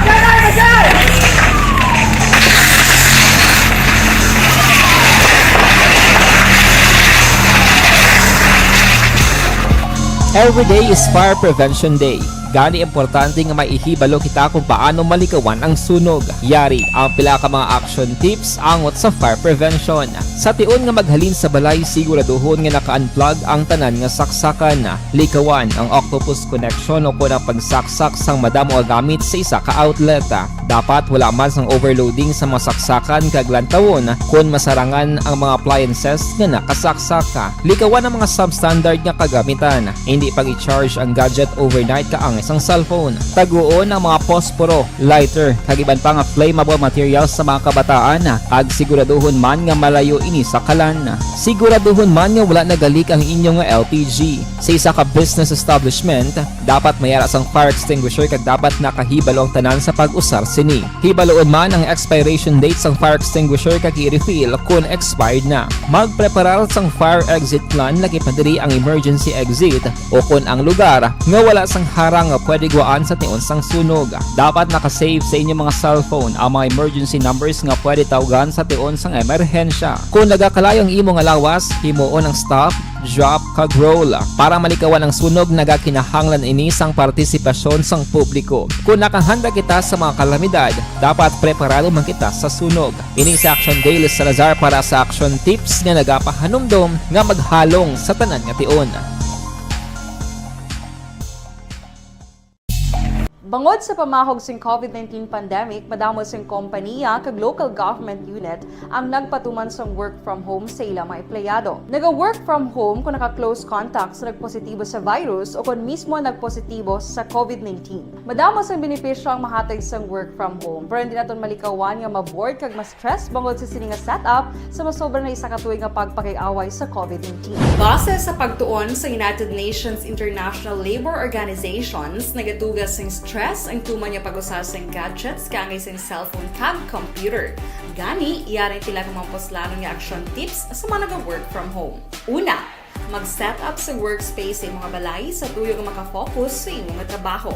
Every day is Fire Prevention Day. Gani, importante nga may ihibalo kita kung paano malikawan ang sunog. Yari ang pila ka mga action tips angot sa fire prevention. Sa tion nga maghalin sa balay, siguraduhon nga naka-unplug ang tanan nga saksakan. Likawan ang octopus connection o kon ang pagsaksak sang madamo nga gamit sa isa ka outlet. Dapat wala man sang overloading sa mga saksakan kag lantawon kon masarangan ang mga appliances nga nakasaksak. Likawan ang mga substandard nga kagamitan. Hindi pag-i-charge ang gadget overnight kaangay sang cellphone. Taguon ang mga posporo, lighter, kag iban pa nga flammable materials sa mga kabataan, kag siguraduhon man nga malayo ini sa kalan. Siguraduhon man nga wala nagalik ang inyo nga L P G. Sa isa ka business establishment, dapat may ara sang fire extinguisher kag dapat nakahibalo ang tanan sa pag-usar Ni, hibaluon man ang expiration date sang fire extinguisher kag i-refill kon expired na. Magpreparar sang fire exit plan, lagi pa diri ang emergency exit, o kon ang lugar nga wala sang harang nga pwede gwaan sa tion sang sunog. Dapat naka-save sa inyo mga cellphone ang mga emergency numbers nga pwede tawgan sa tion sang emerhensya. Kon nagakalayo ang imo nga lawas, himuon ang stop, drop, kag roll. Para malikawan ang sunog, nagakinahanglan ini sang partisipasyon sang publiko. Kon nakahanda kita sa mga kalamidad, dapat preparado man kita sa sunog. Ini si Action Daily Salazar para sa Action Tips nga nagapahanumdom nga maghalong sa tanan nga tion. Bangod sa pamahog sing covid nineteen pandemic, madamo sing kompaniya kag local government unit ang nagpatuman sang work from home sa ila mga empleyado. Naga-work from home kung naka-close contact sa nagpositibo sa virus o kon mismo nagpositibo sa covid nineteen. Madamo sang benepisyo ang mahatag sang work from home, pero hindi naton malikawan nga ma-bored kag ma-stress bangod sa sini nga setup sa masobra na isa ka tuig nga pagpakig-away sa covid nineteen. Base sa pagtuon sa United Nations International Labor Organizations, nagatuga sing stress ang tuman nga pag-usa sing gadgets kaangay sing cellphone kag computer. Gani, yari ang pila ka mga puslanon nga action tips sa mga naga-work from home. Una, mag-set up sa workspace sa imong balay sa tuyo nga makafocus sa imo nga trabaho.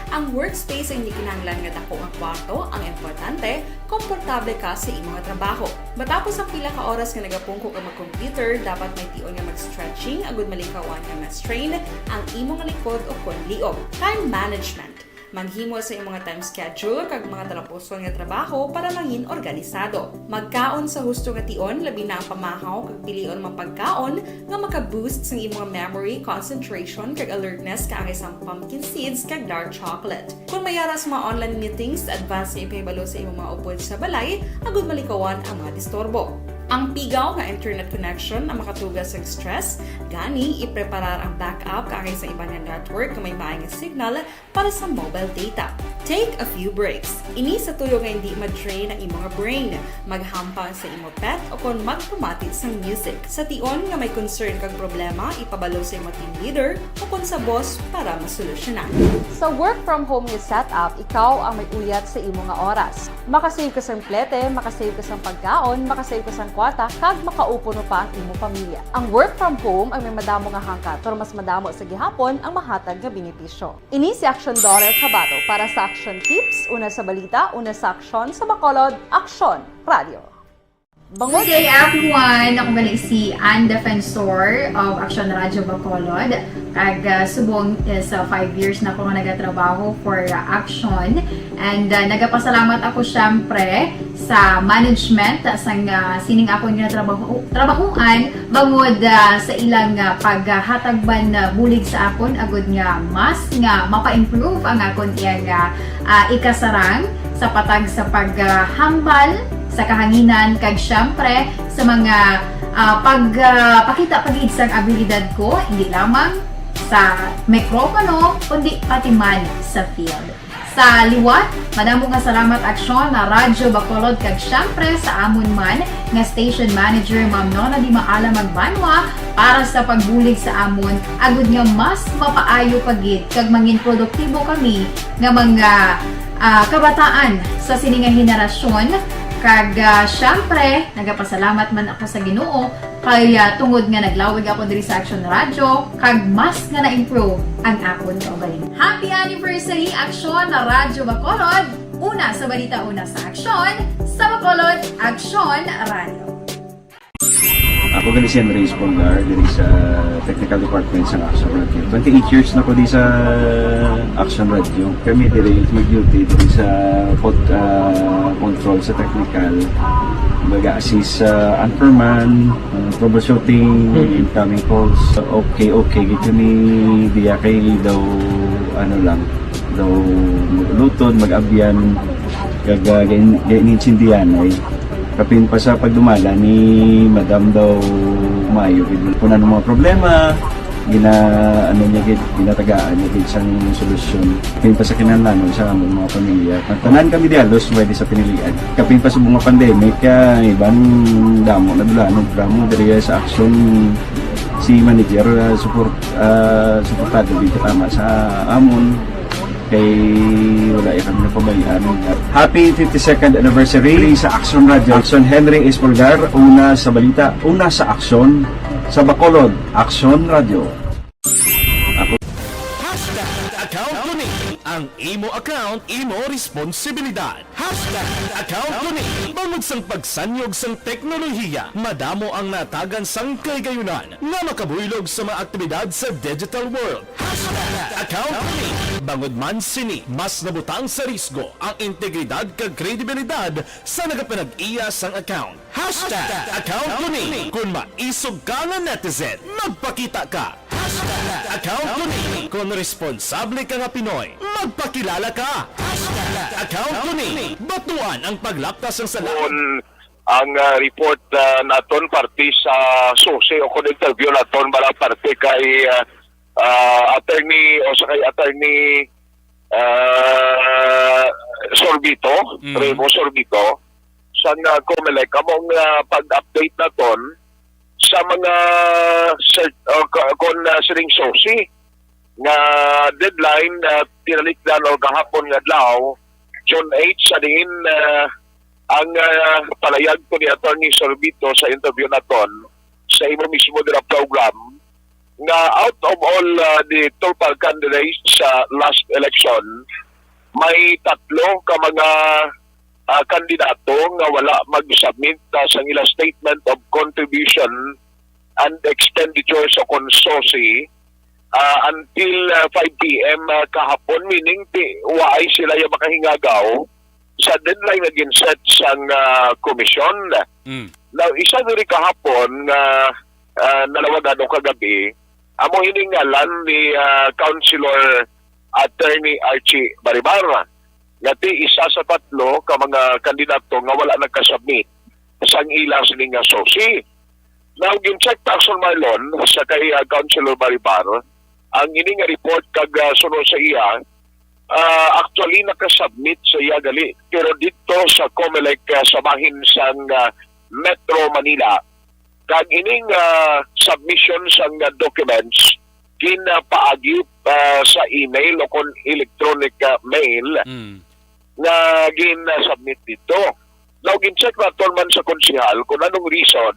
Ang workspace ay hindi kinahanglan nga dako nga kwarto, ang importante, komportable ka sa imo nga trabaho. Matapos ang pila ka oras nga nagapungko ka mag-computer, dapat may tion nga mag-stretching agud malikawan nga ma-strain ang imo nga likod o kon liog. Time management. Maghimo sa imo nga time schedule kag mga talapuson nga trabaho para mangin organisado. Magkaon sa husto nga tion, labi na ang pamahaw kag pilion mga pagkaon nga maka-boost sang imo nga memory, concentration, kag alertness kaangay sang pumpkin seeds kag dark chocolate. Kon may ara sa mga online meetings, advance nga ipahibalo sa imo mga upod sa balay agud malikawan ang mga disturbo. Ang pigaw nga internet connection ang makatuga sang stress, gani ipreparar ang backup kaangay sa iban nga network nga may maay nga signal para sa mobile data. Take a few breaks. Ini sa tuyo nga hindi ma-drain ang imo nga brain. Maghampang sa imo pet o kon magpamati sang music. Sa tion nga may concern kag problema, ipabalo sa imo team leader o kon sa boss para masolusyonan. Sa work from home nga setup, ikaw ang may uyat sa imo nga oras. Makasave ka sang plete, makasave ka sang pagkaon, makasave ka sang kwarta, kag makaupuno pa ang imo pamilya. Ang work from home ang may madamo nga hangkat, pero mas madamo sa gihapon ang mahatag nga benepisyo. Ini si Action Daughter Cabato para sa Action Tips, una sa balita, una sa aksyon, sa Bacolod, Aksyon Radio. Bangod Good day, everyone! Ako gali si Ann Defensor of Action Radio Bacolod. Kag, ah, subong is, ah, five years na ako nga nagatrabaho for, ah, Action. And, ah, nagapasalamat ako, syempre, sa management, ah, sang, ah, sining akon nga trabaho, trabahuan, bangod, ah, sa ilang, ah, paghatag man, ah, bulig sa akon, agud nga mas nga mapa-improve ang akon iyang, ah, ah, ikasarang sa patag sa paghambal sa kahanginan, kag syempre sa mga, ah, pag, ah, pakita pa gid sang abilidad ko, hindi lamang sa mikropono, kundi pati man sa field. Sa liwat, madamo nga salamat, Aksyon, na Radyo Bacolod, kag syempre sa amon man nga station manager, Ma'am Nona Di Maala Magbanwa, para sa pagbulig sa amon, agud nga mas mapaayo pa gid kag mangin produktibo kami nga mga, ah, kabataan sa sini nga henerasyon. Kag, ah, syempre, nagapasalamat man ako sa Ginoo kay, ah, tungod nga naglawig ako diri sa Action Radio, kag mas nga na-improve ang akon kaugalingon. Happy anniversary, Action na Radyo Bacolod, una sa balita, una sa aksyon, sa Bacolod, Action Radio. Ako gali si Andres Polgar, diri sa Technical Department sa Action Radio. Twenty-eight years na ko di sa Action Radio. Kami diri mag-duty diri sa pod-, ah, control sa technical. Baga assist sa anchorman, ah, troubleshooting, Mm. incoming calls. Okay, okay, gid kami diya kay daw, ano lang, daw mag-ulutod, mag-abyan, kag, ah, gain-, gain-, gaintindihan ay. Kapin pa sa pagdumala ni Madam daw maayo gid. Kung ano mga problema, gina-, ano niya gid, ginatagaan niya gid sang solusyon. Kapin pa sa kinahanglanon sa among mga pamilya. Ang tanan kami di halos pwede sa pinilian. Kapin pa sa mga pandemic, kaya iban damo na dulanon, damo diri sa action si manager, ah, support, ah, suportado gid tama sa amon. Kay wala ilang napabay-an. Happy fifty-second anniversary sa Action Radio. Action Henry Espolgar, una sa balita, una sa aksyon, sa Bacolod, Action Radio. Hashtag account ko ni. Ang imo account, imo responsibilidad. Hashtag account ko ni. Bangod sang pagsanyog sang teknolohiya, madamo ang natagan sang kahigayonan nga makabuylog sa mga aktibidad sa digital world. Hashtag account ko ni. Bangod man sini, mas nabutang sa risgo ang integridad kag kredibilidad sa nagapanag-iya sang account. Hashtag account ko ni. Kung maisog ka nga netizen, magpakita ka. Hashtag account ko ni. Kung responsable ka nga Pinoy, magpakilala ka. Hashtag account ko ni. Batuan ang paglaptas sang sala. Kon ang ah, report ah, naton parte sa susi o kon interview naton bala parte kay ah, ah, attorney o sa kay attorney ah, Sorbito, Mm. Remo Sorbito, sa nga Comelec, among ah, pag-update naton sa mga cert, o, ka- kon ah, sining susi nga deadline na tinalikdan o kahapon nga adlaw, June eight, sa diin ah, ang ah, palayag ko ni Attorney Sorbito sa interview naton sa imo mismo dira program nga out of all ah, the total candidates sa last election, may tatlo ka mga ah, kandidato nga wala mag-submit ah, sang ila statement of contribution and expenditures o kon susi ah, until ah, five p m ah, kahapon, meaning ti waay sila yung makahingagaw sa deadline nga ginset sang ah, komisyon. Mm. Now, isa diri kahapon nga ah, nalawagan o kagabi, amo ini ngalan ni ah, Councilor Attorney Archie Baribar, nga ti isa sa tatlo ka mga kandidato nga wala nagka-submit sang ila sini nga susi. Now, gin-check ta, Action Marlon, sa kay ah, Councilor Baribar, ang ini nga report kag ah, suno sa iya, ah, actually naka-submit sa iya gali, pero dito sa Comelec ah, sa bahin sang ah, Metro Manila, kag ining ah, submission sang ah, documents ginapaagi ah, sa email o kon electronic ah, mail Mm. nga gin-submit dito. Now, gin-check naton man sa konsehal kung anong reason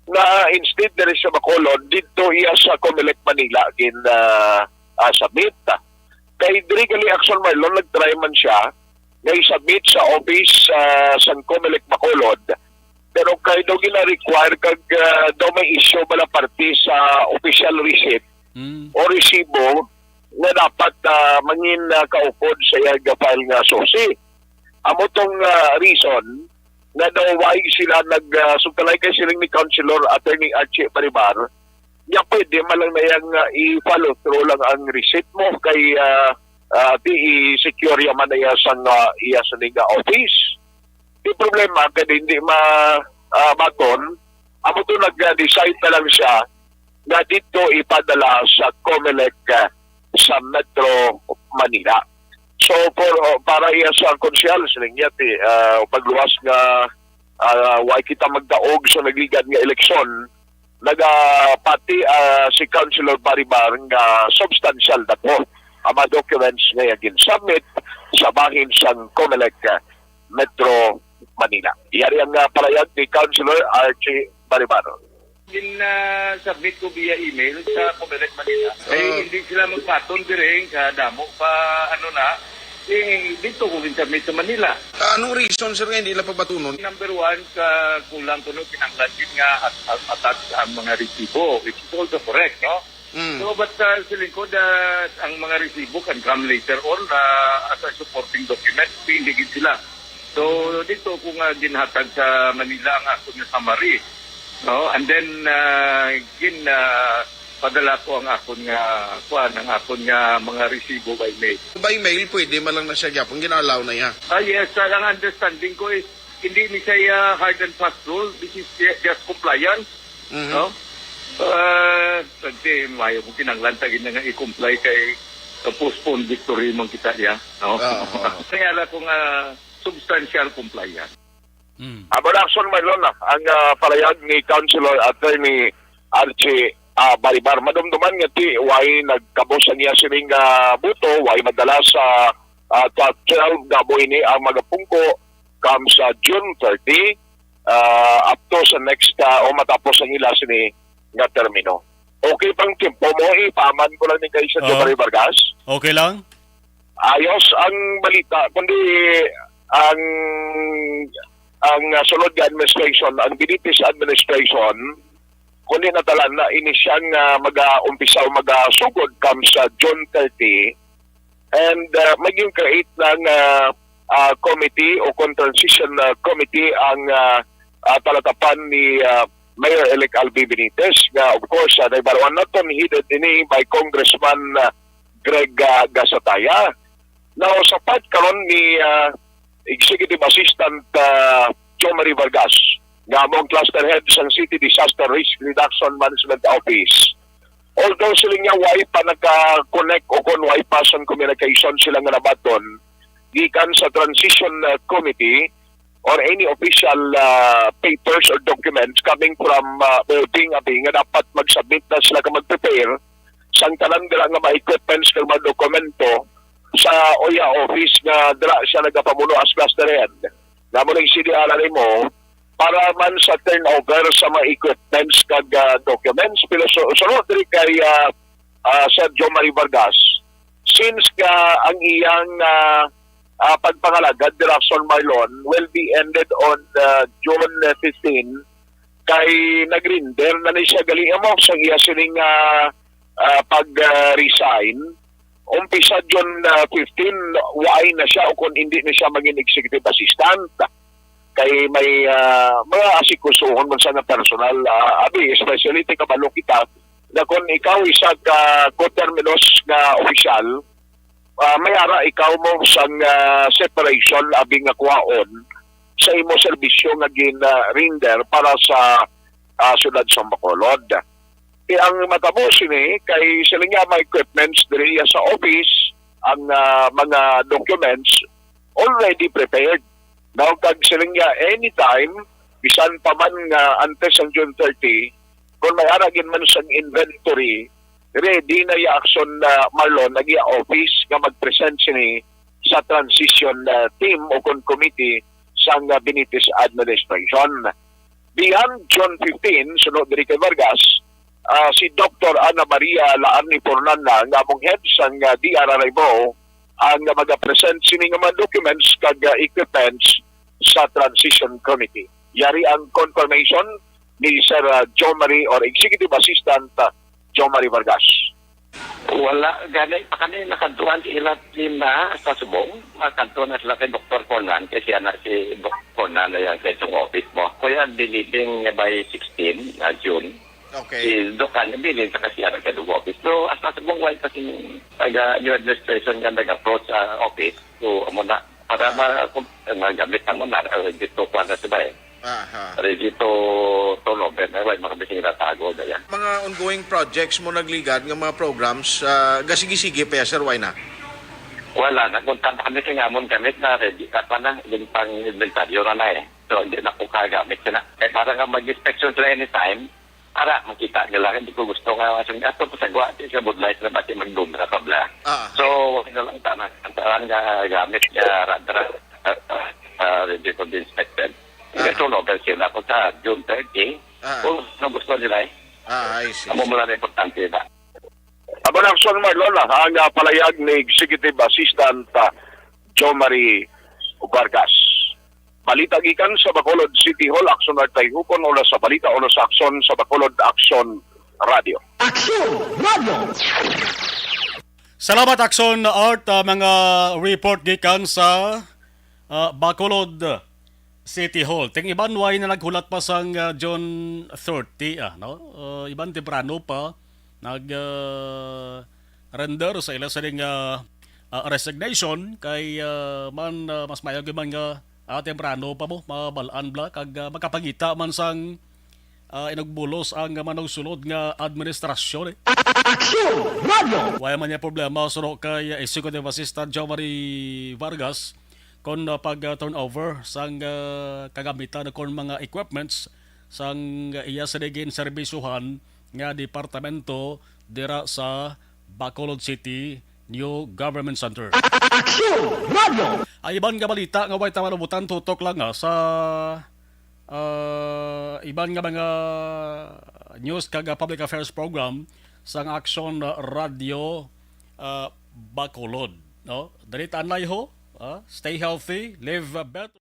nga instead diri sa Bacolod, dito iya sa Comelec Manila gin ah, ah, submit. Kay diri gali, Action Marlon, nag-try man siya nga i-submit sa office ah, sang Comelec Bacolod. Pero kay daw gina-require kag ah, daw may issue bala parte sa official receipt Mm. o resibo nga dapat ah, mangin ah, kaupod sa iyang file nga susi. Amo tong ah, reason nga daw why sila nag ah, sugtalay kay siling ni Councilor Attorney Archie Baribar, nya pwede man lang na yang ah, i-follow through lang ang receipt mo kay ah, ah, di i-secure ya man na iya sang ah, iya sa ning ah, office. Di problema kay hindi ma ah, baton, amo to nag-decide na lang siya nga dito ipadala sa Comelec ah, sa Metro Manila. So for oh, para iya sa konsehal, siling niya ti ah, pagluwas nga ah, way kita magdaog sa nagligad nga eleksyon, nagapati ah, si Councilor Baribar nga substantial na to ang mga documents nga iya gin-submit sa bahin sang Comelec ah, Metro Manila. Yari ang ah, palayag ni Councilor Archie Baribar. Gin-submit ko via email sa Comelec Manila. Kay Ah. hindi sila magpaton diri nga damo pa ano na. Eh, dito ko gin-submit sa Manila. Ah, anong reason, sir, nga hindi nila pabatunon? Number one, ka kulang kuno kinahanglan gid nga at, at, attach ang mga resibo, which is also correct, no? Mm. So, but uh, sa lingkod, uh, ang mga resibo can come later on uh, as a supporting document, hindi gid sila. So, dito ko nga ginhatag sa Manila ang akon nga summary, no? And then uh, gin uh, padala ko ang akon nga kuan, ang akon nga mga resibo by mail. By mail, pwede man lang na siya gyapon, gina-allow na iya. Ah, yes, uh, ang understanding ko is hindi ni siya hard and fast rule. This is ju- just compliance, Mhm. no? Uh, kasi mayo mo kinanglan tagin na nga i-comply kay uh, postpone victory man kita niya, no? Ah, oo. Kaya lang kung uh, substantial compliance. Mm. Amo na, Action Marlon, ah, ang ah, palayag ni Councilor Attorney Archie ah, Baribar. Madumduman nga ti way nagkabos ang iya sining, ah, boto, way madala sa, ah, top twelve, gabo ini ang magapungko kam sa June thirty, ah, up to sa next, ah, o matapos ang ila sini nga termino. Okay pang tiempo mo, ipaman ko lang ni kay Sir Ah. Jomari Vargas. Okay lang? Ayos ang balita, kundi ang, ang, ah, sulod nga administration, ang Benitez administration, kundi natalan na ini siyang, ah, mag-aumpisa o magasugod kam sa June thirty, and, ah, maging create na nga, ah, committee o kon transition, ah, committee ang, ah, ah, talatapan ni, ah, Mayor-elect Albi Benitez, nga, of course, ah, naibaruan naton, headed ini by Congressman, ah, Greg, ah, Gasataya. Now, sa part karon ni, ah, Executive Assistant, ah, Jomari Vargas, nga amo ang cluster head sang City Disaster Risk Reduction Management Office. Although sila nga way pa naka-connect o kon way pa sang communication sila nga nabaton gikan sa transition, ah, committee or any official, ah, papers or documents coming from, ah, building, abi nga dapat mag-submit na sila ka mag-prepare sang tanan dira nga mga equipments kag mga dokumento sa O Y A office nga dira siya nagapamuno as cluster head. Nga mo ning C D R R mo para man sa turnover sa mga equipments kag, ah, documents. Pero su-, sunod diri kay, ah, ah, Sir Jomari Vargas, since ka ang iyang, ah, ah, pagpangalagad ni Lacson Marlon will be ended on, ah, June fifteen, kay nag-render na ni siya gali amo sa iya sining, ah, ah, pag, ah, resign. Umpisa June, ah, fifteen, waay na siya o kung hindi na siya maging executive assistant. Kay may, ah, mga asikusuhon man sa nga personal, ah, abi, especially ti kabalo kita na kung ikaw isa ka coterminous nga opisyal, ah, may ara ikaw mo sang, ah, separation abi nga kuhaon sa imo serbisyo nga gin, ah, render para sa, ah, siyudad sa Bacolod. Ti ang matabo sini kay sila nga mga equipments diri sa office, ang, ah, mga documents already prepared. Now, kag sila nga anytime, bisan pa man nga antes ang June thirty, kung may ara gid man sang inventory, ready na ya Lacson, ah, Marlon, ang iya office nga mag-present sini sa transition, ah, team o kon committee sang, ah, Benitez administration. Beyond June fifteen, sunod diri kay Vargas, ah, si Doktor Ana Maria Laarni Pornana nga among head sang, ah, D R R I Bohol, ang, ah, magapresent sini nga mga documents kag, ah, equipments sa transition committee. Yari ang confirmation ni Sir, ah, Jomari or Executive Assistant, ah, Jomari Vargas. Wala, gani pa kami nakadtuan sa ila team na sa subong. Makadto na sila kay Doktor Cornan, kay siya na si Doktor Cornan na yan sa isang office mo. Kuya, believing by sixteen na June. Okay. Si Doc Cornan, bilin sa kasiya na sa office. So, as sa subong, why kasi taga new administration nga nag-approach sa office? So, amo na. Para ma-, kung, eh, magamit na mo na, eh, dito pa na sila eh. Aha. Ready to, to November, why makabising na tago na yan. Mga ongoing projects mo nagligad nga mga programs, ah, gasigi-sige pa, sir, why na? Wala na. Kung tama kami sa ngamon gamit na, ready ka pa na, yung pang inventaryo na na eh. So, hindi na po kagamit sila. Eh, para nga mag-inspection sila anytime, para makita nila, hindi ko gusto nga, asang ato pa sa gwa, di sa budlay sila, bati magdumra pa bla. Ah. So, okay na lang, tama. Ang tanan nga gamit niya, radra, ah, ah, ah, ready to be inspected. Ah. Kasi local sila ko sa June thirty. Ah. Kung ano gusto nila eh. Ah, I see. Amo mo lang importante na. Amo na, Lacson Marlon, ah, ang, ah, palayag ni Executive Assistant, ah, Jomari Vargas. Balita gikan sa Bacolod City Hall, Lacson Art Tayhukon, ulo sa balita, ulo sa Lacson sa Bacolod Lacson Radio. Aksyon Radio! Salamat, Lacson Art, ah, mga report gikan sa, ah, Bacolod City Hall. Ting iban way na naghulat pa sang, ah, June thirty, ah, no? Ah, iban temprano pa nag, ah, render sa ila sining, ah, ah, resignation kay, ah, man, ah, mas maayo gyud man nga, ah, temprano pa mo mabal-an bla kag, ah, makapangita man sang, ah, inugbulos ang manugsulod nga administrasyon, eh. Aksyon Radio! Wala man niya problema suno kay, ah, Executive Assistant Jomari Vargas kon, ah, pag, ah, turnover sang, ah, kagamitan kon mga equipments sang, ah, iya sini ginserbisyuhan nga departamento dira sa Bacolod City, New Government Center. Action Radio! Ang iban nga balita nga way ta malubutan, tutok lang nga sa, ah, iban nga mga news kag, ah, public affairs program sang Action Radio, ah, Bacolod, no? Diri ta anay ho, ah, stay healthy, live, ah, better.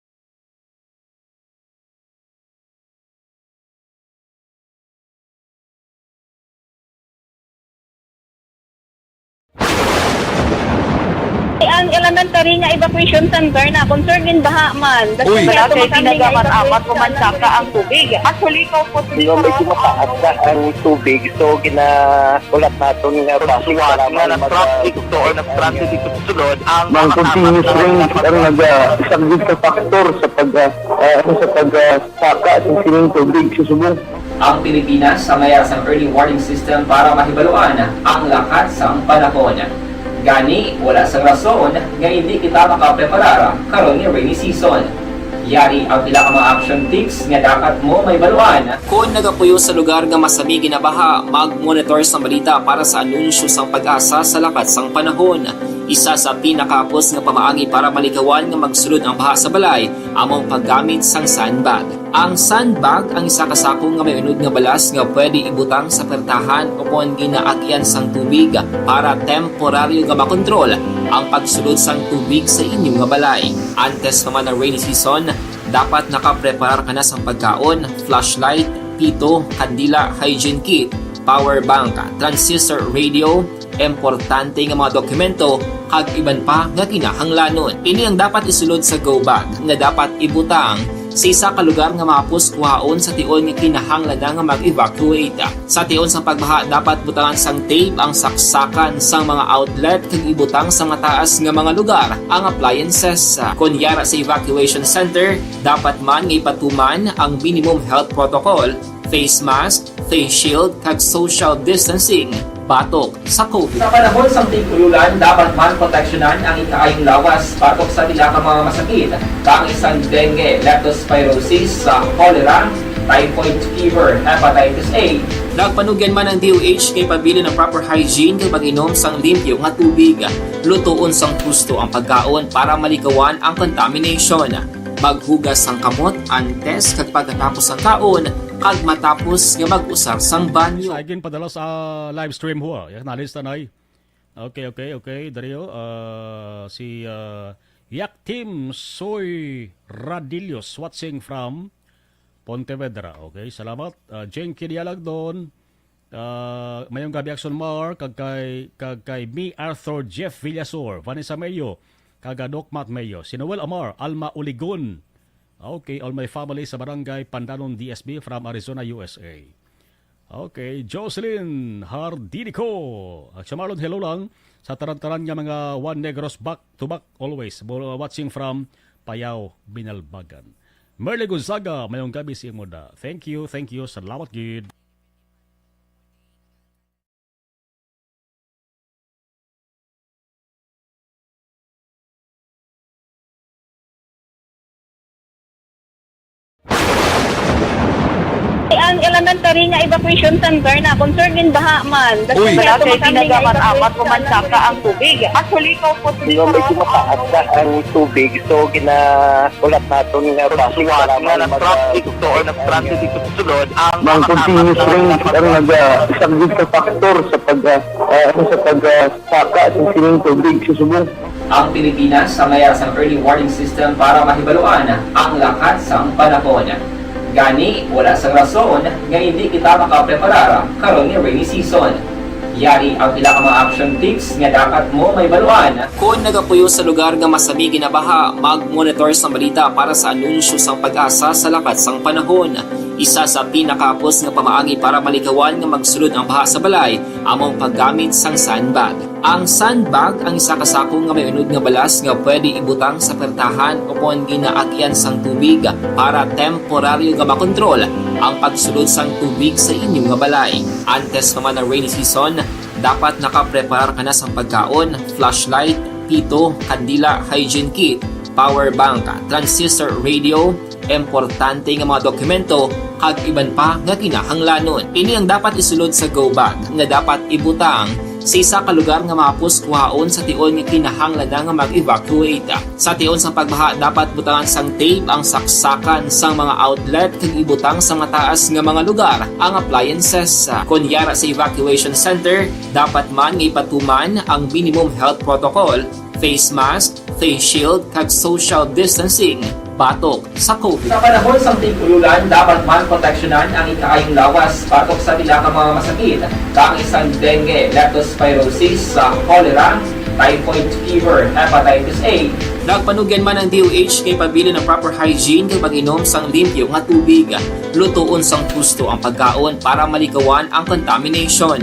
Ang elementary nga evacuation center na concerned in baha man. Uy. Wala kay pinagaman amat, pumansaka ang tubig. Actually, ikaw po, di ba, medyo mataas na ang tubig, so gina-, ulat naton nga traffic nga na-traffic to or na-traffic dito sa sulod ang mga continuous rain ang naga-, isa gid ka factor sa pag, ah, ah, ano, sa pag, ah, saka sa sining tubig sa subong. Ang Pilipinas sa mayas ang early warning system para mahibaluan ang lakat sang panahon. Gani, wala sang rason nga hindi kita makapreparar karon nga rainy season. Yari ang pila ka mga action tips nga dapat mo mahibaluan. Kon nagapuyo sa lugar nga masami ginabaha, mag-monitor sang balita para sa anunsyo sang PAGASA sa lakat sang panahon. Isa sa pinakahapos nga pamaagi para malikawan nga magsulod ang baha sa balay amo ang paggamit sang sandbag. Ang sandbag ang isa ka sako nga may unod nga balas nga pwede ibutang sa pertahan o kon ginaagyan sang tubig para temporaryo nga makontrol ang pagsulod sang tubig sa inyo nga balay. Antes pa man ang rainy season, dapat nakapreparar ka na sang pagkaon, flashlight, pito, kandila, hygiene kit, power bank, transistor radio, importante nga mga dokumento, kag iban pa nga kinahanglanon. Ini ang dapat isulod sa go bag nga dapat ibutang sa isa ka lugar nga mahapos kuhaon sa tion nga kinahanglan na nga mag-evacuate. Sa tion sang pagbaha, dapat butangan sang tape ang saksakan sang mga outlet kag ibutang sa mataas nga mga lugar ang appliances. Kon yara sa evacuation center, dapat man nga ipatuman ang minimum health protocol, face mask, face shield, kag social distancing batok sa COVID. Sa panahon sang tig-ululan, dapat man proteksyonan ang ikaayong lawas batok sa pila ka mga masakit, kaangay sang dengue, leptospirosis, sa cholera, typhoid fever, hepatitis A. Nagpanugyan man ang D O H nga ipabilin ang proper hygiene kag pag-inom sang limpyo nga tubig. Lutoon sang husto ang pagkaon para malikawan ang contamination. Maghugas sang kamot antes kag pagkatapos sang kaon, kag matapos nga mag-usar sang banyo. Sa igin padala sa live stream ho, ah. Yak nalista na, eh. Okay, okay, okay. Dari ho, ah, si, ah, Yak Team Soy Radillos watching from Pontevedra. Okay, salamat. Ah, Jenky Dialagdon, ah, mayong gabi, Action Mar, kag kay, kag kay Mi Arthur Jeff Villasor, Vanessa Mayo, kag, ah, Doc Matt Mayo, si Noel Amar, Alma Uligon. Okay, all my family sa Barangay Pandanon, D S B from Arizona, U S A. Okay, Jocelyn Hardinico. At siya, Marlon, hello lang sa tanan-tanan nga mga One Negros back to back always. Bo-, watching from Payao, Binalbagan. Merly Gonzaga, mayong gabi sa imo da. Thank you, thank you. Salamat gid. Ang elementary nga evacuation center na concerned in baha man. Uy. Wala kay pinagaman amat, pumansaka ang tubig. Actually, ikaw po, di ba, medyo mataas na ang tubig, so gina-, ulat naton nga traffic nga na-traffic to or na-traffic dito sa sulod ang mga continuous rain ang naga-, isa gid ka factor sa pag, ah, ah, ano, sa pag, ah, saka sa sining tubig sa subong. Ang Pilipinas sa mayas ang early warning system para mahibaluan ang lakat sang panahon. Gani, wala sang rason nga hindi kita makapreparar karon nga rainy season. Yari ang pila ka mga action tips nga dapat mo mahibaluan. Kon nagapuyo sa lugar nga masami ginabaha, mag-monitor sang balita para sa anunsyo sang PAGASA sa lakat sang panahon. Isa sa pinakahapos nga pamaagi para malikawan nga magsulod ang baha sa balay amo ang paggamit sang sandbag. Ang sandbag ang isa ka sako nga may unod nga balas nga pwede ibutang sa pertahan o kon ginaagyan sang tubig para temporaryo nga makontrol ang pagsulod sang tubig sa inyo nga balay. Antes pa man ang rainy season, dapat nakapreparar ka na sang pagkaon, flashlight, pito, kandila, hygiene kit, power bank, transistor radio, importante nga mga dokumento, kag iban pa nga kinahanglanon. Ini ang dapat isulod sa go bag nga dapat ibutang sa isa ka lugar nga mahapos kuhaon sa tion nga kinahanglan na nga mag-evacuate. Sa tion sang pagbaha, dapat butangan sang tape ang saksakan sang mga outlet kag ibutang sa mataas nga mga lugar ang appliances. Kon yara sa evacuation center, dapat man nga ipatuman ang minimum health protocol, face mask, face shield, kag social distancing batok sa COVID. Sa panahon sang tig-ululan, dapat man proteksyonan ang ikaayong lawas batok sa pila ka mga masakit, kaangay sang dengue, leptospirosis, sa cholera, typhoid fever, hepatitis A. Nagpanugyan man ang D O H nga ipabilin ang proper hygiene kag pag-inom sang limpyo nga tubig. Lutoon sang husto ang pagkaon para malikawan ang contamination.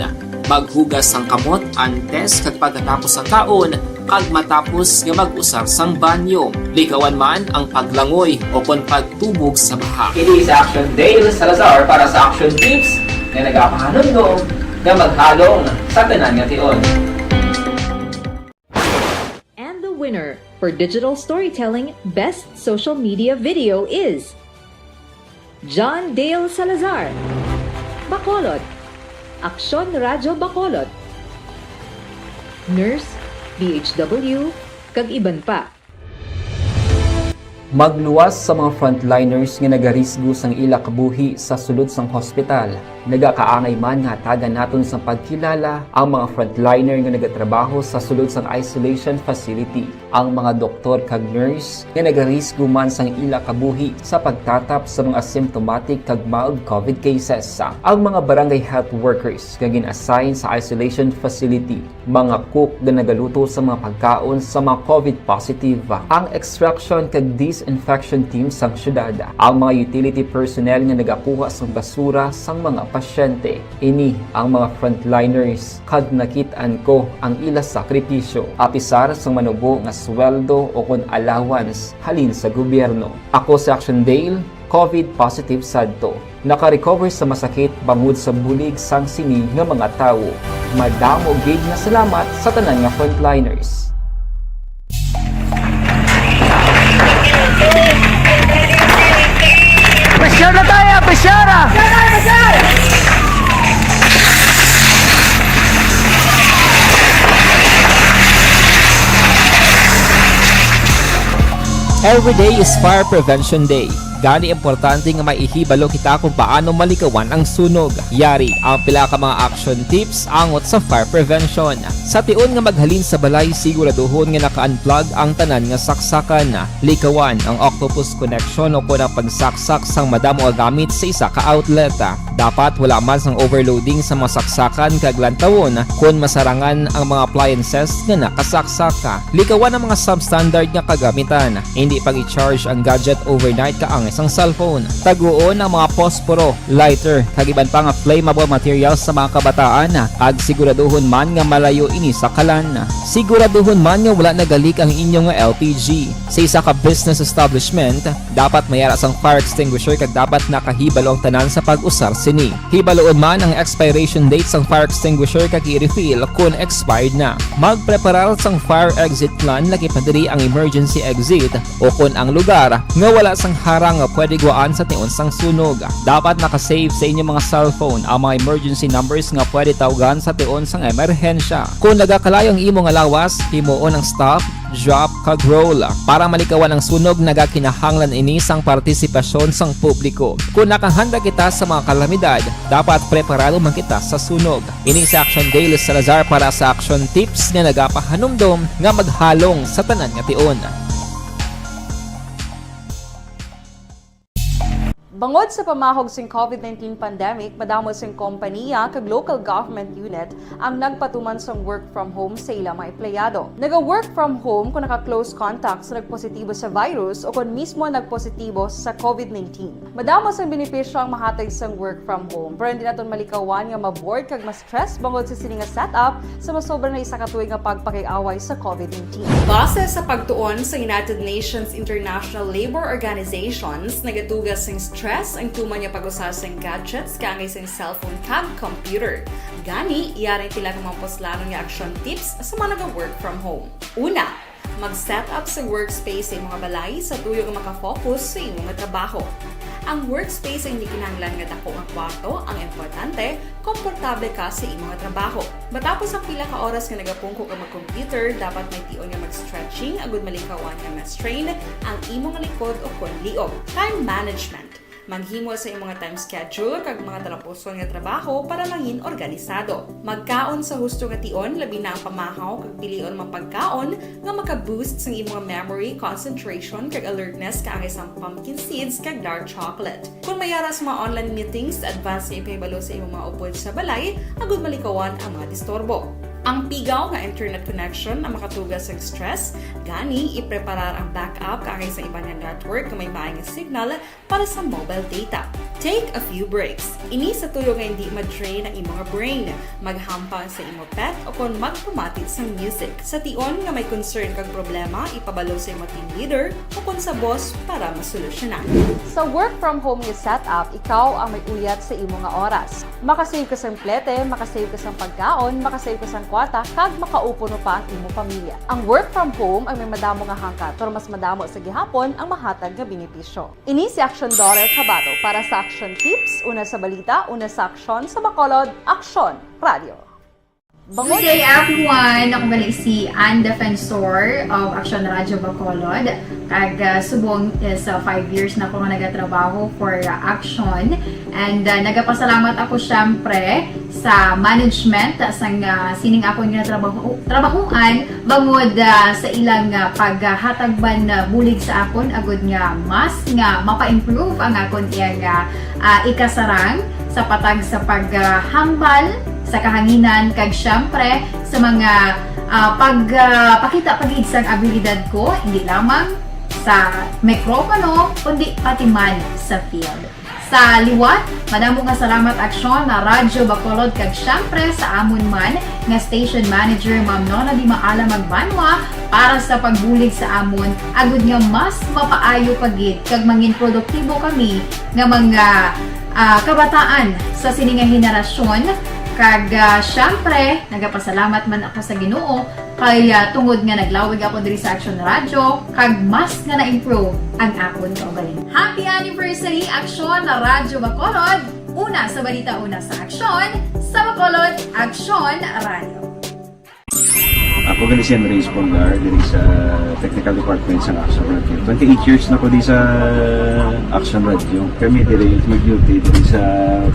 Maghugas sang kamot antes kag pagkatapos sang kaon, kag matapos nga mag-usar sang banyo. Likawan man ang paglangoy o kon pagtubog sa baha. Kini sa Action Dale Salazar para sa Action Tips nga nagapahanumdom nga maghalong sa tanan nga tion. And the winner for Digital Storytelling Best Social Media Video is John Dale Salazar, Bacolod, Aksyon Radyo Bacolod, Nurse, D H W, kag iban pa. Magluwas sa mga frontliners nga nagarisgo sang ila kabuhi sa sulod sang hospital. Nagakaangay man nga hatagan naton sang pagkilala ang mga frontliner nga nagatrabaho sa sulod sang isolation facility, ang mga doktor kag nurse nga nagarisgo man sang ila kabuhi sa pagtatap sa mga asymptomatic kag mild COVID cases, ang mga barangay health workers nga gin-assign sa isolation facility, mga cook nga nagaluto sa mga pagkaon sa mga COVID positive, ang extraction kag disinfection team sang syudad, ang mga utility personnel nga nagakuha sang basura sang mga pasyente. Ini ang mga frontliners, kag nakit-an ko ang ila sakripisyo, apisar sang manubo nga sweldo ukon allowance halin sa gobyerno. Ako si Action Dale, COVID positive sadto. Naka-recover sa masakit bangod sa bulig sang sini nga mga tawo. Madamo gid nga salamat sa tanan nga frontliners. Pressure na tayo! Pressure! Every day is Fire Prevention Day. Gani importante nga may ihibalo kita kung paano malikawan ang sunog. Yari ang pila ka mga action tips angot sa fire prevention. Sa tion nga maghalin sa balay, siguraduhon nga naka-unplug ang tanan nga saksakan. Likawan ang octopus connection o kon ang pagsaksak sang madamo nga gamit sa isa ka outlet. Dapat wala man sang overloading sa mga saksakan kag lantawon kon masarangan ang mga appliances nga nakasaksak. Likawan ang mga substandard nga kagamitan. Indi pag-i-charge ang gadget overnight kaangay sang cellphone. Taguon ang mga posporo, lighter, kag iban pa nga flammable materials sa mga kabataan, kag siguraduhon man nga malayo ini sa kalan. Siguraduhon man nga wala nagalik ang inyo nga L P G. Sa isa ka business establishment, dapat may ara sang fire extinguisher kag dapat nakahibalo ang tanan sa pag-usar sini. Hibaluon man ang expiration date sang fire extinguisher kag i-refill kon expired na. Magpreparar sang fire exit plan, lakip na diri ang emergency exit ukon ang lugar nga wala sang harang nga pwede gwaan sa tion sang sunog. Dapat naka-save sa inyo mga cellphone ang mga emergency numbers nga pwede tawgan sa tion sang emerhensya. Kon nagakalayo ang imo nga lawas, himuon ang stop, drop, kag roll. Para malikawan ang sunog, nagakinahanglan ini sang partisipasyon sang publiko. Kon nakahanda kita sa mga kalamidad, dapat preparado man kita sa sunog. Ini si Action Dale Salazar para sa Action Tips nga nagapahanumdom nga maghalong sa tanan nga tion. Bangod sa pamahog sing COVID nineteen pandemic, madamo sing kompaniya kag local government unit ang nagpatuman sang work from home sa ila mga empleyado. Naga-work from home kon naka-close contact sa nagpositibo sa virus o kon mismo nagpositibo sa COVID nineteen. Madamo sang benepisyo ang mahatag sang work from home, pero hindi naton malikawan nga ma-bored kag ma-stress bangod sa sini nga setup sa masobra na isa ka tuig nga pagpakig-away sa COVID nineteen. Base sa pagtuon sa United Nations International Labor Organizations, nagaduga sing stress ang tuman nga pag-usa sing gadgets kaangay sing cellphone kag computer. Gani, yari ang pila ka mga puslanon nga action tips sa mga naga-work from home. Una, mag-set up sa workspace sa imong balay sa tuyo nga maka-focus sa imong trabaho. Ang workspace ay hindi kinahanglan nga dako nga kwarto, ang importante, komportable ka sa imo nga trabaho. Matapos ang pila ka oras nga nagapungko ka mag-computer, dapat may tion nga mag-stretching agud malikawan nga ma-strain ang imo nga likod o kon liog. Time management. Maghimo sa imo nga time schedule kag mga talapuson nga trabaho para mangin organisado. Magkaon sa husto nga tion, labi na ang pamahaw kag pilion mga pagkaon nga maka-boost sang imo nga memory, concentration, kag alertness kaangay sang pumpkin seeds kag dark chocolate. Kon may ara sa mga online meetings, advance nga ipahibalo sa imo mga upod sa balay agud malikawan ang mga disturbo. Ang pigaw nga internet connection ang makatuga sang stress, gani ipreparar ang backup kaangay sa iban nga network nga may maay nga signal para sa mobile data. Take a few breaks. Ini sa tuyo nga hindi ma-drain ang imo nga brain. Maghampang sa imo pet o kon magpamati sang music. Sa tion nga may concern kag problema, ipabalo sa imo team leader o kon sa boss para masolusyonan. Sa work from home nga setup, ikaw ang may uyat sa imo nga oras. Makasave ka sang plete, makasave ka sang pagkaon, makasave ka sang kwarta, kag makaupuno pa ang imo pamilya. Ang work from home ang may madamo nga hangkat, pero mas madamo sa gihapon ang mahatag nga benepisyo. Ini si Aksyon Daughter Kabato para sa Aksyon Tips, una sa balita, una sa aksyon, sa Bacolod, Aksyon Radio. Good day, everyone! Ako gali si Ann Defensor of Aksyon Radio Bacolod. Kag, ah, subong is, ah, five years na ako nga nagatrabaho for, ah, Aksyon. And, ah, nagapasalamat ako, syempre, sa management sang, ah, sining akon nga trabaho, trabahuan bangod, ah, sa ilang, ah, paghatag man, ah, bulig sa akon agud nga mas nga mapa-improve ang akon iyang, ah, ah, ikasarang sa patag sa paghambal sa kahanginan kag siyempre sa mga, ah, pag, ah, pakita pa gid sang abilidad ko, hindi lamang sa mikropono kundi pati man sa field. Sa liwat, madamo nga salamat, Aksyon, na Radyo Bacolod, kag siyempre sa amon man nga station manager, Ma'am Nona Di Maala Magbanwa, para sa pagbulig sa amon, agud nga mas mapaayo pa gid kag mangin produktibo kami nga mga, ah, kabataan sa sini nga henerasyon. Kag, ah, siyempre, nagapasalamat man ako sa Ginoo kay, ah, tungod nga naglawig ako diri sa Aksyon Radyo, kag mas nga na-improve ang akon kaugalingon. Happy anniversary, Aksyon Radyo Bacolod! Una sa balita, una sa aksyon, sa Bacolod, Aksyon Radyo. Ako gali si Henry Espolgar diri sa Technical Department sa Aksyon Radyo. Twenty-eight years na ko di sa Aksyon Radyo. Kami diri mag-duty diri sa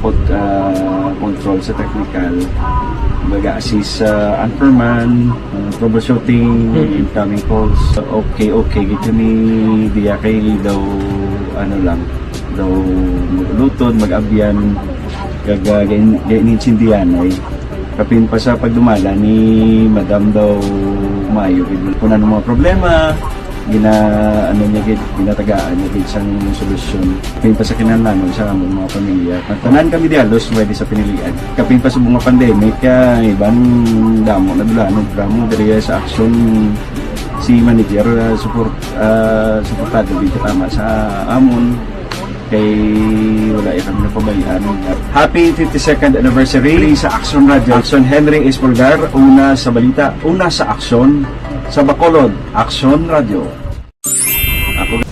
pod-, ah, control sa technical. Mag-assist sa anchorman, ah, troubleshooting, Mm. incoming calls. Okay, okay gid kami diya kay daw, ano lang, daw mag-ulutod, mag-abyan, kag, ah, gain-, gain-, gainsindihan ay. Kapin pa sa pagdumala ni Madam daw maayo gid. Kung ano mga problema, gina-, ano niya gid, ginatagaan niya gid sang solusyon. Kapin pa sa kinahanglanon sa among mga pamilya. Tanan kami di halos pwede sa pinilian. Kapin pa sa mga pandemic, kaya iban damo na dula, ano, damo diri sa aksyon si manager, ah, support, ah, suportado gid tama sa amon. Kay wala ya kami napabayaan. Happy fifty-second anniversary sa Aksyon Radio. Aksyon Henry Espolgar, una sa balita, una sa aksyon, sa Bacolod, Aksyon Radio. Ako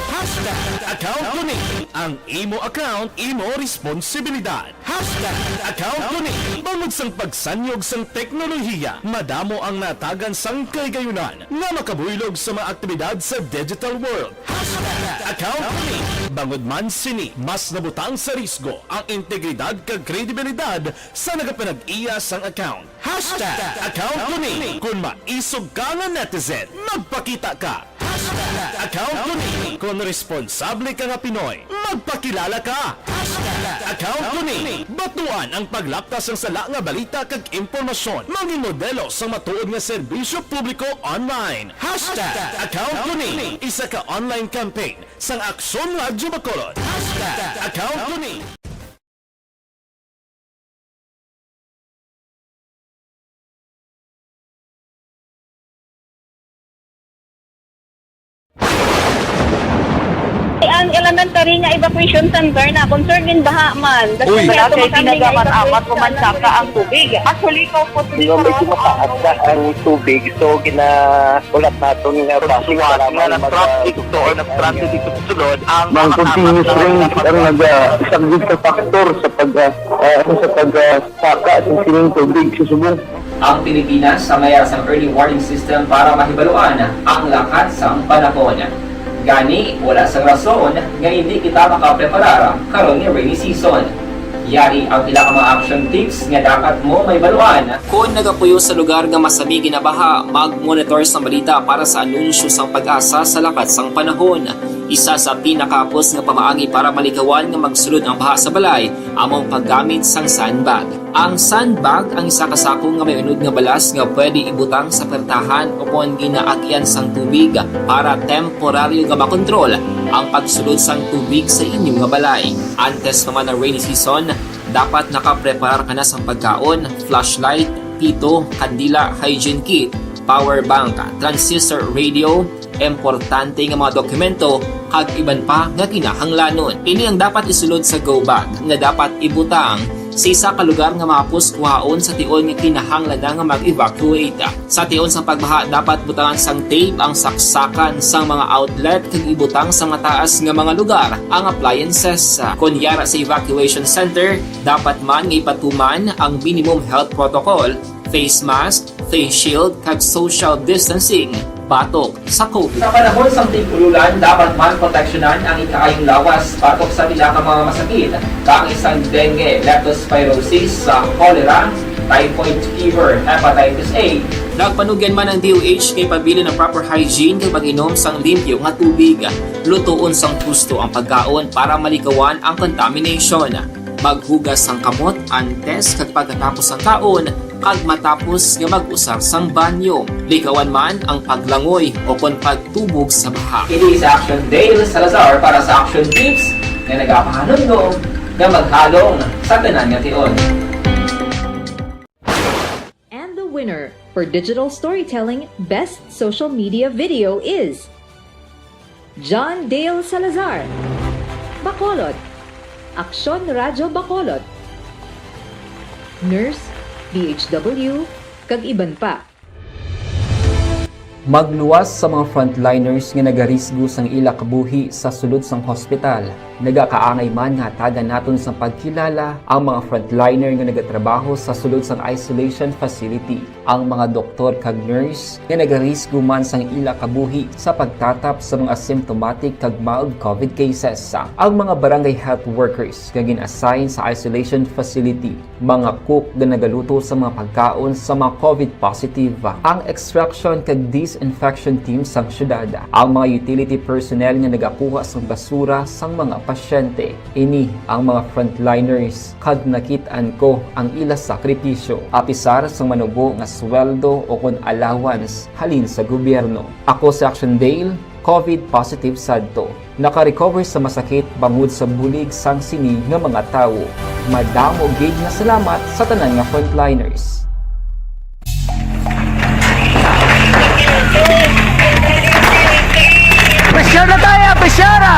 Hashtag account ko ni. Ang imo account, imo responsibilidad. Hashtag account ko ni. Bangod sang pagsanyog sang teknolohiya, madamo ang natagan sang kahigayunan nga makabuylog sa mga aktibidad sa digital world. Hashtag account ko ni. Bangod man sini, mas nabutang sa risgo ang integridad kag kredibilidad sa nagapanag-iya sang account. Hashtag account ko ni. Kon maisog ka nga netizen, magpakita ka. Hashtag account ko ni. Kon responsable ka nga Pinoy, magpakilala ka. Hashtag account ko ni. Batuan ang paglaptas sang sala nga balita kag impormasyon. Mangin modelo sang matuod nga serbisyo publiko online. Hashtag account ko ni. Isa ka online campaign sang Aksyon Radyo Bacolod. Hashtag account ko ni. Kay Elementary nga evacuation center na concern in baha man. That's Uy. Why Wala ato kay makami nga tinaga man, evacuation amat ko man center. Saka ang tubig. Actually, ko po Di ba, medyo mataas na ang tubig, so ginahulat naton nga Sa basi buwan para nga man nag-transit mag- ito or nag-transit ito sa sulod, ang Ang mga continuous tapat na rain ang nagpag- nagasaglit sa factor sa pag, ah, ah, ano, sa pag, ah, saka sa sining tubig sa subong. Ang Pilipinas sa mayara sang early warning system para mahibaluan ang lakat sang panahon. Gani, wala sang rason nga hindi kita makapreparar karon nga rainy season. Yari ang pila ka mga action tips nga dapat mo mahibaluan. Kon nagapuyo sa lugar nga masami ginabaha, mag-monitor sa balita para sa anunsyo sang PAGASA sa lakat sang panahon. Isa sa pinakahapos nga pamaagi para malikawan nga magsulod ang baha sa balay amo ang paggamit sang sandbag. Ang sandbag ang isa ka sako nga may unod nga balas nga pwede ibutang sa pertahan o kon ginaagyan sang tubig para temporaryo nga makontrol ang pagsulod sang tubig sa inyo nga balay. Antes pa man ang rainy season, dapat nakapreparar ka na sang pagkaon, flashlight, pito, kandila, hygiene kit, power bank, transistor radio, importante nga mga dokumento, kag iban pa nga kinahanglanon. Ini ang dapat isulod sa go bag nga dapat ibutang sa isa ka lugar nga mahapos kuhaon sa tion nga kinahanglan na nga mag-evacuate. Sa tion sang pagbaha, dapat butangan sang tape ang saksakan sang mga outlet kag ibutang sa mataas nga mga lugar ang appliances. Kon yara sa evacuation center, dapat man nga ipatuman ang minimum health protocol, face mask, face shield, kag social distancing batok sa COVID. Sa panahon sang tig-ululan, dapat man proteksyonan ang ikaayong lawas batok sa pila ka mga masakit, kaangay sang dengue, leptospirosis, sa cholera, typhoid fever, hepatitis A. Nagpanugyan man ang D O H nga ipabilin ang proper hygiene kag pag-inom sang limpyo nga tubig. Lutoon sang husto ang pagkaon para malikawan ang contamination. Maghugas sang kamot antes kag pagkatapos sang kaon, kag matapos nga mag-usar sang banyo. Likawan man ang paglangoy o kon pagtubog sa baha. Ini si Action Dale Salazar para sa Action Tips nga nagapahanumdom nga maghalong sa tanan nga tion. And the winner for digital storytelling best social media video is John Dale Salazar, Bacolod, Aksyon Radyo Bacolod, Nurse, D H W, kag iban pa. Magluwas sa mga frontliners nga nagarisgo sang ila kabuhi sa sulod sang hospital. Nagakaangay man nga hatagan naton sang pagkilala ang mga frontliner nga nagatrabaho sa sulod sang isolation facility, ang mga doktor kag nurse nga nagarisgo man sang ila kabuhi sa pagtatap sa mga asymptomatic kag mild COVID cases, ang mga barangay health workers nga gin-assign sa isolation facility, mga cook nga nagaluto sa mga pagkaon sa mga COVID positive, ang extraction kag disinfection team sang syudad, ang mga utility personnel nga nagakuha sang basura sang mga pasyente. Ini ang mga frontliners, kag nakit-an ko ang ila sakripisyo, apisar sang manubo nga sweldo o kon allowance halin sa gobyerno. Ako si Action Dale, COVID positive sadto. Naka-recover sa masakit bangod sa bulig sang sini nga mga tawo. Madamo gid nga salamat sa tanan nga frontliners. Pressure na tayo! Pressure na!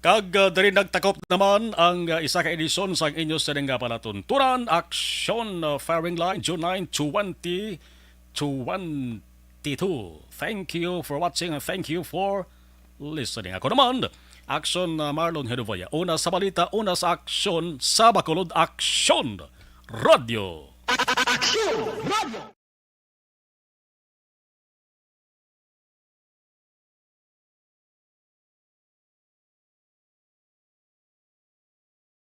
Kag, uh, diri nagtakop naman ang, uh, isa ka edisyon sang inyo sining nga palatuntunan, Aksyon, uh, Firing Line, June nine, twenty twenty-two. Thank you for watching and thank you for listening. Ako naman, Aksyon, uh, Marlon Hedovoya. Una sa balita, una sa aksyon, sa Bacolod, Aksyon Radio. Aksyon Radio.